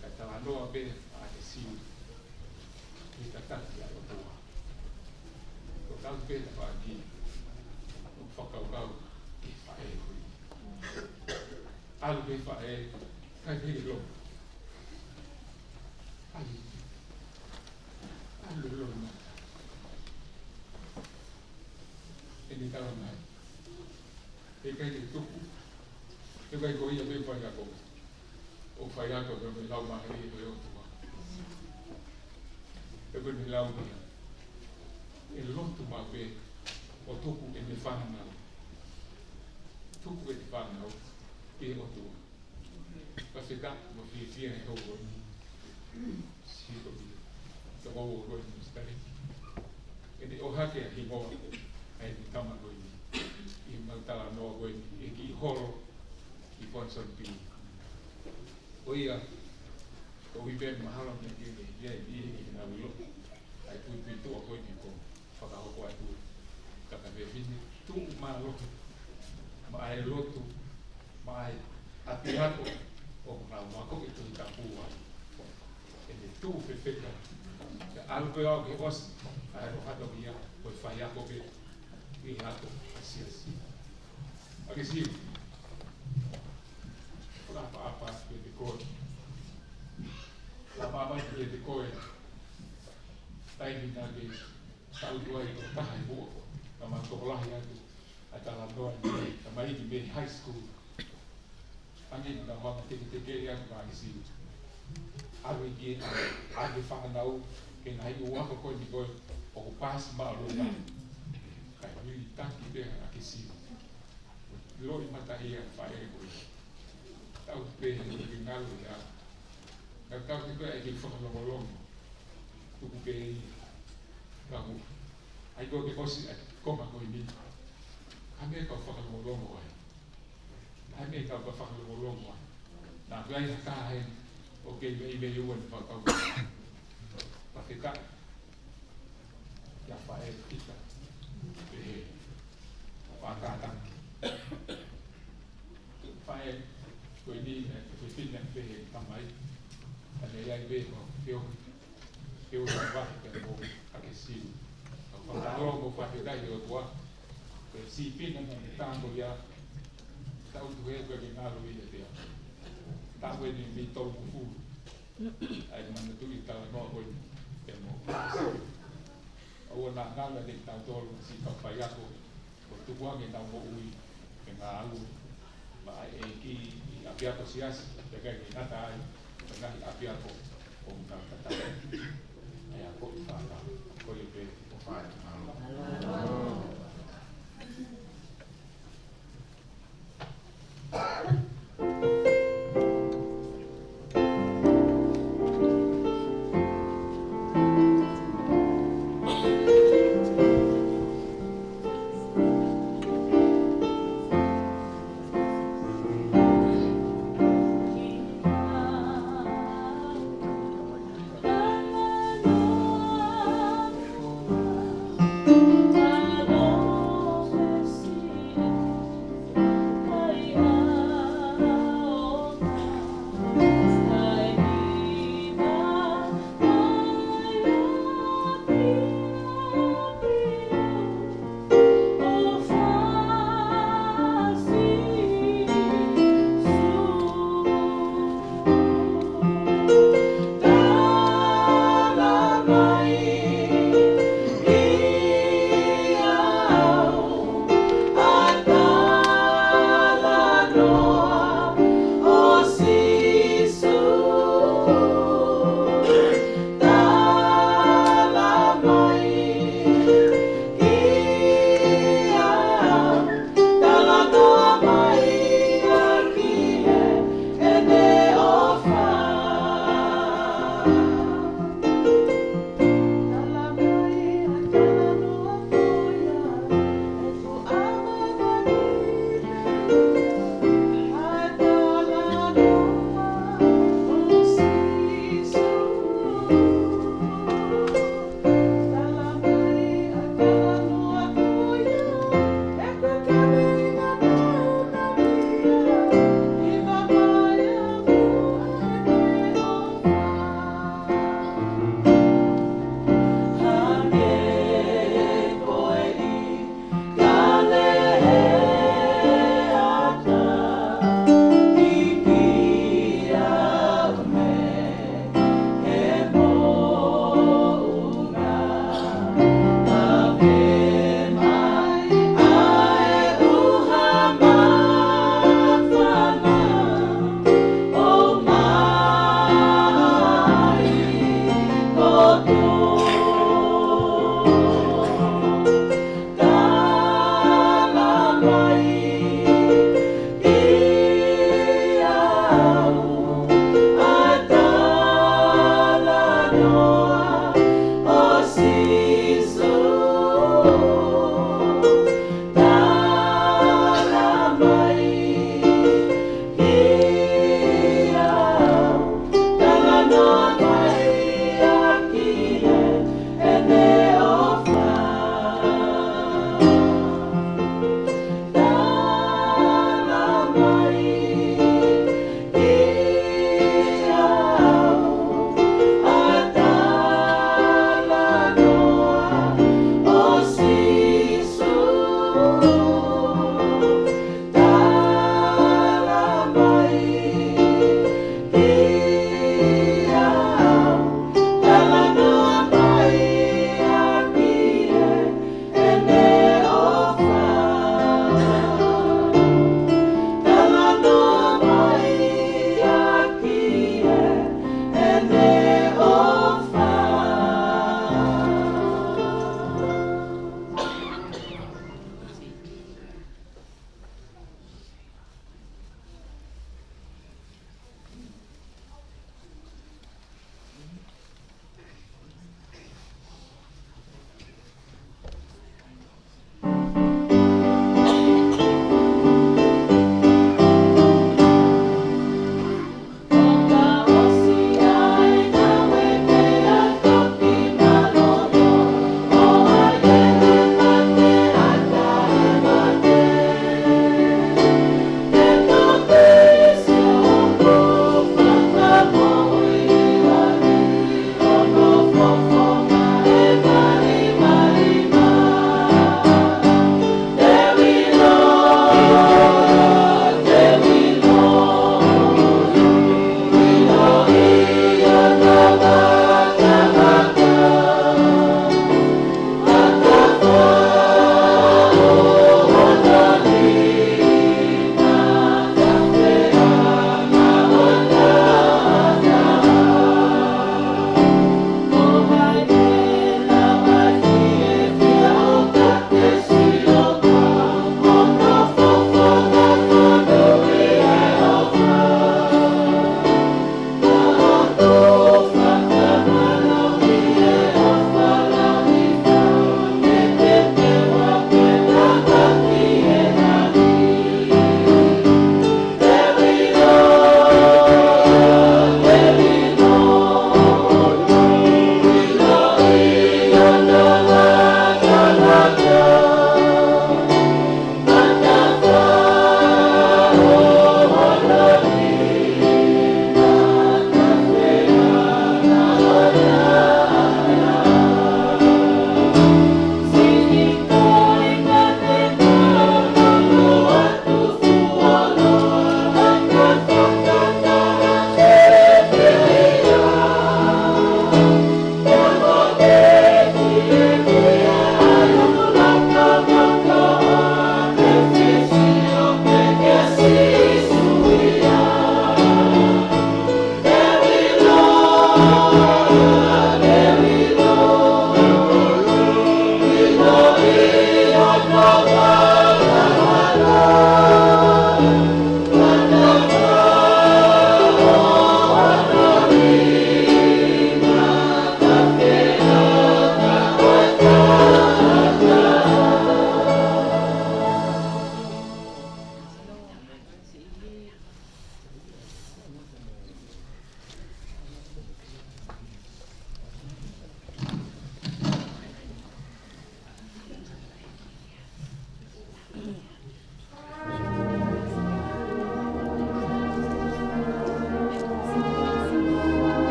Ka talanoa pē ʻa ʻAkesiu. ʻI he tataki ʻa e ʻOtua. Ko e kau pē tafaʻaki, ʻo fakakaukau ki he faʻē ko ē. ʻAlu ki he faʻē, ʻikai ke ʻilo. ʻAlu, ʻalu ʻo ʻilo mai. ʻEne tala mai. ʻE ʻikai ke tuku. ʻE ʻikai ko ia pē faiako. ʻO faiako pē mo e Laumālie ʻo e ʻOtua. ʻE ko eni lau mai. ʻE lotu maʻu pē ʻo tuku ʻene fānau. Tuku ʻene fānau ki he ʻOtua. Pasifika, mo fiefia he houa ni. Sio ki he toko ua ko eni mo sitari. ʻEne ʻohake ʻa e hingoa ʻa e tama ko eni. ʻI he mau talanoa ko eni, ʻi he kiʻi holo ʻi Ponsonby. Ko ia, ko e ʻuhi pē mahalo mei he, mei he, mei he, mei he ngāue ʻa e puipuituʻa ko eni ko fakahoko atu. Ka ka fefine tuʻu mālohi, maʻa e lotu, maʻa e ʻapiako, ʻoku nau ako e Tohi Tapu ai. ʻEne tuʻu fefeka, ka ʻalu pē au ke ʻosi, ʻa e ʻohake ia, ko e faiako pē, ʻi he ako ʻa e siasi. ʻAkesiu. Fakaʻapaʻapa kiate koe. Fakaʻapaʻapa kiate koe. Taimi naʻa ke taʻutu ai ʻo taha ʻi muʻa, ka mau tokolahi atu ʻa e talanoa ni, ka mai ki mei high school. Hangē naʻa mau teketeke ia mo ʻAkesiu. ʻAve ki he, ʻave fānau, ki he ngaahi ʻū ako ko eni ko ē, ʻoku paasi māʻolunga. Kae vili taki pē ʻa ʻAkesiu. Loʻimata ia faʻē ko ē. Tau pē he ke ngalo ia. Ka tau ke pē ai ke fakalongolongo. Tuku pē ia. Ka mo. ʻAi ko ke ʻosi ʻa e konga ko eni. Ka mei ka fakalongolongo ai. Ka mei ka fakalongolongo ai. Naʻa ku ʻai ha taha heni. ʻOku kei veiveiua ʻene fakakaukau. Pasifika. Kia faʻē Pita. Pehē. Fakataki. Faʻē, ko eni, ʻe, ko e fefine pehē tamai. Ka ne ʻai pē ko e feohi. Feohi vahe pē mo ʻAkesiu. Fakatalo mo fakafetaʻi ki he ʻOtua. Ko e sīpinga naʻa ne tango ia. Tau tuhe ko e ngalo ia te au. Tau eni mei tolungofulu. ʻA ia naʻa ne tuʻi talanoa ko eni. Pea mo ʻAkesiu. ʻOua naʻa ngalo ʻiate kitautolu siʻi kau faiako, ʻo tukuange ʻenau moʻui, ke ngāue, Maʻa e ʻEiki ʻi ʻapiako siasi, pea ke ngata ai, pea ngaahi ʻapiako ʻo e kau tangata. ʻA ia ko e fānau, ko ia pē ʻoku fai mālō.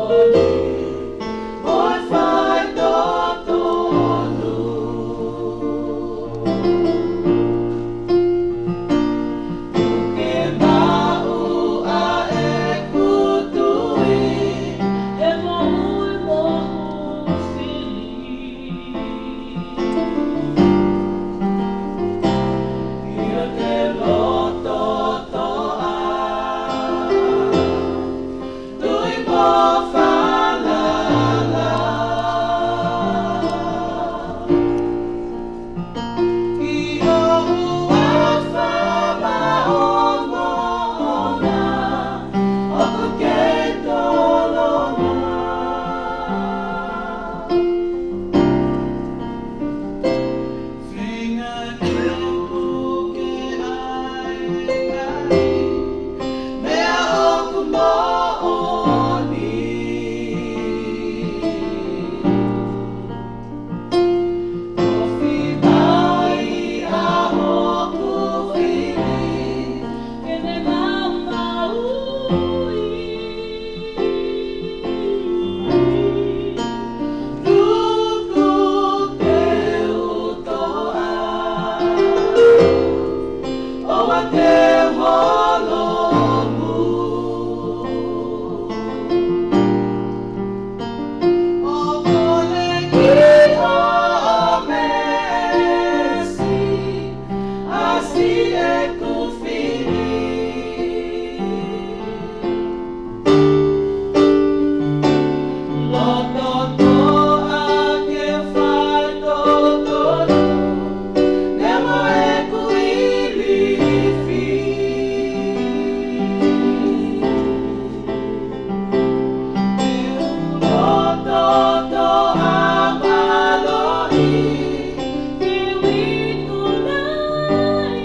Mo e faitotonu. Ke maʻu ʻa ʻeku tui, he moʻui moʻui fili. ʻIo, te u loto toʻa. Tui mo falala. ʻI ho huafa maʻongoʻonga, ʻoku kei tolonga. Feinga ke puke ai e ngaahi meʻa ʻoku moʻoni. Ofi mai ʻa hoku fili ke ne maumauʻi. Tuku ke u toʻa, ʻoua te u holomui. ʻO kole ki hoʻo meesi, ʻasi ʻeku fili. Loto toʻa ke faitotonu, neongo ʻeku ilifi. Loto toʻa mālohi, ke u ikuna ai.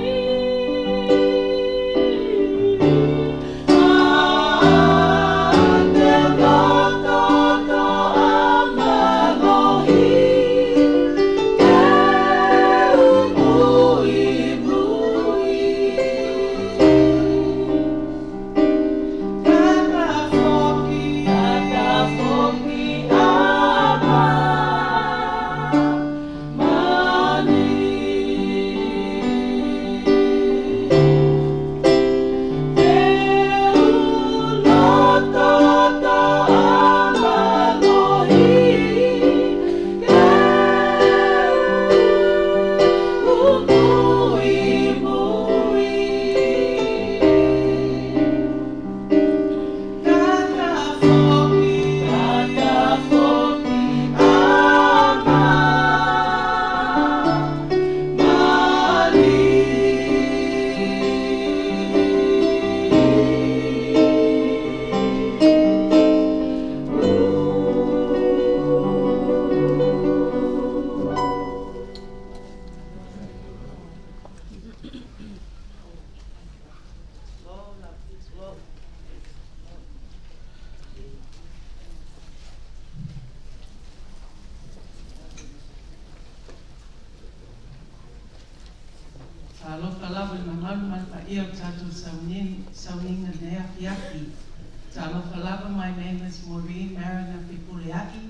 Talofa lava mo e mamalu mai ʻa e ʻOtua ʻi he sauni-, sauniga ʻaneafi. Talofa lava, my name is Maureen Mariner Fepuleaʻi.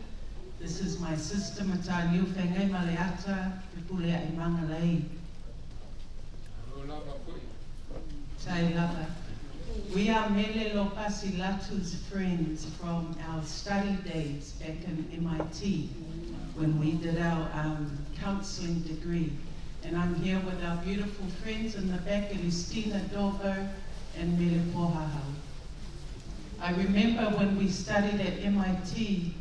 This is my sister, Mataniu Fengai Maleata Fepuleaʻi Mangalei. Talofa lava. We are Mele Lopasi Latu's friends from our study days back in M I T when we did our, um, counseling degree. And I'm here with our beautiful friends in the back, Elistina Dorvo and Mele Pohahau. I remember when we studied at M I T,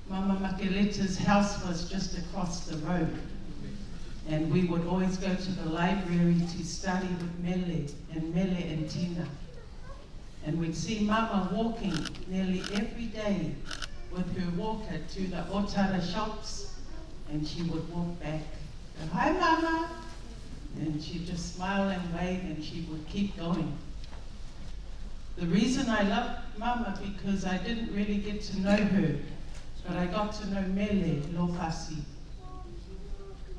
Mama Makeleta's house was just across the road. And we would always go to the library to study with Mele and Mele and Tina. And we'd see Mama walking nearly every day with her walker to the ʻōtara shops, and she would walk back. Go, "Hi, Mama." And she'd just smile and wave, and she would keep going. The reason I love Mama because I didn't really get to know her, but I got to know Mele Lopasi.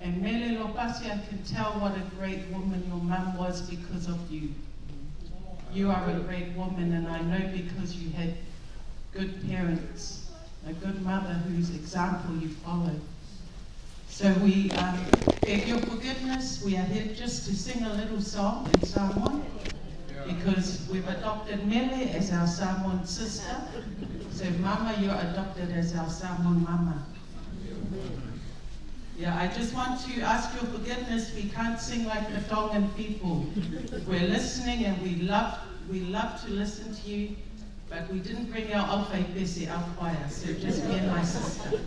And Mele Lopasi, I can tell what a great woman your mum was because of you. You are a great woman, and I know because you had good parents, a good mother whose example you follow. So we, um, beg your forgiveness. We are here just to sing a little song in Samoan because we've adopted Mele as our Samoan sister. So Mama, you're adopted as our Samoan Mama. Yeah, I just want to ask your forgiveness. We can't sing like the Tongan people. We're listening and we love, we love to listen to you, but we didn't bring our ʻAufaipese, our choir, so just me and my sister.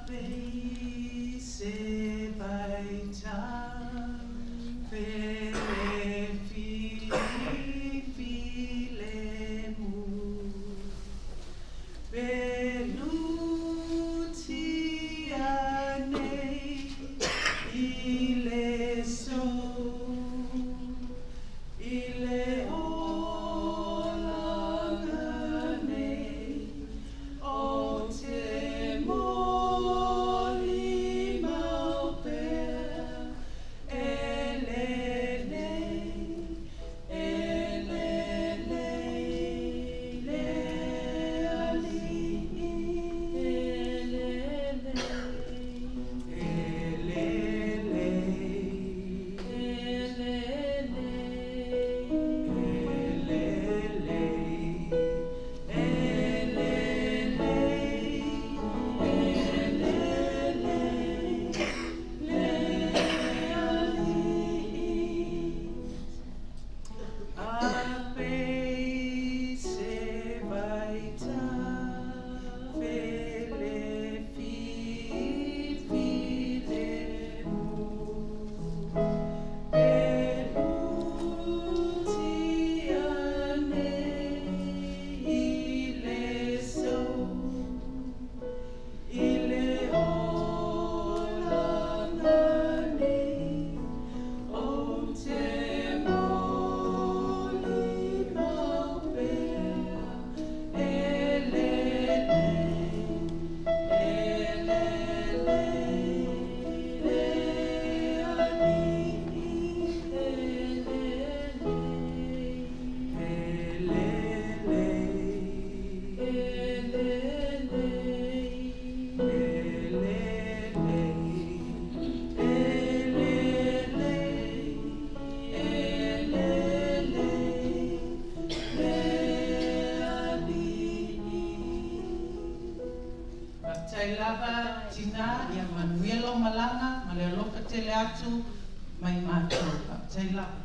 ʻApei se vaita, fele fifi lemu. Pelutia nei ʻi le sou, ʻi le ʻolunga nei, ʻo te molimau pea, ʻe lelei, ʻe lelei, le aliʻi, ʻe lelei, ʻe lelei, ʻe lelei, ʻe lelei, ʻe lelei, ʻe lelei, le aliʻi. ʻApei se vaita, fele fifi lemu. Pelutia nei ʻi le sou, ʻi le ʻolunga nei, ʻo te molimau pea, ʻe lelei, ʻe lelei, le aliʻi, ʻe lelei, ʻe lelei, ʻe lelei, ʻe lelei, ʻe lelei, ʻe lelei, le aliʻi. Fakafetaʻi lava Tina, ʻia manuia hoʻo malanga, mo e ʻalofa tele atu maʻa mautolu. Fakafetaʻi lava.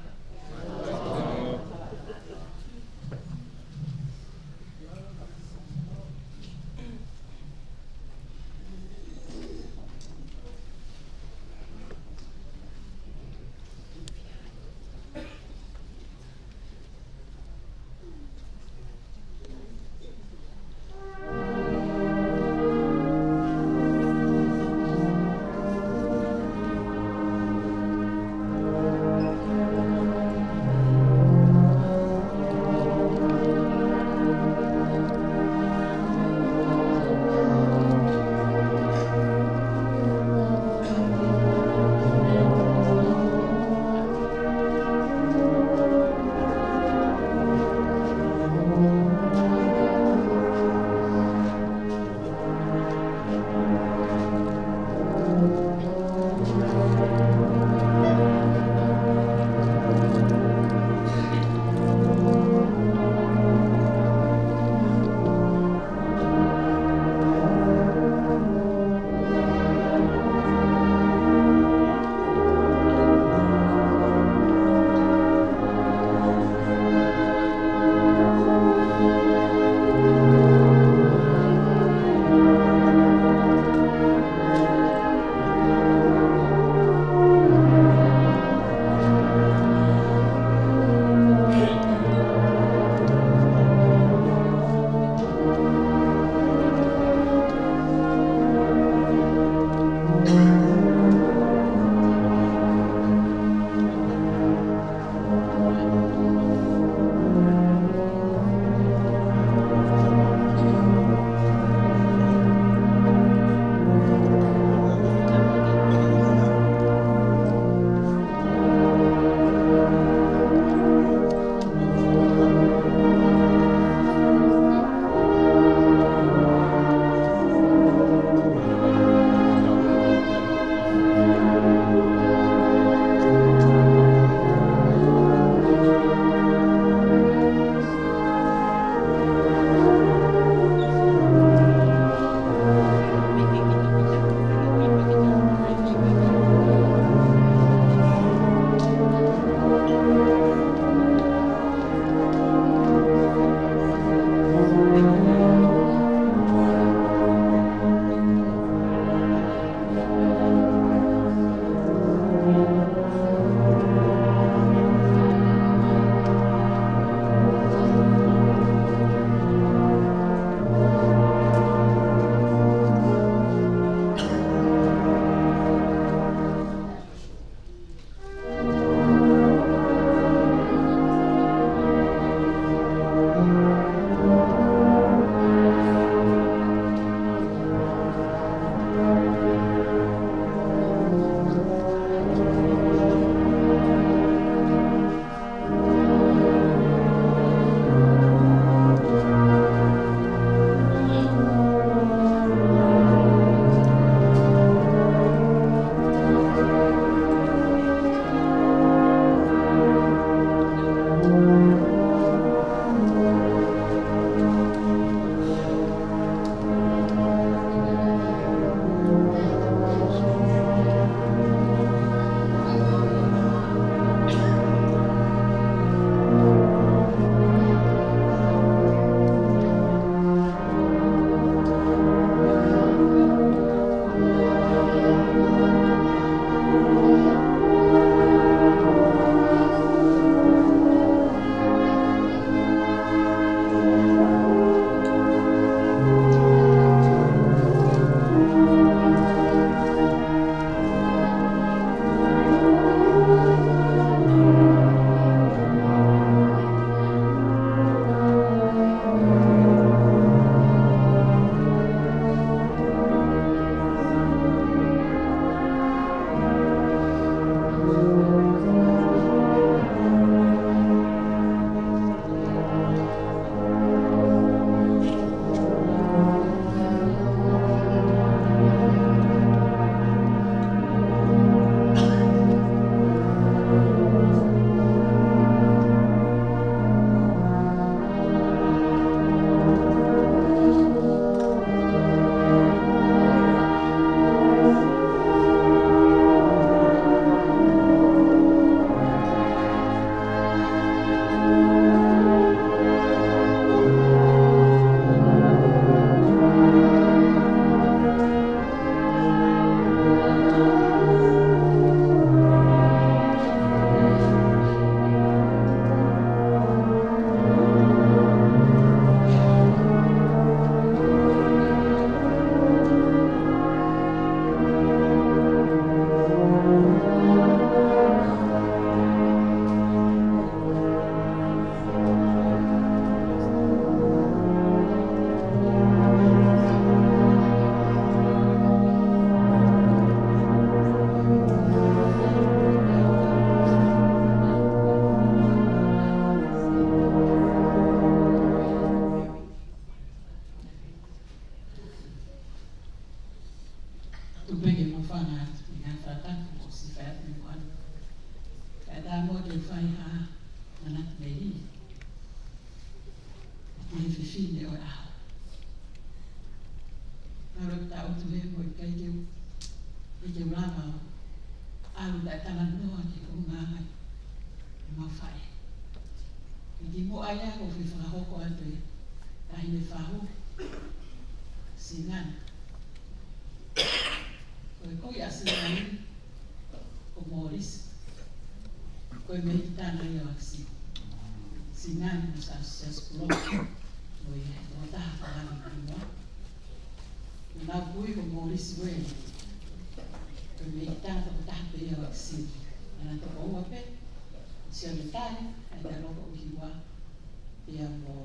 fefine ʻo e ʻaho. Mālō e taʻutu he mo e ʻikai ke u, ʻikai ke u lava ʻo ʻalu taʻetalanoa ki he konga ʻo e mau faʻē. Kimuʻa ia ʻoku ou fie fakahoko atu e taʻahine fahu, Singani. Ko e kui ʻa Singani ko Mōlisi. Ko e mehikitanga ia ʻo ʻAkisiu. Singani mo Siaosi Kuloa. Mo e, mo taha ka lava ki mua. Ko ʻenau kui ko Mōlisi Uele. Ko e mehikitanga tokotaha pē ia ʻo ʻAkisiu. Naʻa na tokoua pē, Sionetani, ʻa ia naʻe loko ʻi Hiva, pea mo,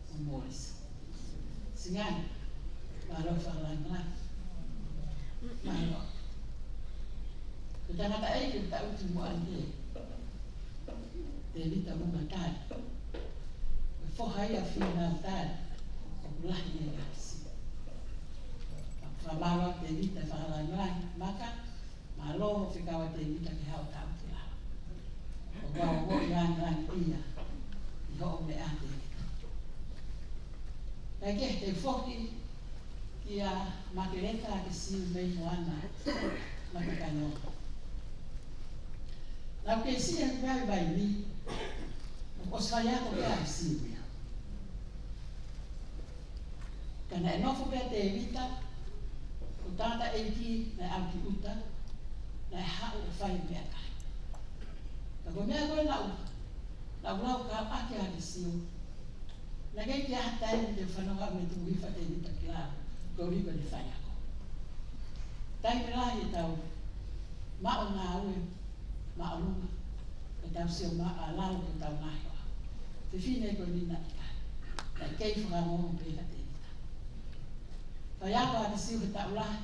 mo Mōlisi. Singani, mālō fakalāngilangi. Mālō. Ko e tangataʻeiki ʻoku taʻutu muʻa ni, Tēvita Moʻunga Tali. Ko e foha ia ʻo Fīnau Tali, ʻoku lahi ia ʻi ʻAkisiu. Fakamālō Tēvita, fakalāngilangi, Maka, mālō hoʻo fekau ʻa Tēvita ke haʻu ʻo taʻutu ki lalo. ʻOku ou ongoʻi lāngilangi ia ʻi hoʻo meʻa Tēvita. Kae kehe, te u foki kia Makeleta ʻAkisiu mei Moana, Makekanonga. Naʻá ku kei siʻi he vaivai ni, ʻoku ʻosi faiako pē ʻa ʻAkisiu ia. Ka naʻe nofo pē ʻa Tēvita, ko e tangataʻeiki naʻe ʻalu ki ʻuta, naʻe haʻu ʻo fai meʻakai. Ka ko e meʻa ko ē naʻá ku, naʻá ku lau ka ake ʻa ʻAkisiu. Naʻe ʻikai ke ʻi ai ha taimi te u fanongo ai mo e tuʻu hifo ʻa Tēvita ki lalo, ko e ʻuhi ko ʻene faiako. Taimi lahi ʻetau maʻu ngāue, māʻolunga, ʻetau sio maʻa lalo ki hotau ngaahi hoa. Fefine ko eni naʻe ʻikai. Naʻe kei fakaongoongo pē kia Tēvita. Faiako ʻa ʻAkisiu he taʻu lahi.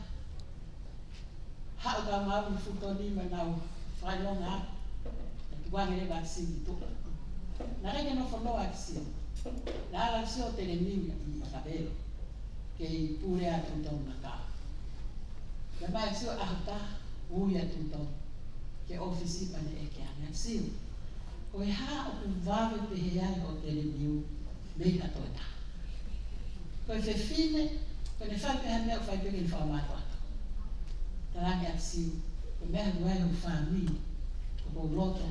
Haʻu kau ngāue mo Futoni mo ʻenau fakaʻilonga. Naʻe tukuange leva ʻAkisiu ki tuʻa. Naʻe ʻikai ke nofo noa ʻAkisiu. Naʻe ʻalu ʻAkisiu ʻo teleniu ʻi Makavelo. Kei pule ʻa Tutonu Nakao. Naʻe ʻomai ʻAkisiu ʻaho ʻe taha, ui ʻa Tutonu ki he ʻōfisi pea ne ʻeke ange, ʻAkisiu, ko e hā ʻoku vave pehē ai hoʻo teleniu mei ha toe taha? Ko e fefine, ko ʻene fai pē ha meʻa ʻoku fai pē ke ne fakamātoato. Talaange ʻe ʻAkisiu, ko e meʻa ʻoku ʻi ai hoku fāmili, ʻoku ou loto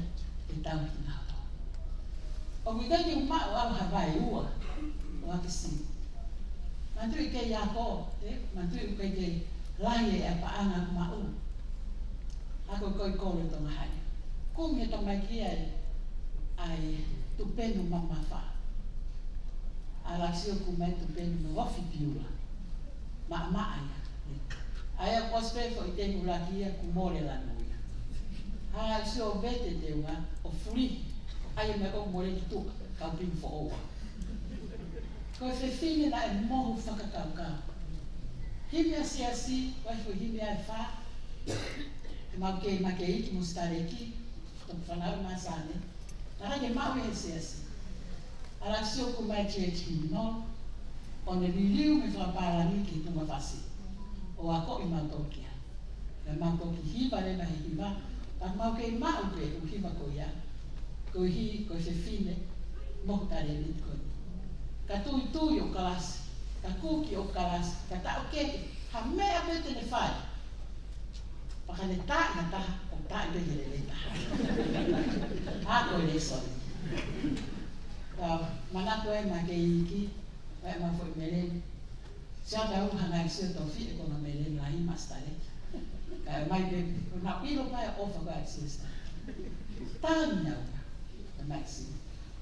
ke tauhi kinautolu. ʻOku ʻikai ke u maʻu au ha vaeua ʻo ʻAkisiu. Manatuʻi kei ako, ē, manatuʻi ʻoku ʻikai ke lahi e ʻapaʻanga maʻu. Ako ko ē kolo ʻi Tonga High. Kumi e tamaiki ia ʻa e, ʻa e tupenu mamafa. ʻAlu ʻAkisiu ʻo kumi mai e tupenu mo e ofi piula. Maʻamaʻa ia. ʻA ia kuo ʻosi pē foʻi tengulaki ia kuo mole lanu ia. Hanga ʻAkisiu ʻo vete e teunga, ʻo fulihi. ʻA ia meʻa ko ē mole ki tuʻa, kau pini foʻou. Ko e fefine naʻe mohu fakakaukau. Himi ʻa e siasi, ʻoku ʻi ai e foʻi himi ʻe fā. Mau kei, mau kei iiki mo Sitaleki, toki fanauʻi mai ʻa Sane. Naʻe ʻikai ke maʻu ia he siasi. ʻAlu ʻAkisiu ʻo kumi mai e church hymnal, ʻo ne liliu mei he fakapālangi ki he tuʻunga fasi. ʻO akoʻi mautolu ki ai. Pea mau toki hiva leva he hiva, pea mau kei maʻu pē ʻū hiva ko ia. Koeʻuhi ko e fefine mohu talēniti ko eni. Ka tuitui ʻo kalasi, ka kuki ʻo kalasi, ka taʻokete, ha meʻa pē te ne fai, pea ka ne taaʻi ha taha, ʻoku taaʻi pē ke lelei taha. ʻA ko e lēsoni. Pea manako ē mau kei iiki, pea mau foʻi meleni. Siʻa tau hanga ʻAkisiu ʻo tofiʻi e konga meleni lahi mo Sitaleki. Kae ʻomai pē, ʻo nau ʻilo pē ʻa e ʻofa ko ē ʻa ʻAkisiu ʻa Sitaleki. Tau ni au, ʻomai ʻAkisiu.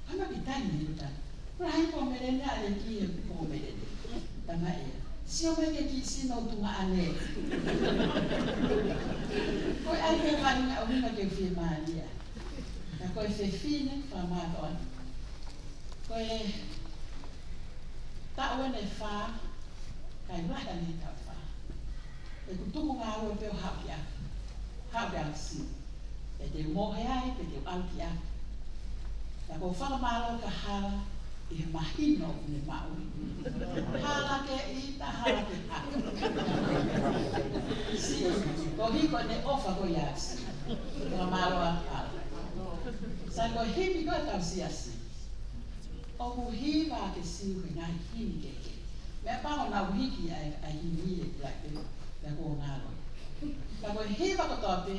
Hana ki tai ni ko tai. Lahi ko e meleni ʻa ʻEleki e ko e meleni. Tama ia. Sio mai ki he kiʻi sino tuʻunga ʻane. Ko e ʻai pē fāinga ʻo hina ke fiemālie. Ka ko e fefine fakamātoato. Ko e taʻu eni ʻe fā, kae lahi eni taʻu ʻe fā. ʻOku tuku ngāue pē ʻo haʻu ki ʻapi. Haʻu ki ʻAkisiu. Pe te u mohe ai, pe te u ʻalu ki ʻapi. Ka ʻoku ou fakamālō kia Hala, ʻi he mahino ʻoku ne maʻu. Hala ke ʻita, hala ke haka. Siʻi, koeʻuhi ko ʻene ʻofa ko ia ʻAkisiu. Fakamālō atu Hala. Sai ko e himi ko ē ʻetau siasi. ʻOku hiva ʻa Siu he ngaahi himi kehekehe. Meʻapango naʻa ku hiki ʻa e, ʻa e himi ʻe kula pē, pea kuo ngalo. Ka ko e hiva kotoa pē,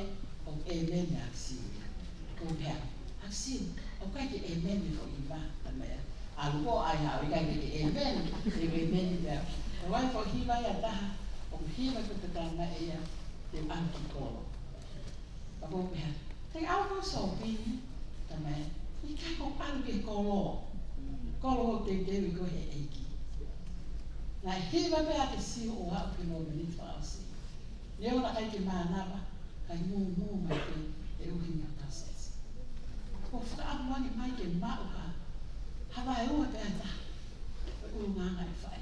ʻoku ʻēmeni ʻa Siu. ʻOku pehē, ʻa Siu, ʻoku ʻikai ke ʻēmeni foʻi hiva, ka meʻa. ʻAlu ko ē ʻai hao, ʻikai ke ʻēmeni, ʻe ʻēmeni pea. ʻOku ʻi ai foʻi hiva ia ʻe taha, ʻoku hiva ko e tatau mai ia, te u ʻalu ki kolo. Ka ko e pehē, te u ʻalu ko e sōpingi, ka meʻa, ʻikai, ko e ʻalu ki kolo. Kolo ʻoku teuteuʻi ko ē ʻe he ʻEiki. Naʻe hiva pē ʻa Siu ʻo aʻu ki he momeniti fakaʻosi. Neongo naʻe ʻikai ke mānava, kae ngūngū mai pē ʻi he ʻuhinga ʻo e tausesi. Ko e fakaʻamu ange mai ke maʻu ha, ha vaeua pē ʻe taha ʻo e ʻulungaanga ʻe fai.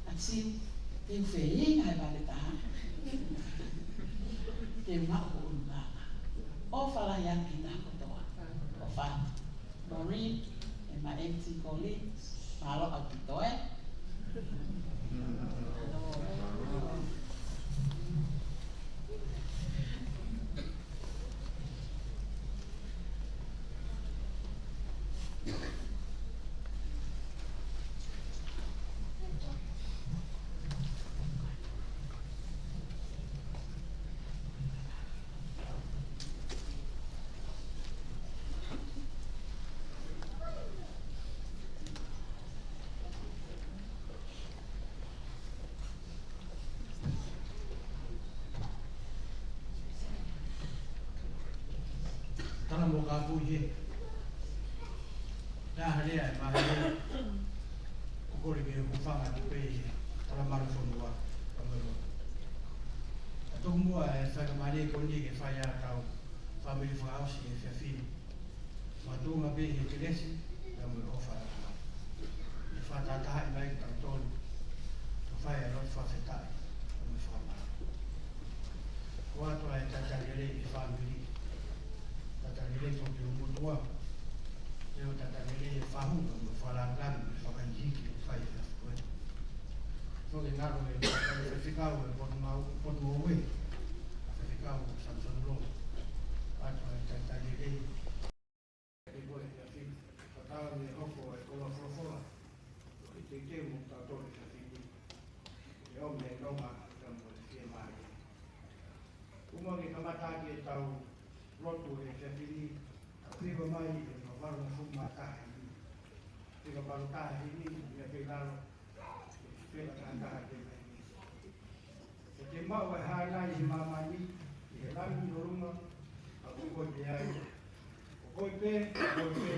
ʻA Siu, te u feinga he vale taha. Te u maʻu ho ʻulungaanga. ʻOfa lahi atu ki he taha kotoa. ʻOfa atu. Maureen, ʻe ma M T Koli, mālō ʻaupito ē. Tala mo ka pui he. Naʻa hale ai, ma hale. Ko e kole ke u hūfanga atu pē he talamalu fonua. Ka mo e lotu. ʻA e tomuʻa e faingamālie ko eni ke fai ʻa e tau fāmili fakaʻosi he efiafi ni. Makatuʻunga pē he kelesi, pea mo e ʻofa ʻa e ʻOtua. ʻE fakatahatahaʻi mai kitautolu, ʻo fai ʻa e lotu fakafetaʻi, pea mo e fakamālō. ʻOatu ʻa e talitali lelei ki he fāmili, talitali lelei ki he ʻOtua, pea mo e talitali lelei ki he fahu, pea mo e fakalāngilangi, mo e fakahīkihiki ʻoku fai he efiafi ko eni. Foki ngalo e faifekau ʻo e Potungāue, Potungāue, faifekau Samisoni Loa. ʻOatu ʻa e talitali lelei. Ke ko e efiafi ni, fakatau ne hoko e koloa folofola, ʻo ke teuteu mo tautolu he efiafi ni. Ke ʻomi e nonga, pea mo e fiemālie. Kuo mau kamata ʻaki e tau lotu he efiafi ni, ʻa e hiva mai ʻe valu noa fuma taha himi. Hiva valu taha himi, meʻa pē ʻi lalo, Ke ke maʻu ʻa e hānai ʻi māmani, ʻi he langi ʻi ʻolunga, ʻa ko koe pē ai. Ko koe pē, ko koe pē,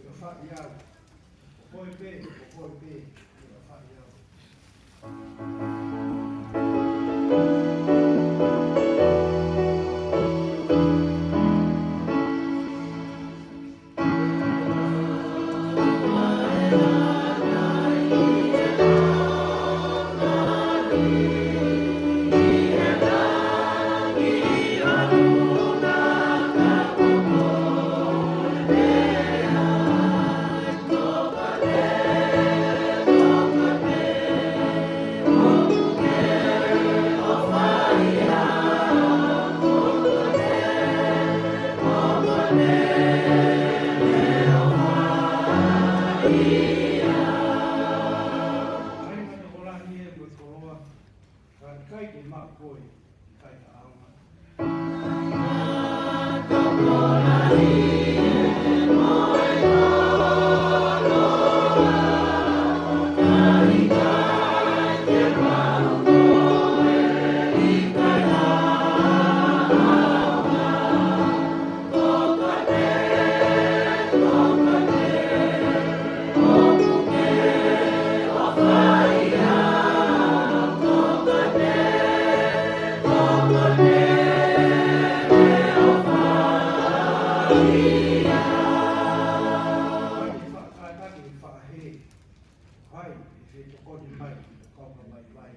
ʻofa ʻi au. Ko koe pē, ko koe pē, ʻofa ʻi au. ʻAi ma tokolahi e mo e koloa, ka ʻikai ke maʻu koe, ʻikai ha ʻaonga. Hai, ʻe fetokoni mai, kau ka mai vai.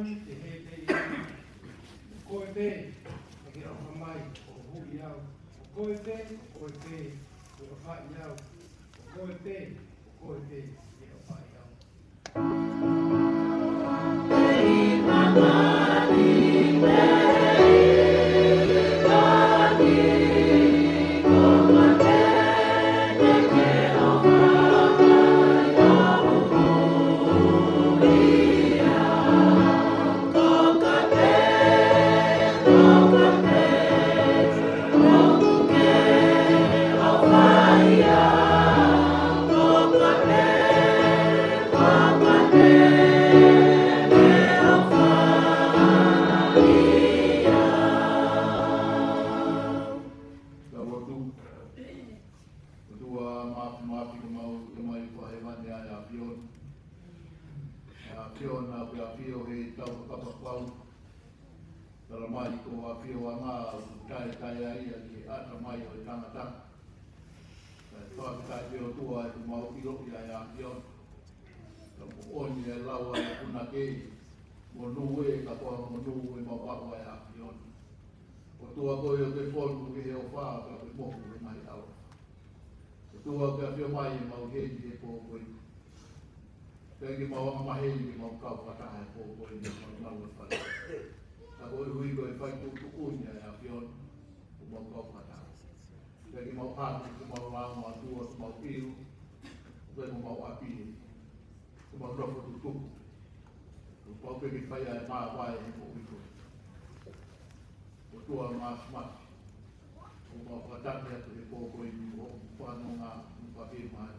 Te hē pē ia, ko koe pē ke ʻofa mai ʻo huhuʻi au. Ko koe pē, ko koe pē ke ʻofaʻi au. Ko koe pē, ko koe pē ke ʻofaʻi au. Tau lotu. ʻOtua Māfimafi, ʻoku mau ʻomai ki he ʻAfiona. ʻAfiona, ʻoku ke ʻafio he tau kapakau. Tala mai ko e ʻafioʻanga ʻoku taʻetaʻeʻaonga ki he ʻatamai ʻo e tangata. Kae fakafetaʻi ʻOtua ʻoku mau ʻilo ʻa e ʻAfiona. Ka moʻoni e lau ʻa e punake, monū ē, ka ko e monū ē, mau ʻaʻau ʻa e ʻAfiona. ʻOtua, ko koe ʻoku ke fonu ʻi he ʻofa, ka ʻoku ke mohu ʻi he ngaahi ʻaloʻofa. ʻOtua, ʻoku ke ʻafio mai ʻi heʻemau heni he pō ko eni. Pea ke mau angamaheni ke mau kau fakataha he pō ko eni, mau nau e fale. Ka koeʻuhi ko e fai tuʻutuʻuni ʻa e ʻAfiona, ʻoku mau kau fakataha. Pea ke mau hake, ke mau lāunga atu, ʻoku mau ʻilo ʻoku ke ʻi homau ʻapi, ʻoku mau nofo tutuku. Kuo pau pē ke fai ʻa e māvae he moʻui ko eni. ʻOtua Māfimafi, ʻoku mau fakatane atu he pō ko eni ʻa hoʻo fanongo mo e pāpē mai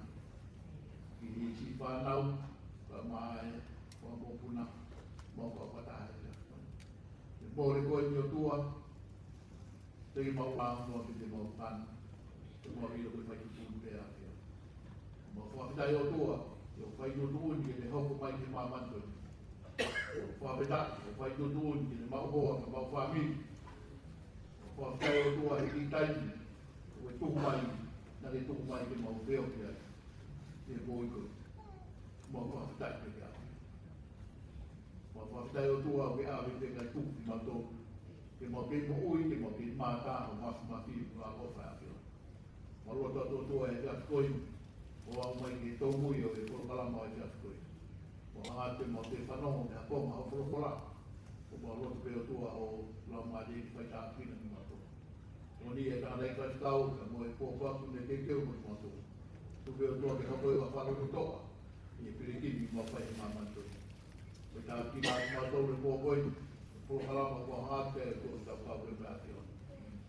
ki he siʻi fānau, kae ʻumaʻā e kau mokopuna, mau kau fakataha he ʻaho ko eni. Ke mole ko eni ʻOtua, te ke mau lāunga atu, te ke mau kani, te mau ʻilo ko e fai tuʻutuʻuni pē ʻa e ʻAfiona. Mau fakafetaʻi ʻOtua, ʻi hoʻo fai tuʻutuʻuni ke ne hoko mai ki māmani ko eni. Mau fakafetaʻi, ʻi hoʻo fai tuʻutuʻuni ke ne maʻu hoa ki homau fāmili. Mau fakafetaʻi ʻOtua he kiʻi taimi ʻoku ke tuku mai, naʻa ke tuku mai ke mau feohi ai he moʻui ko eni. Mau fakafetaʻi pē ki he ʻAfiona. Mau fakafetaʻi ʻOtua ʻoku ke ʻave pē kae tuku kimautolu ke mau kei moʻui, ke mau kei mātā hoʻo māfimafi mo e ʻaloʻofa ʻa e ʻAfiona. Mau lotu atu ʻOtua he efiafi ko eni, ʻo aʻu mai ki he tōmui ʻo e polokalama ʻo e efiafi ko eni. Mau hanga atu ke mau toe fanongo ki he konga hoʻo folofola. ʻOku mau lotu pē ʻOtua ʻoku ke lau mai ke fai tāpuekina kimautolu. Moʻoni e tangataʻeiki faifekau, kae ʻumaʻā e pōpoaki mo e teuteu mo kimautolu. Tuku pē ʻOtua ke hoko ʻo fakalototoʻa ʻi he pilikimi ʻoku mau fai he māmani ko eni. Ko e tāpuekina ʻa kimautolu he pō ko eni, polokalama kuo hanga atu ʻOtua ke tau kau pē mo e ʻAfiona.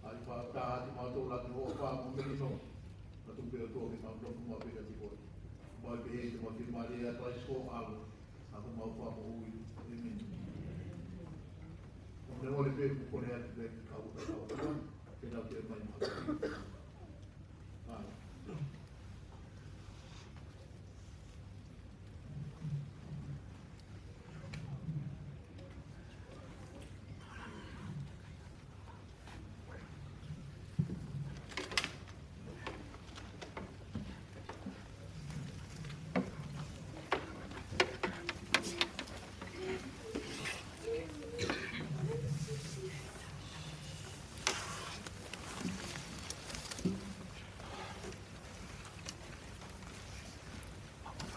ʻAi fakataha ʻa kimautolu ʻaki hoʻo ʻofa mo e melino. Ka tuku pē ʻOtua ke mau nofo maʻu pē kiate koe. Mau pehē ʻi he huafa ʻo Kalaisi ko ho ʻAlo, ʻa homau Fakamoʻui. ʻĒmeni. Ko e meʻa ʻoku ou kole atu pē ki he kau, kau, kau, ke nau toe mai mo.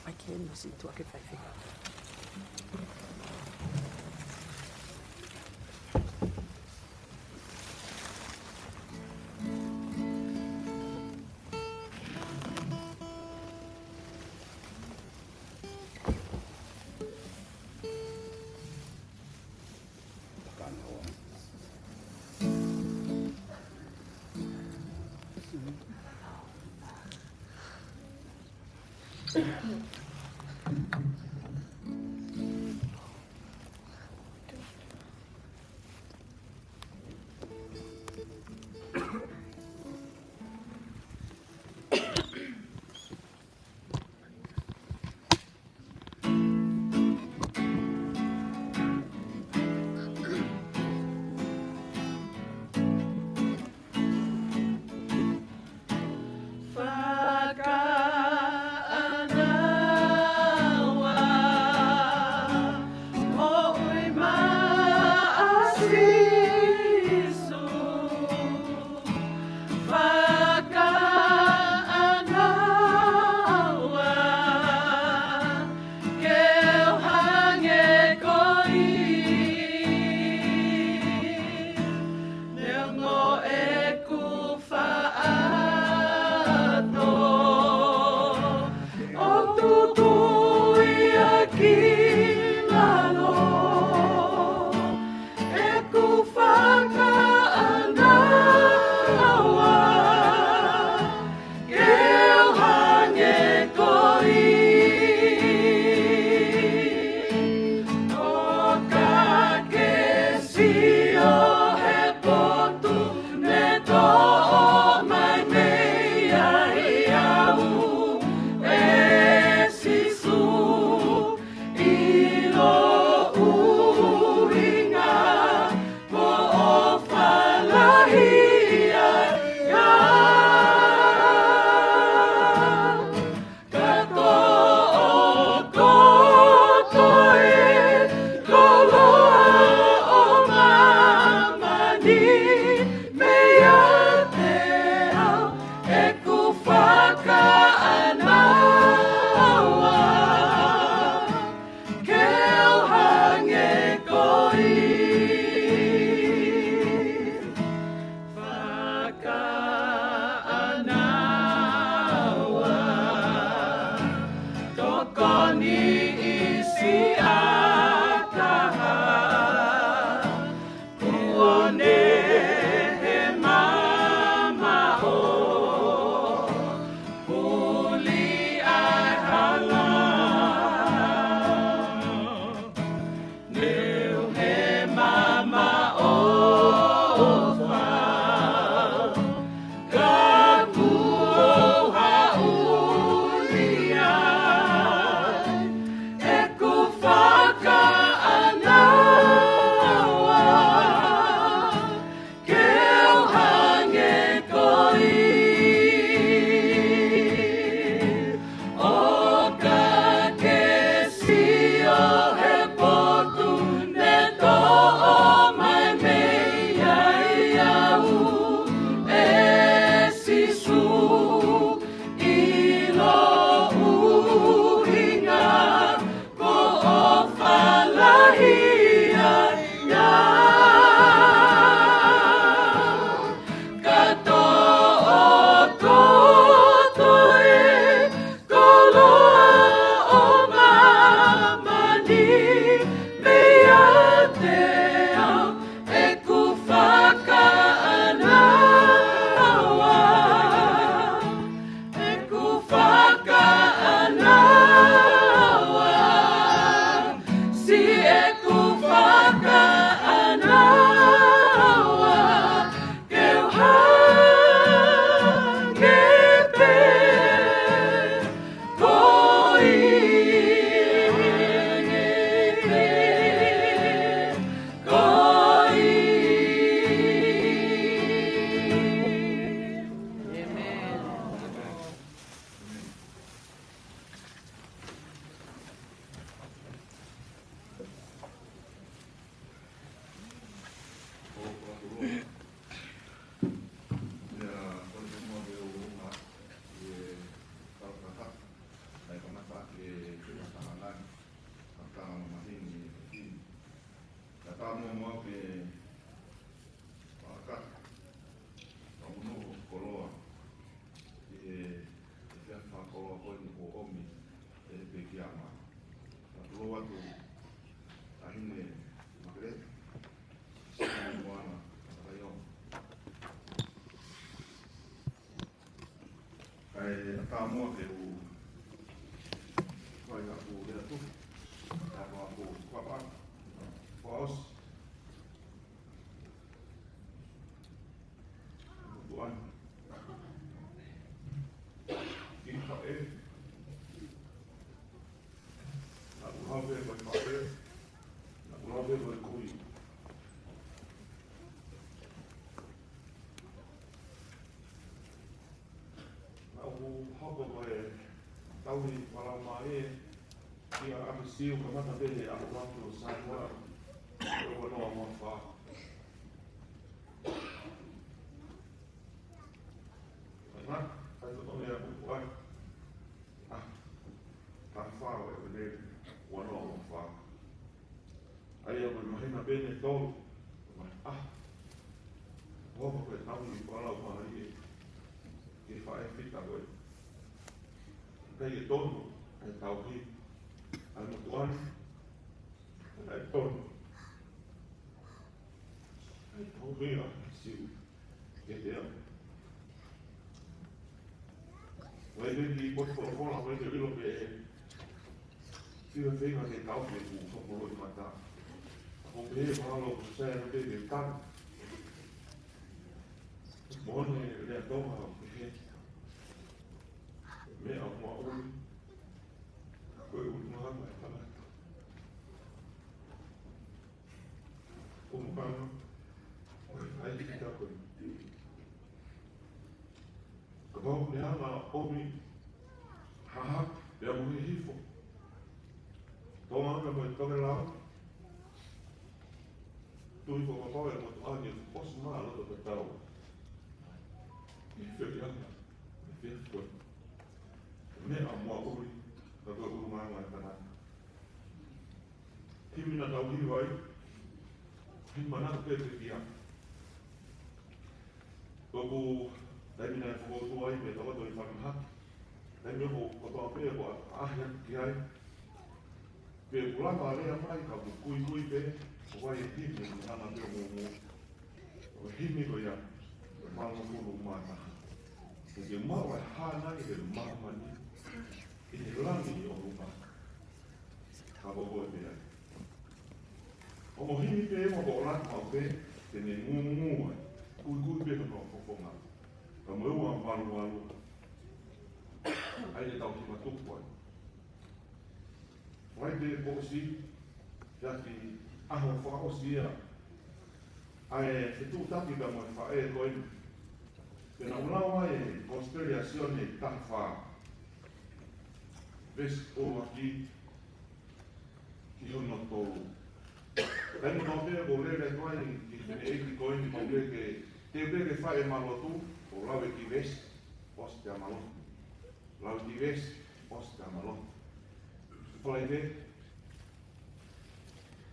ʻAi ke masi tua ke fai fika. Samoa ke u fai haʻaku lea tuku, haʻaku papa, fakaʻosi. Tuʻa. Kiʻi faʻē. Naʻa ku hau pē ko e faʻē. Naʻa ku hau pē ko e kui. Naʻa ku hoko ko e tauhi fakalaumālie ʻia ʻApisiu, kamata pē he ʻaho ua ʻo Sānuali, ua noa ua fā. Nā, ʻai tō tō mea kupu ai. ʻA, taha fā ʻo ʻEpeleli, ua noa ua fā. ʻA ia ko e māhina pē ʻeni ʻe tolu. ʻA, ʻoku hoko ko e tauhi fakalaumālie ki he faʻē fita ko ē. ʻIkai ke tonu ʻa e tauhi ʻa e motuʻa ni. ʻIkai tonu ʻa e tauhi ʻa ʻApisiu kiate au. ʻOku ʻi ai pē kiʻi potu folofola, ʻoku ʻikai ke u ʻilo pe ʻe fiu e feinga ke kau ke u hopolo ʻi mata. ʻOku pehē mahalo ʻoku sai ange pē ke u tanu. Moʻoni e lea Tonga ʻoku pehē, meʻa moʻui ko e ʻulungaanga ʻo e tangata. ʻO mukana, ʻo e faʻē fita ko ē. Kapau ʻoku ne hanga ʻo ʻomi ha haki, pea mo e hihifo. Tonga ʻana mo e tokelau. Tui ko kapau ʻe motuʻa ni ʻoku ʻosi mā loto tatau. ʻI he feʻianga, ʻi he feʻianga ko ē. Meʻa moʻui, ka ko e ʻulungaanga ʻo e tangata. Himi naʻa tau hiva ai, himi naʻa tau pekia. ʻOku taimi naʻe fokoutua ai pē tau ʻi fanga mahaki. Taimi ʻoku kotoa pē ʻoku ʻaʻahi atu ki ai. Pea ʻoku lava lea mai ka ʻoku kuikui pē, ʻoku ʻi ai e himi ʻoku hanga pē ʻo mōmō. ʻO e himi ko ia, ʻo e valungofulu mā taha. Ke ke maʻu e hānai ʻo e māmani ʻi he langi ʻo ʻolunga. Ka ko koe pē ai. Ongo himi pē ʻoku ʻoatu maʻu pē, te ne ngūngū ai. Kuikui pē hono fofonga. Ka mo e ua valu valu. ʻAi ke tau hiva tuku ai. Fai pē ʻosi, ʻi he ʻaho fakaʻosi ia ʻa e fetuʻutaki pea mo e faʻē ko eni. Pea naʻa ku lau ai e Kosipeli ʻa Sione taha fā, veesi ʻuluaki ki hono tolu. Taimi ko ē ʻoku ou lele ko eni ki he ʻEiki ko eni, ʻoku ou lele ke, te u lele ke fai ʻema lotu, ʻo lau e kiʻi veesi, ʻosi pea ma lotu. Lau e kiʻi veesi, ʻosi pea ma lotu. Falaite,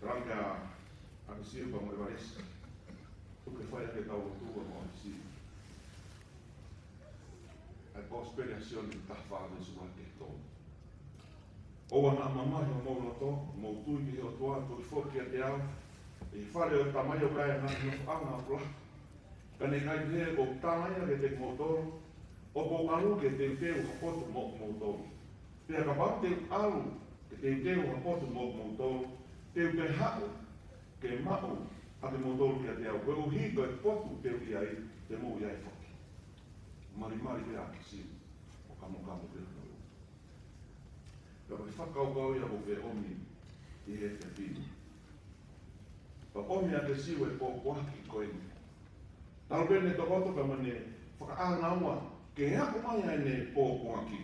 langi ʻa ʻApisiu pea mo ʻEvalesi. Tuku ke fai ʻaki ʻetau lotu ʻa mo ʻApisiu. ʻA e Kosipeli ʻa Sione taha fā veesi ʻuluaki ki he tolu. ʻOua naʻa mamahi homou loto, mou tui ki he ʻOtua, tui foki kiate au. ʻI he fale ʻo e Tamai ʻoku ʻi ai e ngaahi nofoʻanga ʻoku lahi. Ka naʻe ʻikai pehē ʻoku ou tala ia kiate kimoutolu, ʻoku ou ʻalu ke teuteu ha potu moʻomoutolu. Pea kapau te u ʻalu ke teuteu ha potu moʻomoutolu, te u toe haʻu ke maʻu ʻa kimoutolu kiate au, koeʻuhi ko e potu te u ʻi ai, te mou ʻi ai foki. Malimali pē ʻa ʻApisiu, ʻo kamokamo pē hono ʻulu. Pea ko e fakakaukau ia ʻoku ou fie ʻomi ʻi he efiafi ni. Pea ʻomi ʻe ʻApisiu e pōpoaki ko eni. Talu pē ʻene tokoto pea mo ʻene fakaʻānaua ke aʻu mai ʻa ʻene pōpoaki.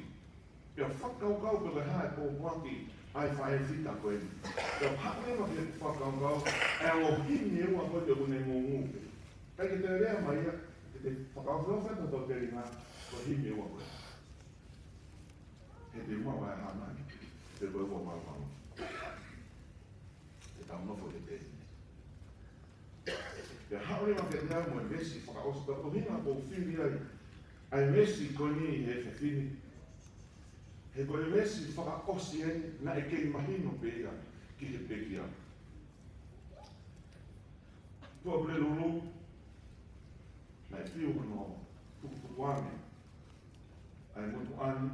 Pea fakakaukau pe ko e hā e pōpoaki ʻa e faʻē fita ko eni. Pea haʻu leva ke fakakaukau, ʻa e ongo himi ʻe ua ko ē te u ne ngūngū pē. ʻIkai ke te lea mai ia, ke te fakaʻofoʻofa ʻa e tau telinga, ko e himi ʻe ua ko ē. He te mau ʻa e hānai, te koe ua mau mau. Te tau nofo ke te. Pea haʻu leva kiate au mo e veesi fakaʻosi, pea ko e ʻuhinga ʻoku ou fili ai ʻa e veesi ko eni he efiafi ni. He ko e veesi fakaʻosi eni naʻe kei mahino pē ia ki he pekia. Tuʻapulelulu, naʻe fiu hono tukutuku ange ʻa e motuʻa ni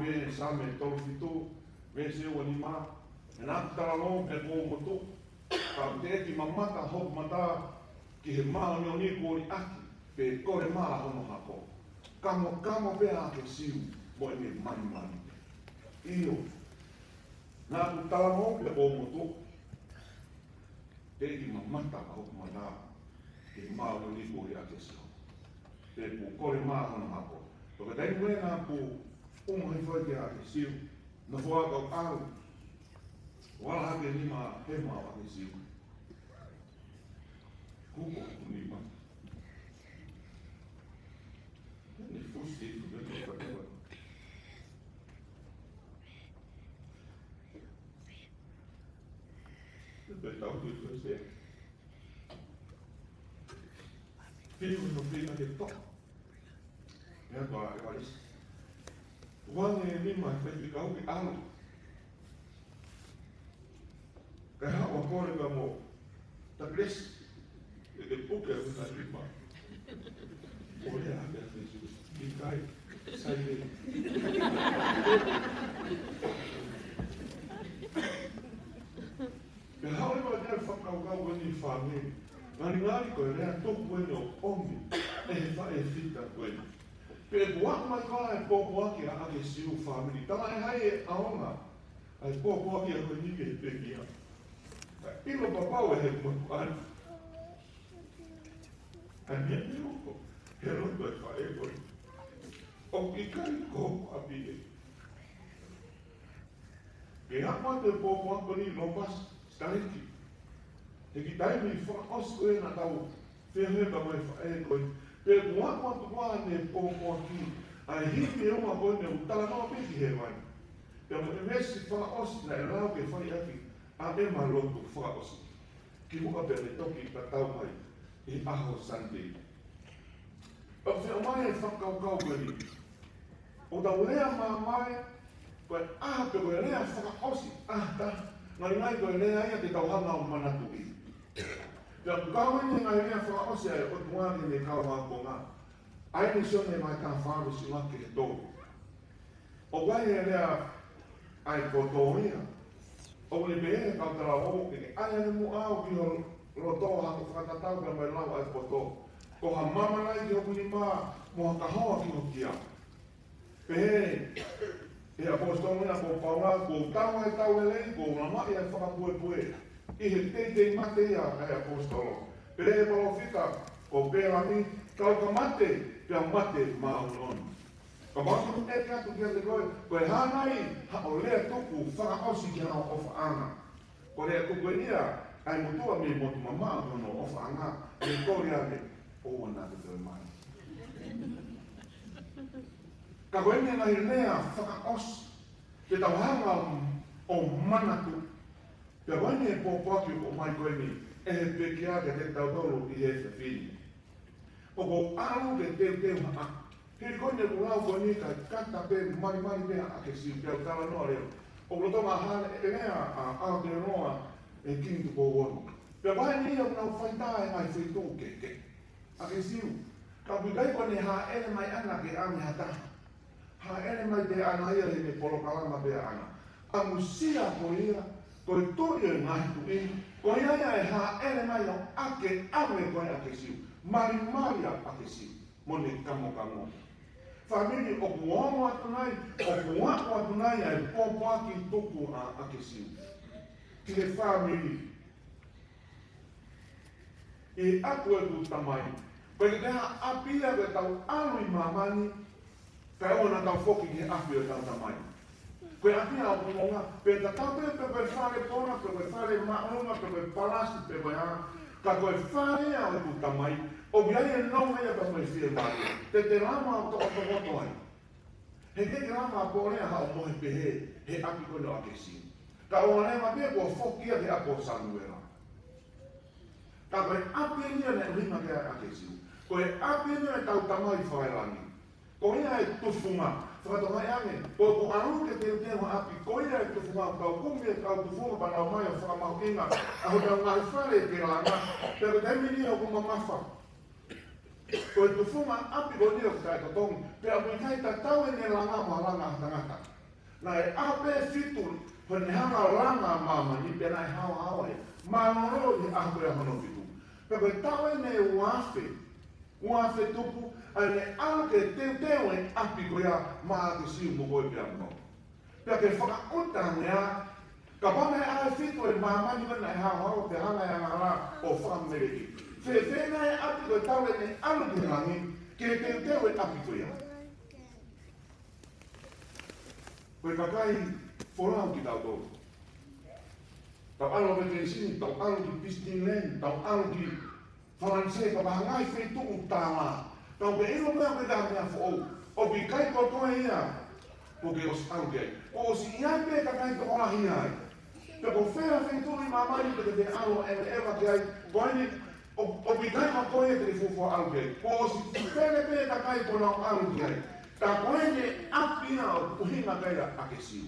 Saame tolu fitu, veesi ua nima, he naʻa ku talavou pea kuo u motuʻa, ka u teʻeki mamata hoku mata ki he māʻoniʻoni kuo liʻaki, pe kole mā hono hako. Kamokamo pē ʻa ʻAkesiu mo ʻene malimali. ʻIo, naʻa ku talavou pea kuo u motuʻa, teʻeki mamata hoku mata ki he māʻoniʻoni kuo liʻaki ʻe Sihova, pe kuo kole mā hono hako. Ko e taimi ko ē naʻa ku ʻumaʻā hifo ai kia ʻAkesiu, nofo ā kau ʻalu ʻo ala hake nima he maʻu ʻAkesiu. Kuko hoku nima. Ne fusi, fusi, fusi. Pea tau tu tu se. Fiu no fina ke to. Ia ko e walesi. Wange ni mai fai ki kau ki alo. Ka ha o kore ka mo. Ta bless. E te puke a una lima. Ole a te a te su. Ki kai. Sai le. Pea haʻu leva ʻa e fakakaukau ko eni fāmili. Ngalingali ko e lea tuku eni ʻo ʻomi ʻe he faʻē fita ko eni. Pea kuo aʻu mai ko ā e pōpoaki ʻa ʻAkesiu fāmili. Tala ʻe hai e ʻaonga ʻa e pōpoaki ʻa ko eni ki he pekia. Ka ʻilo papau ʻe he motuʻa ni. ʻA e meʻa ni ʻoku hē loto e faʻē ko eni. ʻOku ʻikai ko hoku ʻapi ē. Ke haʻu atu e pōpoaki ko eni ʻi Lopasi, Sitaleki. He kiʻi taimi fakaʻosi ko ē naʻa tau feohi pea mo e faʻē ko ē. Pea kuo aʻu atu ko ā ʻene pōpoaki ʻa e himi e uma ko ē ne u talanoa pē ki hēvani. Pea mo e veesi fakaʻosi naʻe lau ke fai ʻaki ʻa ʻema lotu fakaʻosi. Kimuʻa pea ne toki tatau mai ʻi he ʻaho Sunday. ʻOku fiemaʻu e fakakaukau ko eni. ʻOku tau lea mamae, ko e ʻaho pē ko e lea fakaʻosi, ʻaho taha, ngalingali ko e lea ia te tau hanga ʻo manatuʻi. Pea ʻoku kau eni e ngaahi lea fakaʻosi ʻa e ʻOtua ki heʻene kau ākonga. ʻA eni Sione vahe taha fā veesi ua ki he tolu. ʻOku ʻi ai e lea ʻa e poto ia. ʻOku ne pehē ki he kau talavou ke ne ʻai ange muʻa au ki ho loto ha ko e fakatatau pea mo e lau ʻa e poto. Ko ha mamanai ki hoku nima mo ha kahoa ki hoku kia. Pehē ʻe he ʻaposetolo ia ko Paula, kuo u tau ʻa e tau lelei, kuo u lamaʻi ʻa e fakapuepue. ʻI he teitei mate ia ʻa e ʻaposetolo. Pehē ʻe he palōfita ko Pelami, ka u ka mate, pea u mate māʻoniʻoni. Ka mau ʻeke atu kiate koe, ko e hā nai haʻo lea tuku fakaʻosi ki haʻo ʻofaʻanga? Ko e lea tuku eni ia ʻa e motuʻa mei motu mamaʻo ki hono ʻofaʻanga, ʻe kole ange, ʻoua naʻa ke toe mai. Ka ko eni e ngaahi lea fakaʻosi, ke tau hanga ʻo manatuʻi. Pea ko eni e pōpoaki ʻoku ʻomai ko eni ʻe he pekia kiate kitautolu ʻi he efiafi ni. ʻOku ou ʻalu ke teuteu ha ʻapi. Hili ko eni ʻeku lau ko eni kae kata pē malimali pē ʻa ʻAkesiu pea u talanoa leva. ʻOku lolotonga hāʻele ʻa Aotearoa ʻi he Kingi Tupou Ono. Pea vahe ni ia ʻoku nau faitā he ngaahi feituʻu kehekehe. ʻAkesiu, ka ʻoku ʻikai ko ʻene hāʻele mai ʻana ke ʻave ha taha. Hāʻele mai pē ʻana ia heʻene polokalama pē ʻana. ʻAmusia ko ia, ko e Tuʻi ʻo e ngaahi tuʻi, ko ia ia ʻe hāʻele mai ʻo ʻave ko ē ʻa ʻAkesiu. Malimali ʻa ʻAkesiu mo ʻene kamokamo. Fāmili, ʻoku ongo atu nai, ʻoku aʻu atu nai ʻa e pōpoaki tuku ʻa ʻAkesiu ki he fāmili. ʻI he ʻapi ʻo ʻeku tamai. Ko e kiʻi taha ʻapi ia ko ʻetau ʻalu ʻi māmani, kae ʻoua naʻa tau foki ki he ʻapi ʻo ʻetau tamai. Ko e ʻapi ia ʻoku ongo, pe tatau pē pe ko e fale pola, pe ko e fale māʻolunga, pe ko e palasi, pe ko e hā, ka ko e fale ia ʻo ʻeku tamai, ʻoku ʻi ai e nonga ia pea mo e fiemālie. Te te lava ʻo tokotokoto ai. He ʻikai ke lava ʻa Polea haʻo mohe pehē he ʻapi ko eni ʻo ʻAkesiu. Ka ʻoua leva pē kuo foki ia ki he ʻapi ʻo Samuela. Ka ko e ʻapi eni ia naʻe ʻuhinga ki ai ʻa ʻAkesiu. Ko e ʻapi eni ia ʻetau Tamai Fakalangi. Ko ia e tufunga. Fakatokangaʻi ange, ko ʻeku ʻalu ke teuteu ha ʻapi, ko ia e tufunga, kau kumi e kau tufunga pea nau ō mai ʻo fakamahuʻingaʻi hotau ngaahi fale ke langa. Pea ko e taimi ni ʻoku mamafa. Ko e tufunga ʻapi ko eni ʻoku taʻetotongi. Pea ʻoku ʻikai tatau ʻene langa mo e langa ʻa e tangata. Naʻe ʻaho pē fitu, ko ʻene hanga ʻo langa ʻa māmani pea naʻe haohaoa ia. Mālōlō ʻi he ʻaho pē hono fitu. Pea ko e taʻu ʻeni ʻe uaafe, uaafe tupu, ʻa ʻene ʻalu ke teuteu e ʻapi ko ia maʻa ʻAkesiu mo koe pea mo au. Pea ke fakaʻuta ange ā, kapau naʻe ʻaho ʻe fitu ʻe māmani ko ē naʻe haohaoa pea hanga ʻe he angahala ʻo fakameleki. Fēfē nai e ʻapi ko e taʻu ʻeni ʻalu ki langi, ke teuteu e ʻapi ko ia. Ko e kakai folau kitautolu. Tau ʻalu ki Disney, tau ʻalu ki Disneyland, tau ʻalu ki Falanisē, pea ko e ngaahi feituʻu tālā. Tau pehē ʻilo pē ʻoku ʻikai ha meʻa foʻou. ʻOku ʻikai ko koe ia kuo ke ʻosi ʻalu ki ai. Kuo ʻosi ʻi ai pē kakai tokolahi ai. Pea ko fē ha feituʻu ʻi māmani te ke ʻalu ʻeveʻeva ki ai. Ko eni, ʻo, ʻoku ʻikai ko koe ia te ke fuofua ʻalu ki ai. Kuo ʻosi pele pē kakai kuo nau ʻalu ki ai. Ka ko eni ʻapi ia ʻoku ʻuhinga ki ai ʻa ʻAkesiu.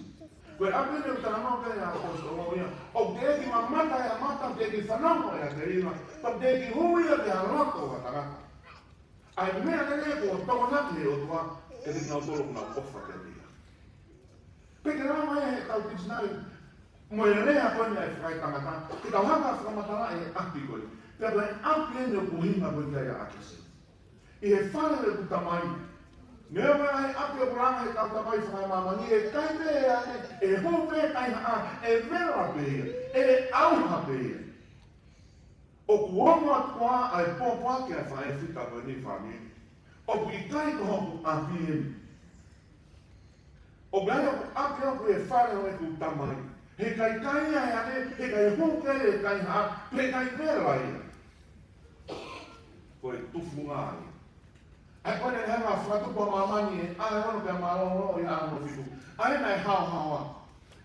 Ko e ʻapi eni ʻoku talanoa ki ai ʻa e ʻapositolo ia. ʻOku teʻeki mamata ʻe ha mata, teʻeki fanongo ʻe ha telinga, pea teʻeki hū ia ki ha loto ʻo ha tangata. ʻA e meʻa lelei kuo tokonaki ʻe he ʻOtua kiate kinautolu ʻoku nau ʻofa kiate ia. Pea ke lava ʻe heʻetau pisinale mo e lea ko eni ʻa e fakaetangata, ke tau hanga ʻo fakamatalaʻi e ʻapi ko ē. Pea ko e ʻapi eni ʻoku ʻuhinga ko ē ki ai ʻa ʻAkesiu. ʻI he fale ʻo ʻeku Tamai. Neongo ʻa e ʻapi ʻoku langa ʻe he kau tamai fakaemāmani, ʻe ʻikai pē ʻe ane, ʻe hū pē kaihaʻa, ʻe vela pē ia, ʻe ʻauha pē ia. ʻOku ongo atu ā ʻa e pōpoaki ʻa e fakaefita ko eni, fāmili. ʻOku ʻikai ko hoku ʻapi eni. ʻOku ʻi ai hoku ʻapi ʻoku ʻi he fale ʻo ʻeku Tamai. He ʻikai kai ia ʻe ane, he ʻikai hū ki ai ʻe kaihaʻa, he ʻikai vela ia. Ko e tufunga ia. ʻA ia ko eni naʻe hanga ʻo fakatupu ʻa māmani ʻi he ʻaho ʻe ono pea mālōlō ʻi he ʻaho hono fitu. ʻA ia naʻe haohaoa.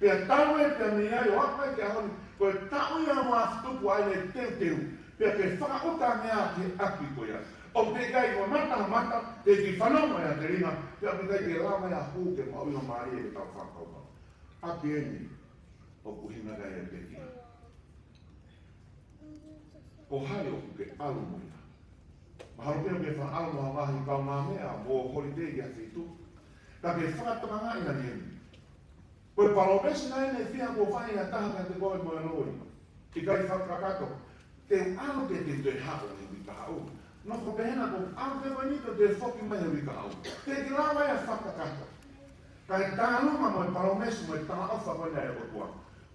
Pea talu ē pea mei ai ʻo aʻu ki he ʻaho ni, ko e taʻu ia ʻo e tupu ʻa ʻene teuteu. Pea ke fakaʻuta ange ā ki he ʻapi ko ia. ʻOku teʻeki ai mamata ha mata, teʻeki fanongo ʻe ha telinga, pea ʻoku ʻikai ke lava ia ʻo hū ke maʻu ʻi ha mālie ke tau fakakaukau. ʻApi eni ʻoku ʻuhinga ki ai e pekia. Ko hai ʻoku ke ʻalu mo ia? Mahalo pē ʻoku ke faʻa ʻalu mo ha ngaahi kaungāmeʻa mo holiday ki ha feituʻu. Ka ke fakatokangaʻi ange eni. Ko e palōmesi nai ʻe fiha kuo fai ʻe ha taha kiate koe mo e loi. ʻIkai fakakakato. Te u ʻalu ke te u toe haʻu he uike kahaʻu. Nofo pehē na ko e ʻalu pē ko eni te u toe foki mai he uike kahaʻu. Teʻeki lava ia ʻo fakakakato. Ka e tālunga mo e palōmesi mo e talaʻofa ko ena ʻa e ʻOtua.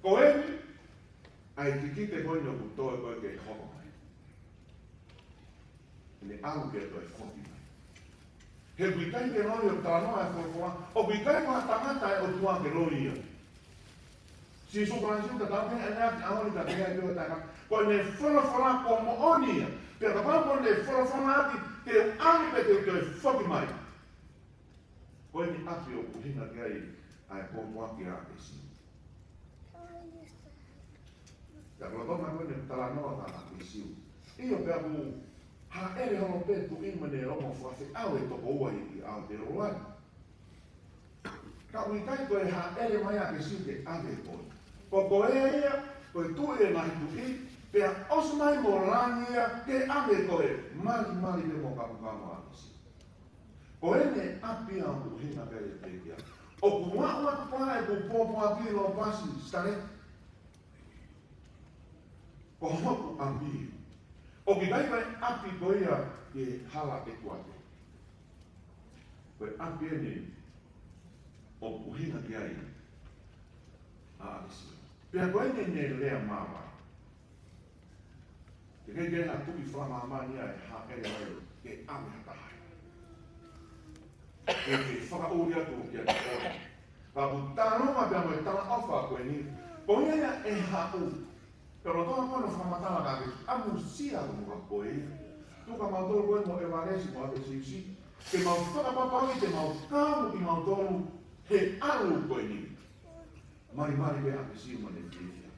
Ko eni, ʻa e kikite ko eni ʻoku toe ko ē ke hoko mai. ʻEne ʻalu ke toe foki mai. He ʻoku ʻikai ke loi ʻo talanoa e folofola, ʻoku ʻikai ko ha tangata ʻa e ʻOtua ke loi ia. Sīsū Kalaisi ʻoku tatau pē ʻene ʻalu ki ʻaho ni ka ke ʻai pē ʻo taʻengata. Ko ʻene folofola kuo moʻoni ia. Pea kapau ko ʻene folofola ʻaki, te u ʻalu pē te u toe foki mai. Ko eni ʻapi ʻoku ʻuhinga ki ai ʻa e pōpoaki ʻa ʻAkesiu. Pea ko e lotoma ko eni talanoa ʻa ʻAkesiu. ʻIo pea ʻoku hāʻele holo pē tuʻi mo ʻene ongo fakafeʻao ʻe toko ua ʻi Aotearoa. Ka ʻoku ʻikai ko e hāʻele mai ʻa ʻAkesiu ke ʻave koe. Ko koe ia, ko e tuʻi ʻo e ngaahi tuʻi, pea ʻosi mai mo langi ia ke ʻave koe, malimali pē mo kamukamu ʻa ʻAkesiu. Ko eni ʻapi ʻoku ʻuhinga ki ai e pekia. ʻOku ou ʻoatu pē ʻeku pōpoaki ʻo pasi, Scarlett. Ko hoku ʻapi. ʻOku ʻikai ko e ʻapi ko ia ʻi he hala ʻo e kuate. Ko e ʻapi eni ʻoku ʻuhinga ki ai ʻa ʻAkesiu. Pea ko eni ʻene lea māvae. Teʻeki ke ʻi ai ha tuʻi fakamāmani ia ʻe hāʻele mai ke ʻave ha taha. Ke ke fakaʻuli atu kiate koe. Ka ʻoku talanoa pea mo e talaʻofa ko eni. Ko ia ia ʻe haʻu. Pea lotoma ko ena fakamatala ka ke ʻamusia ko muka ko ia. Tuku kimautolu ko eni mo ʻEvanesi mo ʻAkesiusi. Ke mau fakapapauʻi te mau kau mo kimautolu he ʻalu ko eni. Malimali pē ʻa ʻAkesiu mo ʻene fiefia.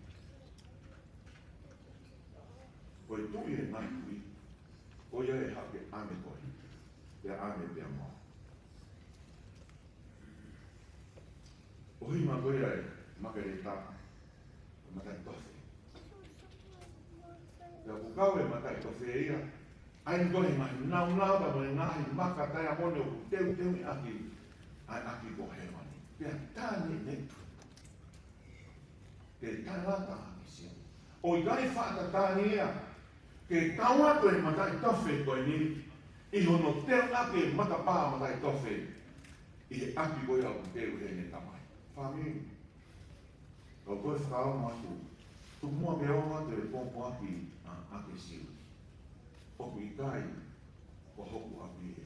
Ko e tuʻi ʻo e ngaahi tuʻi. Ko ia ʻe haʻu ke ʻave koe. Pea ʻave pea mo au. ʻOhima ko ia e makaleta. Makai tofe. Pea ʻoku kau e makai tofe ia. ʻA ia ko e ngaahi naunau pea mo e ngaahi maka taiamoni ʻoku teuteuʻi ʻaki ʻa e ʻapi ko hēvani. Pea tā neʻineʻi. Ke tangata ʻa ʻAkesiu. ʻOku ʻikai faʻa tatali ia. Ke kau atu e mataʻitofe ko eni ʻi hono teuʻaki e matapā mataʻitofe ʻi he ʻapi ko ia ʻoku teu heʻene tamai. Fāmili. Ka ko e fakaongo atu. Tuku muʻa ke ongo atu e pōpoaki ʻa ʻAkesiu. ʻOku ʻikai ko hoku ʻapi ē.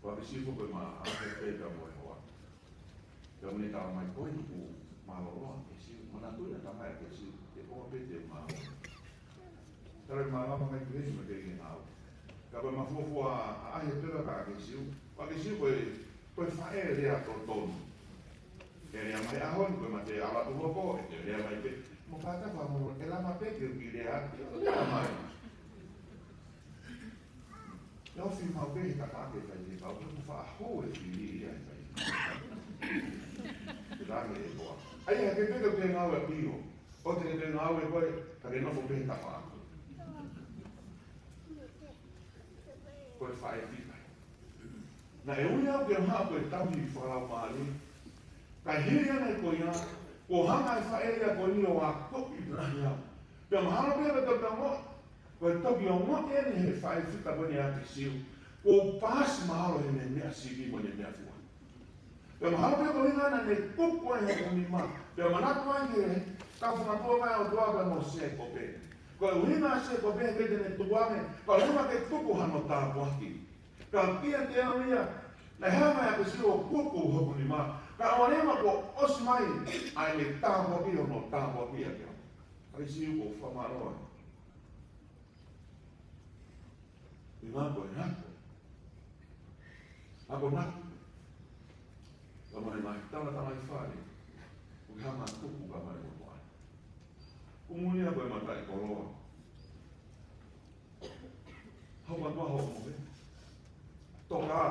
Ko ʻAkesiu ko e ma a he peka mo e hoa. Ka mune tau mai ko e tuku mālōlō ʻAkesiu. Manatuʻi ʻa e tamai ʻAkesiu. Ke ko pete ma. Tala mālama mai ki he ma te i ngau. Ka ko e mafuafua ʻa he peka ka ʻAkesiu. Ko ʻAkesiu ko e, ko e faʻē lea totonu. ʻE lea mai ʻaho ni ko e mate ala tu hoko, ʻe te lea mai pē. Mo kātaki mo e lama pē ke u ki lea, lea mai. ʻE ofi mau pē he tafaʻaki ʻe fai ke kau, ʻoku faʻa hou e fili ia ʻe fai. Te lame e koa. ʻAi, ʻa ke peka ke ngāue pio. ʻO te ke ngāue koe, ka ke nofo pē he tafaʻaki. Ko e faʻē fika. Naʻe ui au ke u hanga ko e tauhi fakalaumālie. Ka hili ange ko ia, kuo hanga e faʻē ia ko eni ʻo akoʻi lahi au. Pea mahalo pē ka tau tau mo, ko e toki ongoʻi eni he faʻē fika ko eni ʻa ʻAkesiu. Kuo paasi mahalo he meʻa sivi mo e meʻa fua. Pea mahalo pē ko e ʻuhinga naʻa ne kuku ai hoku nima. Pea manatu ai ki he kau fakatua mai ʻa e ʻOtua pea mo Sēkope. Ko e ʻuhinga ʻa Sēkope ke te ne tuku ange, ko e ʻuhinga ke tuku hano tāpuaki. Ka kia te au ia, naʻe hanga ʻe ʻAkesiu ʻo kuku hoku nima. Ka ʻoua leva kuo ʻosi mai, ʻa e tāpuaki hono tāpuaki ʻa kia. ʻAkesiu ko fakamālō ai. ʻI ngā ko e nako. Ako nako. Ka mai mai, tama tama i fale. Ko ke hanga tuku ka mai mo koe. Kumuni ako e mataʻikoloa. Hau matua ho mohe. Toka.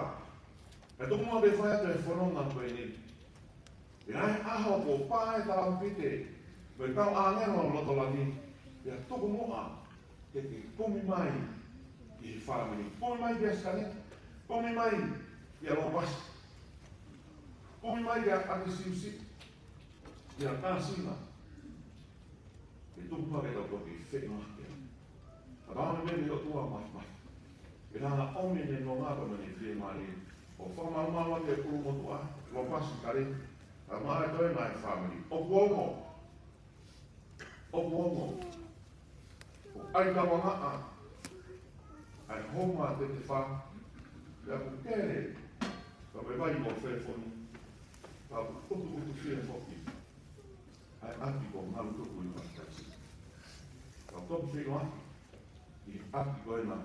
E tuku mua pe fai atu e fononga ko eni. ʻI ai ʻaho kuo pā e talaupite, mo e kau ʻāngelo ʻo loto langi, ʻia tuku muʻa, ke ke kumi mai ki he fāmili. Kumi mai kia Sane, kumi mai kia Lopasi, kumi mai kia ʻAkesiusi, kia Kasina. Ke tuku mai ke tau toki feʻiloaki. Ka tau ʻomi mei ʻOtua mafimafi. ʻE hanga ʻomi ʻene nonga pea mo ʻene fiemālie. ʻO fakamalumalu ʻa e ʻulumotuʻa, Lopasi Kale. Ka maʻa e toe ngaahi fāmili. ʻOku ongo. ʻOku ongo. ʻOku ʻai kawangaʻa. ʻAi homa te te fa. Pea ʻoku kele. Ka me vai mo fefonu. Ka ʻoku ʻutu ʻutu fie foki. ʻA e ʻapi ko Malutuku ʻi Pasitaisi. Ka toki feʻiloaki ʻi he ʻapi ko ena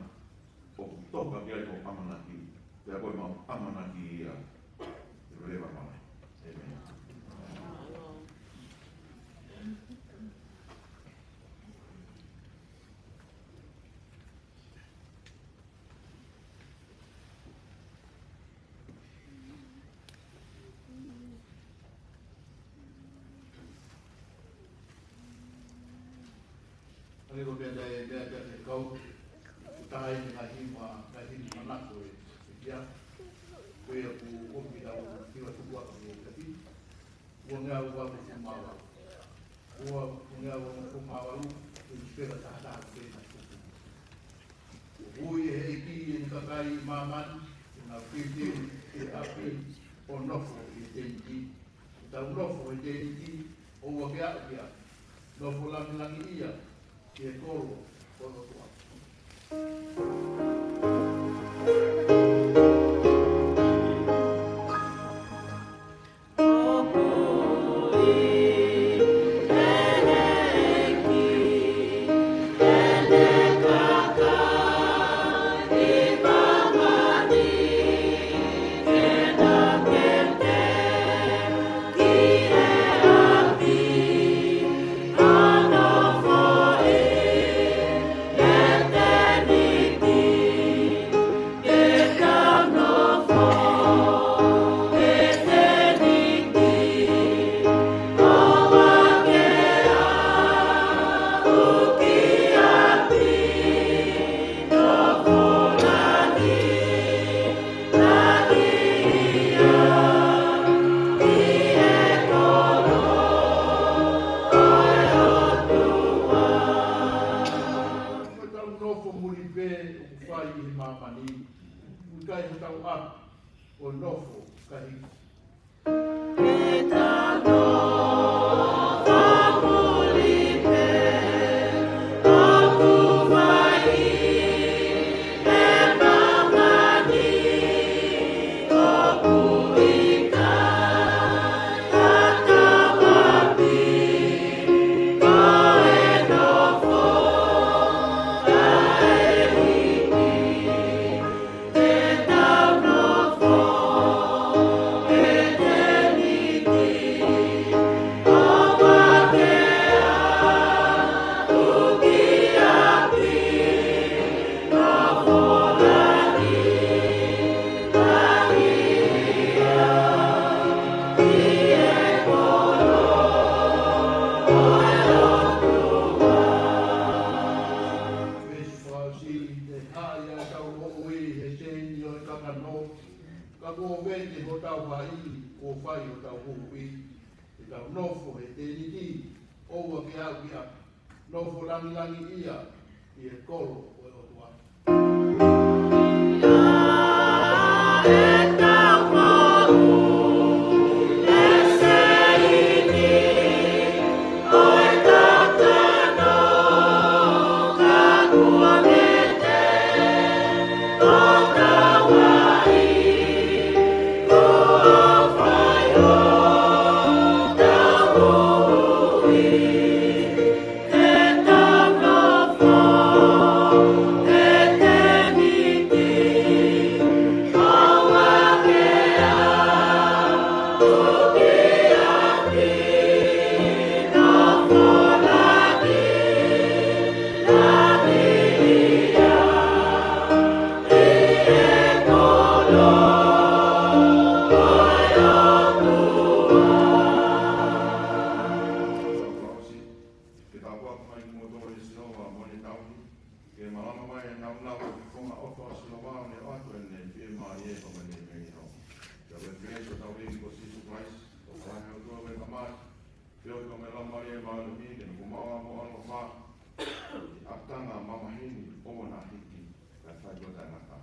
ʻoku toka ki ai hoʻo ʻamanaki, pea ko e mau ʻamanaki ia ʻe leva mai. ʻĒmeni. ʻA ia ko e meʻa naʻe, meʻa naʻe kau, ko e taha eni e ngaahi himi, ngaahi himi manako ʻe, ʻe ʻikai. Ko ia ʻoku ʻomi ki he ʻOtua, ki he ʻOtua ko e kapi. Ua ngeau ua mo fumava. Ua ngeau ua mo fumava lu, ʻi he peka taha taha ko ena. ʻOku ui ʻe he ʻEiki ʻene kakai ʻi māmani, ʻi he ngaahi teuteu ʻi he ʻapi, ʻo nofo ʻi he tēniti. Tau nofo ʻi he tēniti, ʻoua ke aʻu ki ai. Nofo langilangiʻia, ʻi he kolo, ʻo e ʻOtua. kuo fai hotau huhuʻi, ke tau nofo he tēniti, ʻoua ke aʻu ki ʻapi, nofo langilangiʻia ʻi he kolo ʻo e ʻOtua. Ke tāpuaki mai kimoutolu ʻe Sihova mo ʻene tauhi, ke malama mai ʻa e nāunau ʻo e fofonga ʻofa ʻo Sihova, ʻo ne ʻoatu ʻene fiemālie pea mo ʻene meʻa ʻi he ʻao. Pea ko e kelesi ʻa hotau ʻEiki ko Sīsū Kalaisi, ko e ʻofa ʻa e ʻOtua ʻo e Tamai, feohi pea mo e Laumālie Māʻoniʻoni, ke nofo maʻu mo ʻaloʻofa, ʻi he ʻapitanga mamahi ni ʻo ʻena hiki, kae fai ʻo taʻengata.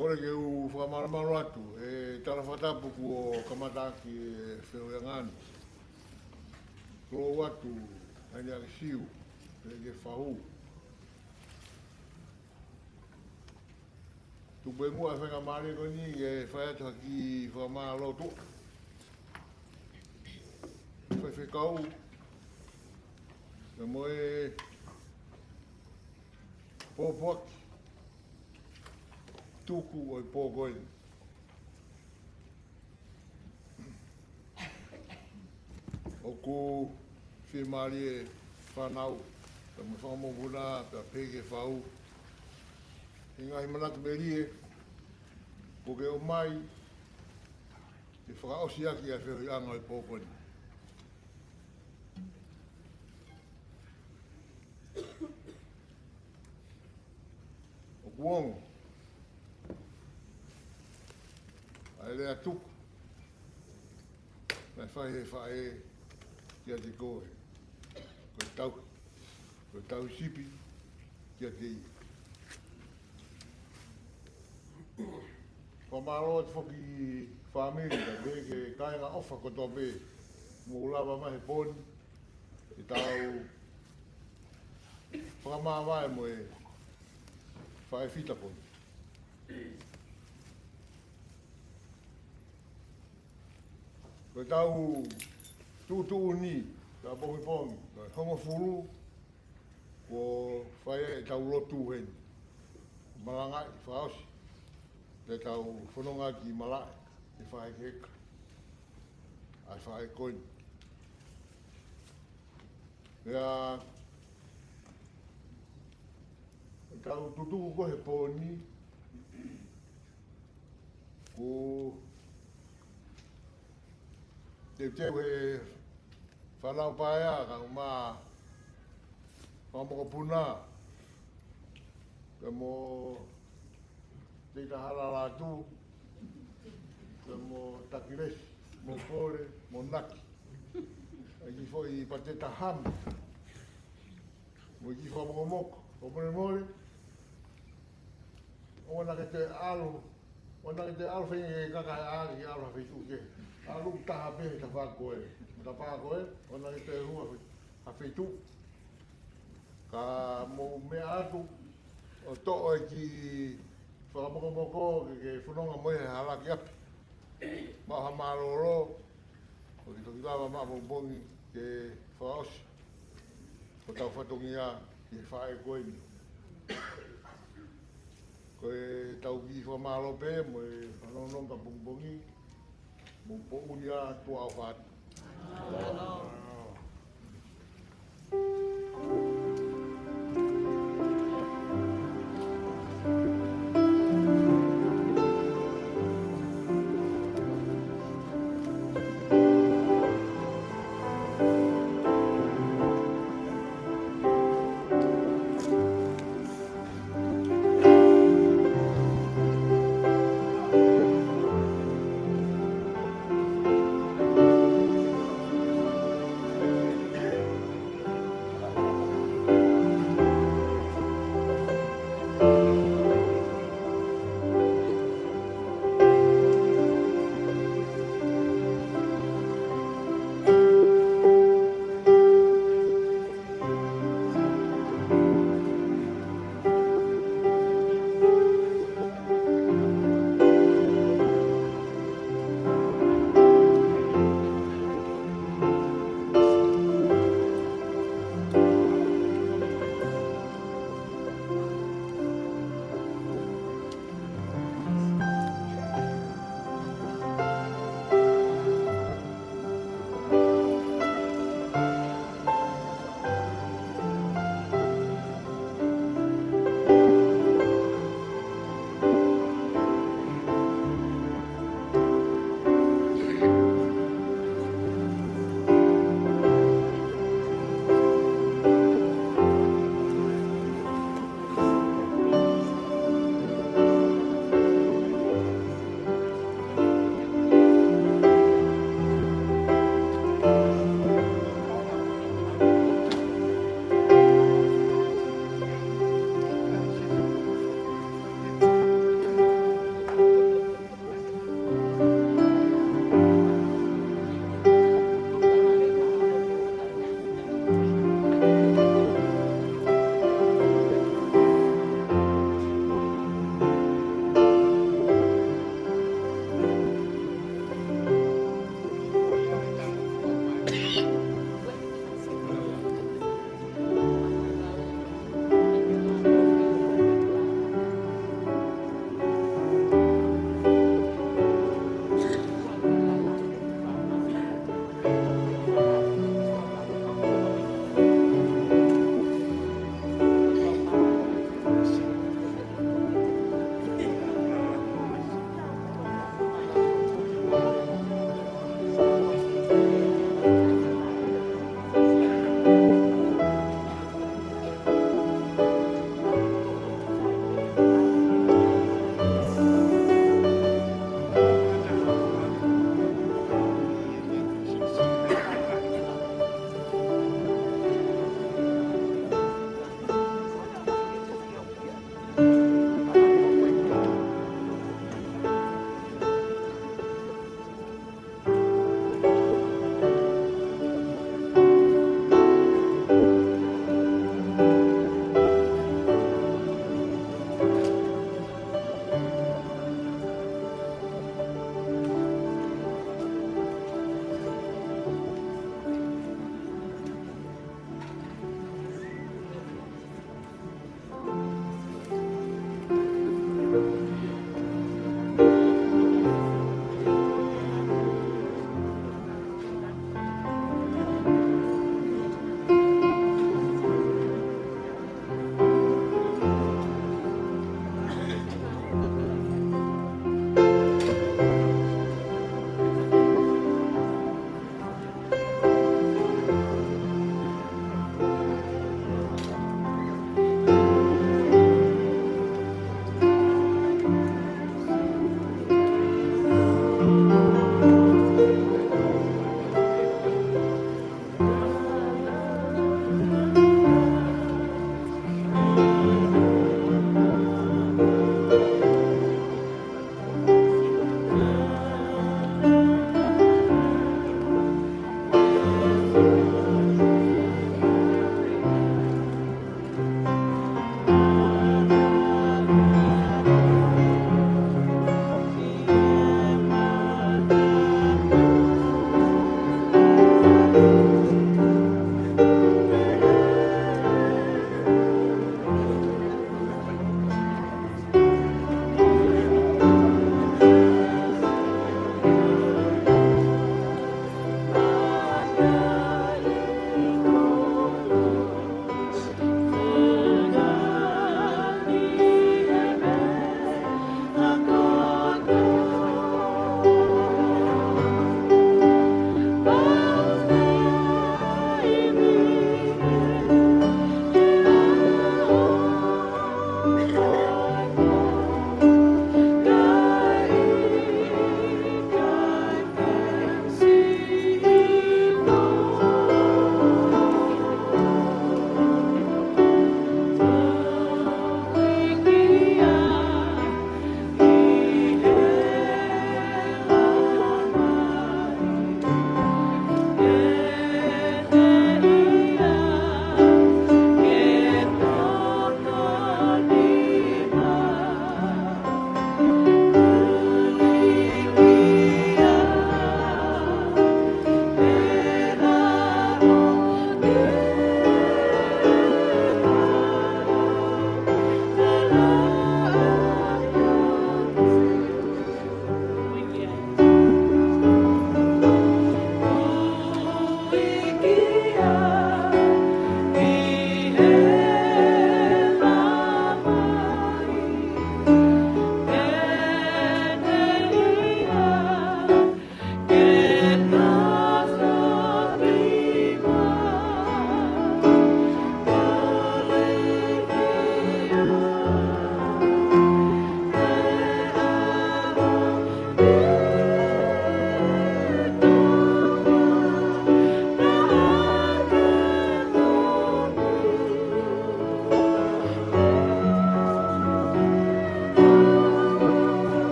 Kole ke u fakamalumalu atu, ʻe tala fakatapu kuo kamata ʻaki e feohiʻanga ni. Kole atu, ʻa eni ʻa ke siu, pea ke fahu. Tuku pē muʻa e faingamālie ko eni ke fai atu ha kiʻi fakamālō atu. Faifekau, pea mo e pōpoaki tuku ʻo e pō ko eni. ʻOku fiemālie fānau, pea mo e fanga mokopuna, pea pehē ki he fahu, he ngaahi manatu melie, kuo ke ʻomai, ke fakaʻosi ʻaki ʻa e feohiʻanga ʻo e pō ko eni. ʻOku ongo ʻa e lea tuku naʻe fai ʻe he faʻē kiate koe, ko e tauhi, ko e tauhi sipi kiate ia. Fakamālō atu foki ki he fāmili, kae pehē ki he kāinga ʻofa kotoa pē, mou lava mai he pō ni, ke tau fakamāvae mo e faʻē fita ko eni. Ko ʻetau tuʻutuʻuni, ka pongipongi, ko e hongofulu, kuo fai ʻetau lotu heni. Malangaʻi fakaʻosi, pea tau fononga ki malaʻe, ke fakahekeheka ʻa e faʻē ko eni. Pea ʻetau tutuku ko ē he pō ni, ko e teuteu ʻe he fānau paea, kae ʻumaʻā fanga mokopuna, pea mo Teita Halalatu, pea mo Takilesi, mo Pole, mo Naki. ʻA e kiʻi foʻi pateta hami, mo e kiʻi fakamokomoko, fakamolemole. ʻOua naʻa ke toe ʻalu, ʻoua naʻa ke toe ʻalu feinga ke kaka he ʻalu, ke ʻalu ha feituʻu kehe. ʻAlu taha pē he tafaʻaki ko ē. Tafaʻaki ko ē, ʻoua naʻa ke toe hū ha fei-, ha feituʻu. Ka mou meʻa atu ʻo toʻo e kiʻi fakamokomoko ke, ke fononga mo ia he hala ki ʻapi. Maʻu ha mālōlō, ʻo ke toki lava maʻu pongipongi ke fakaʻosi hotau fatongia ki he faʻē ko eni. Ko ʻetau kiʻi fakamālō pē mo e fanongonongo pongipongi, mou poʻuli ā, tuʻa ʻofa atu.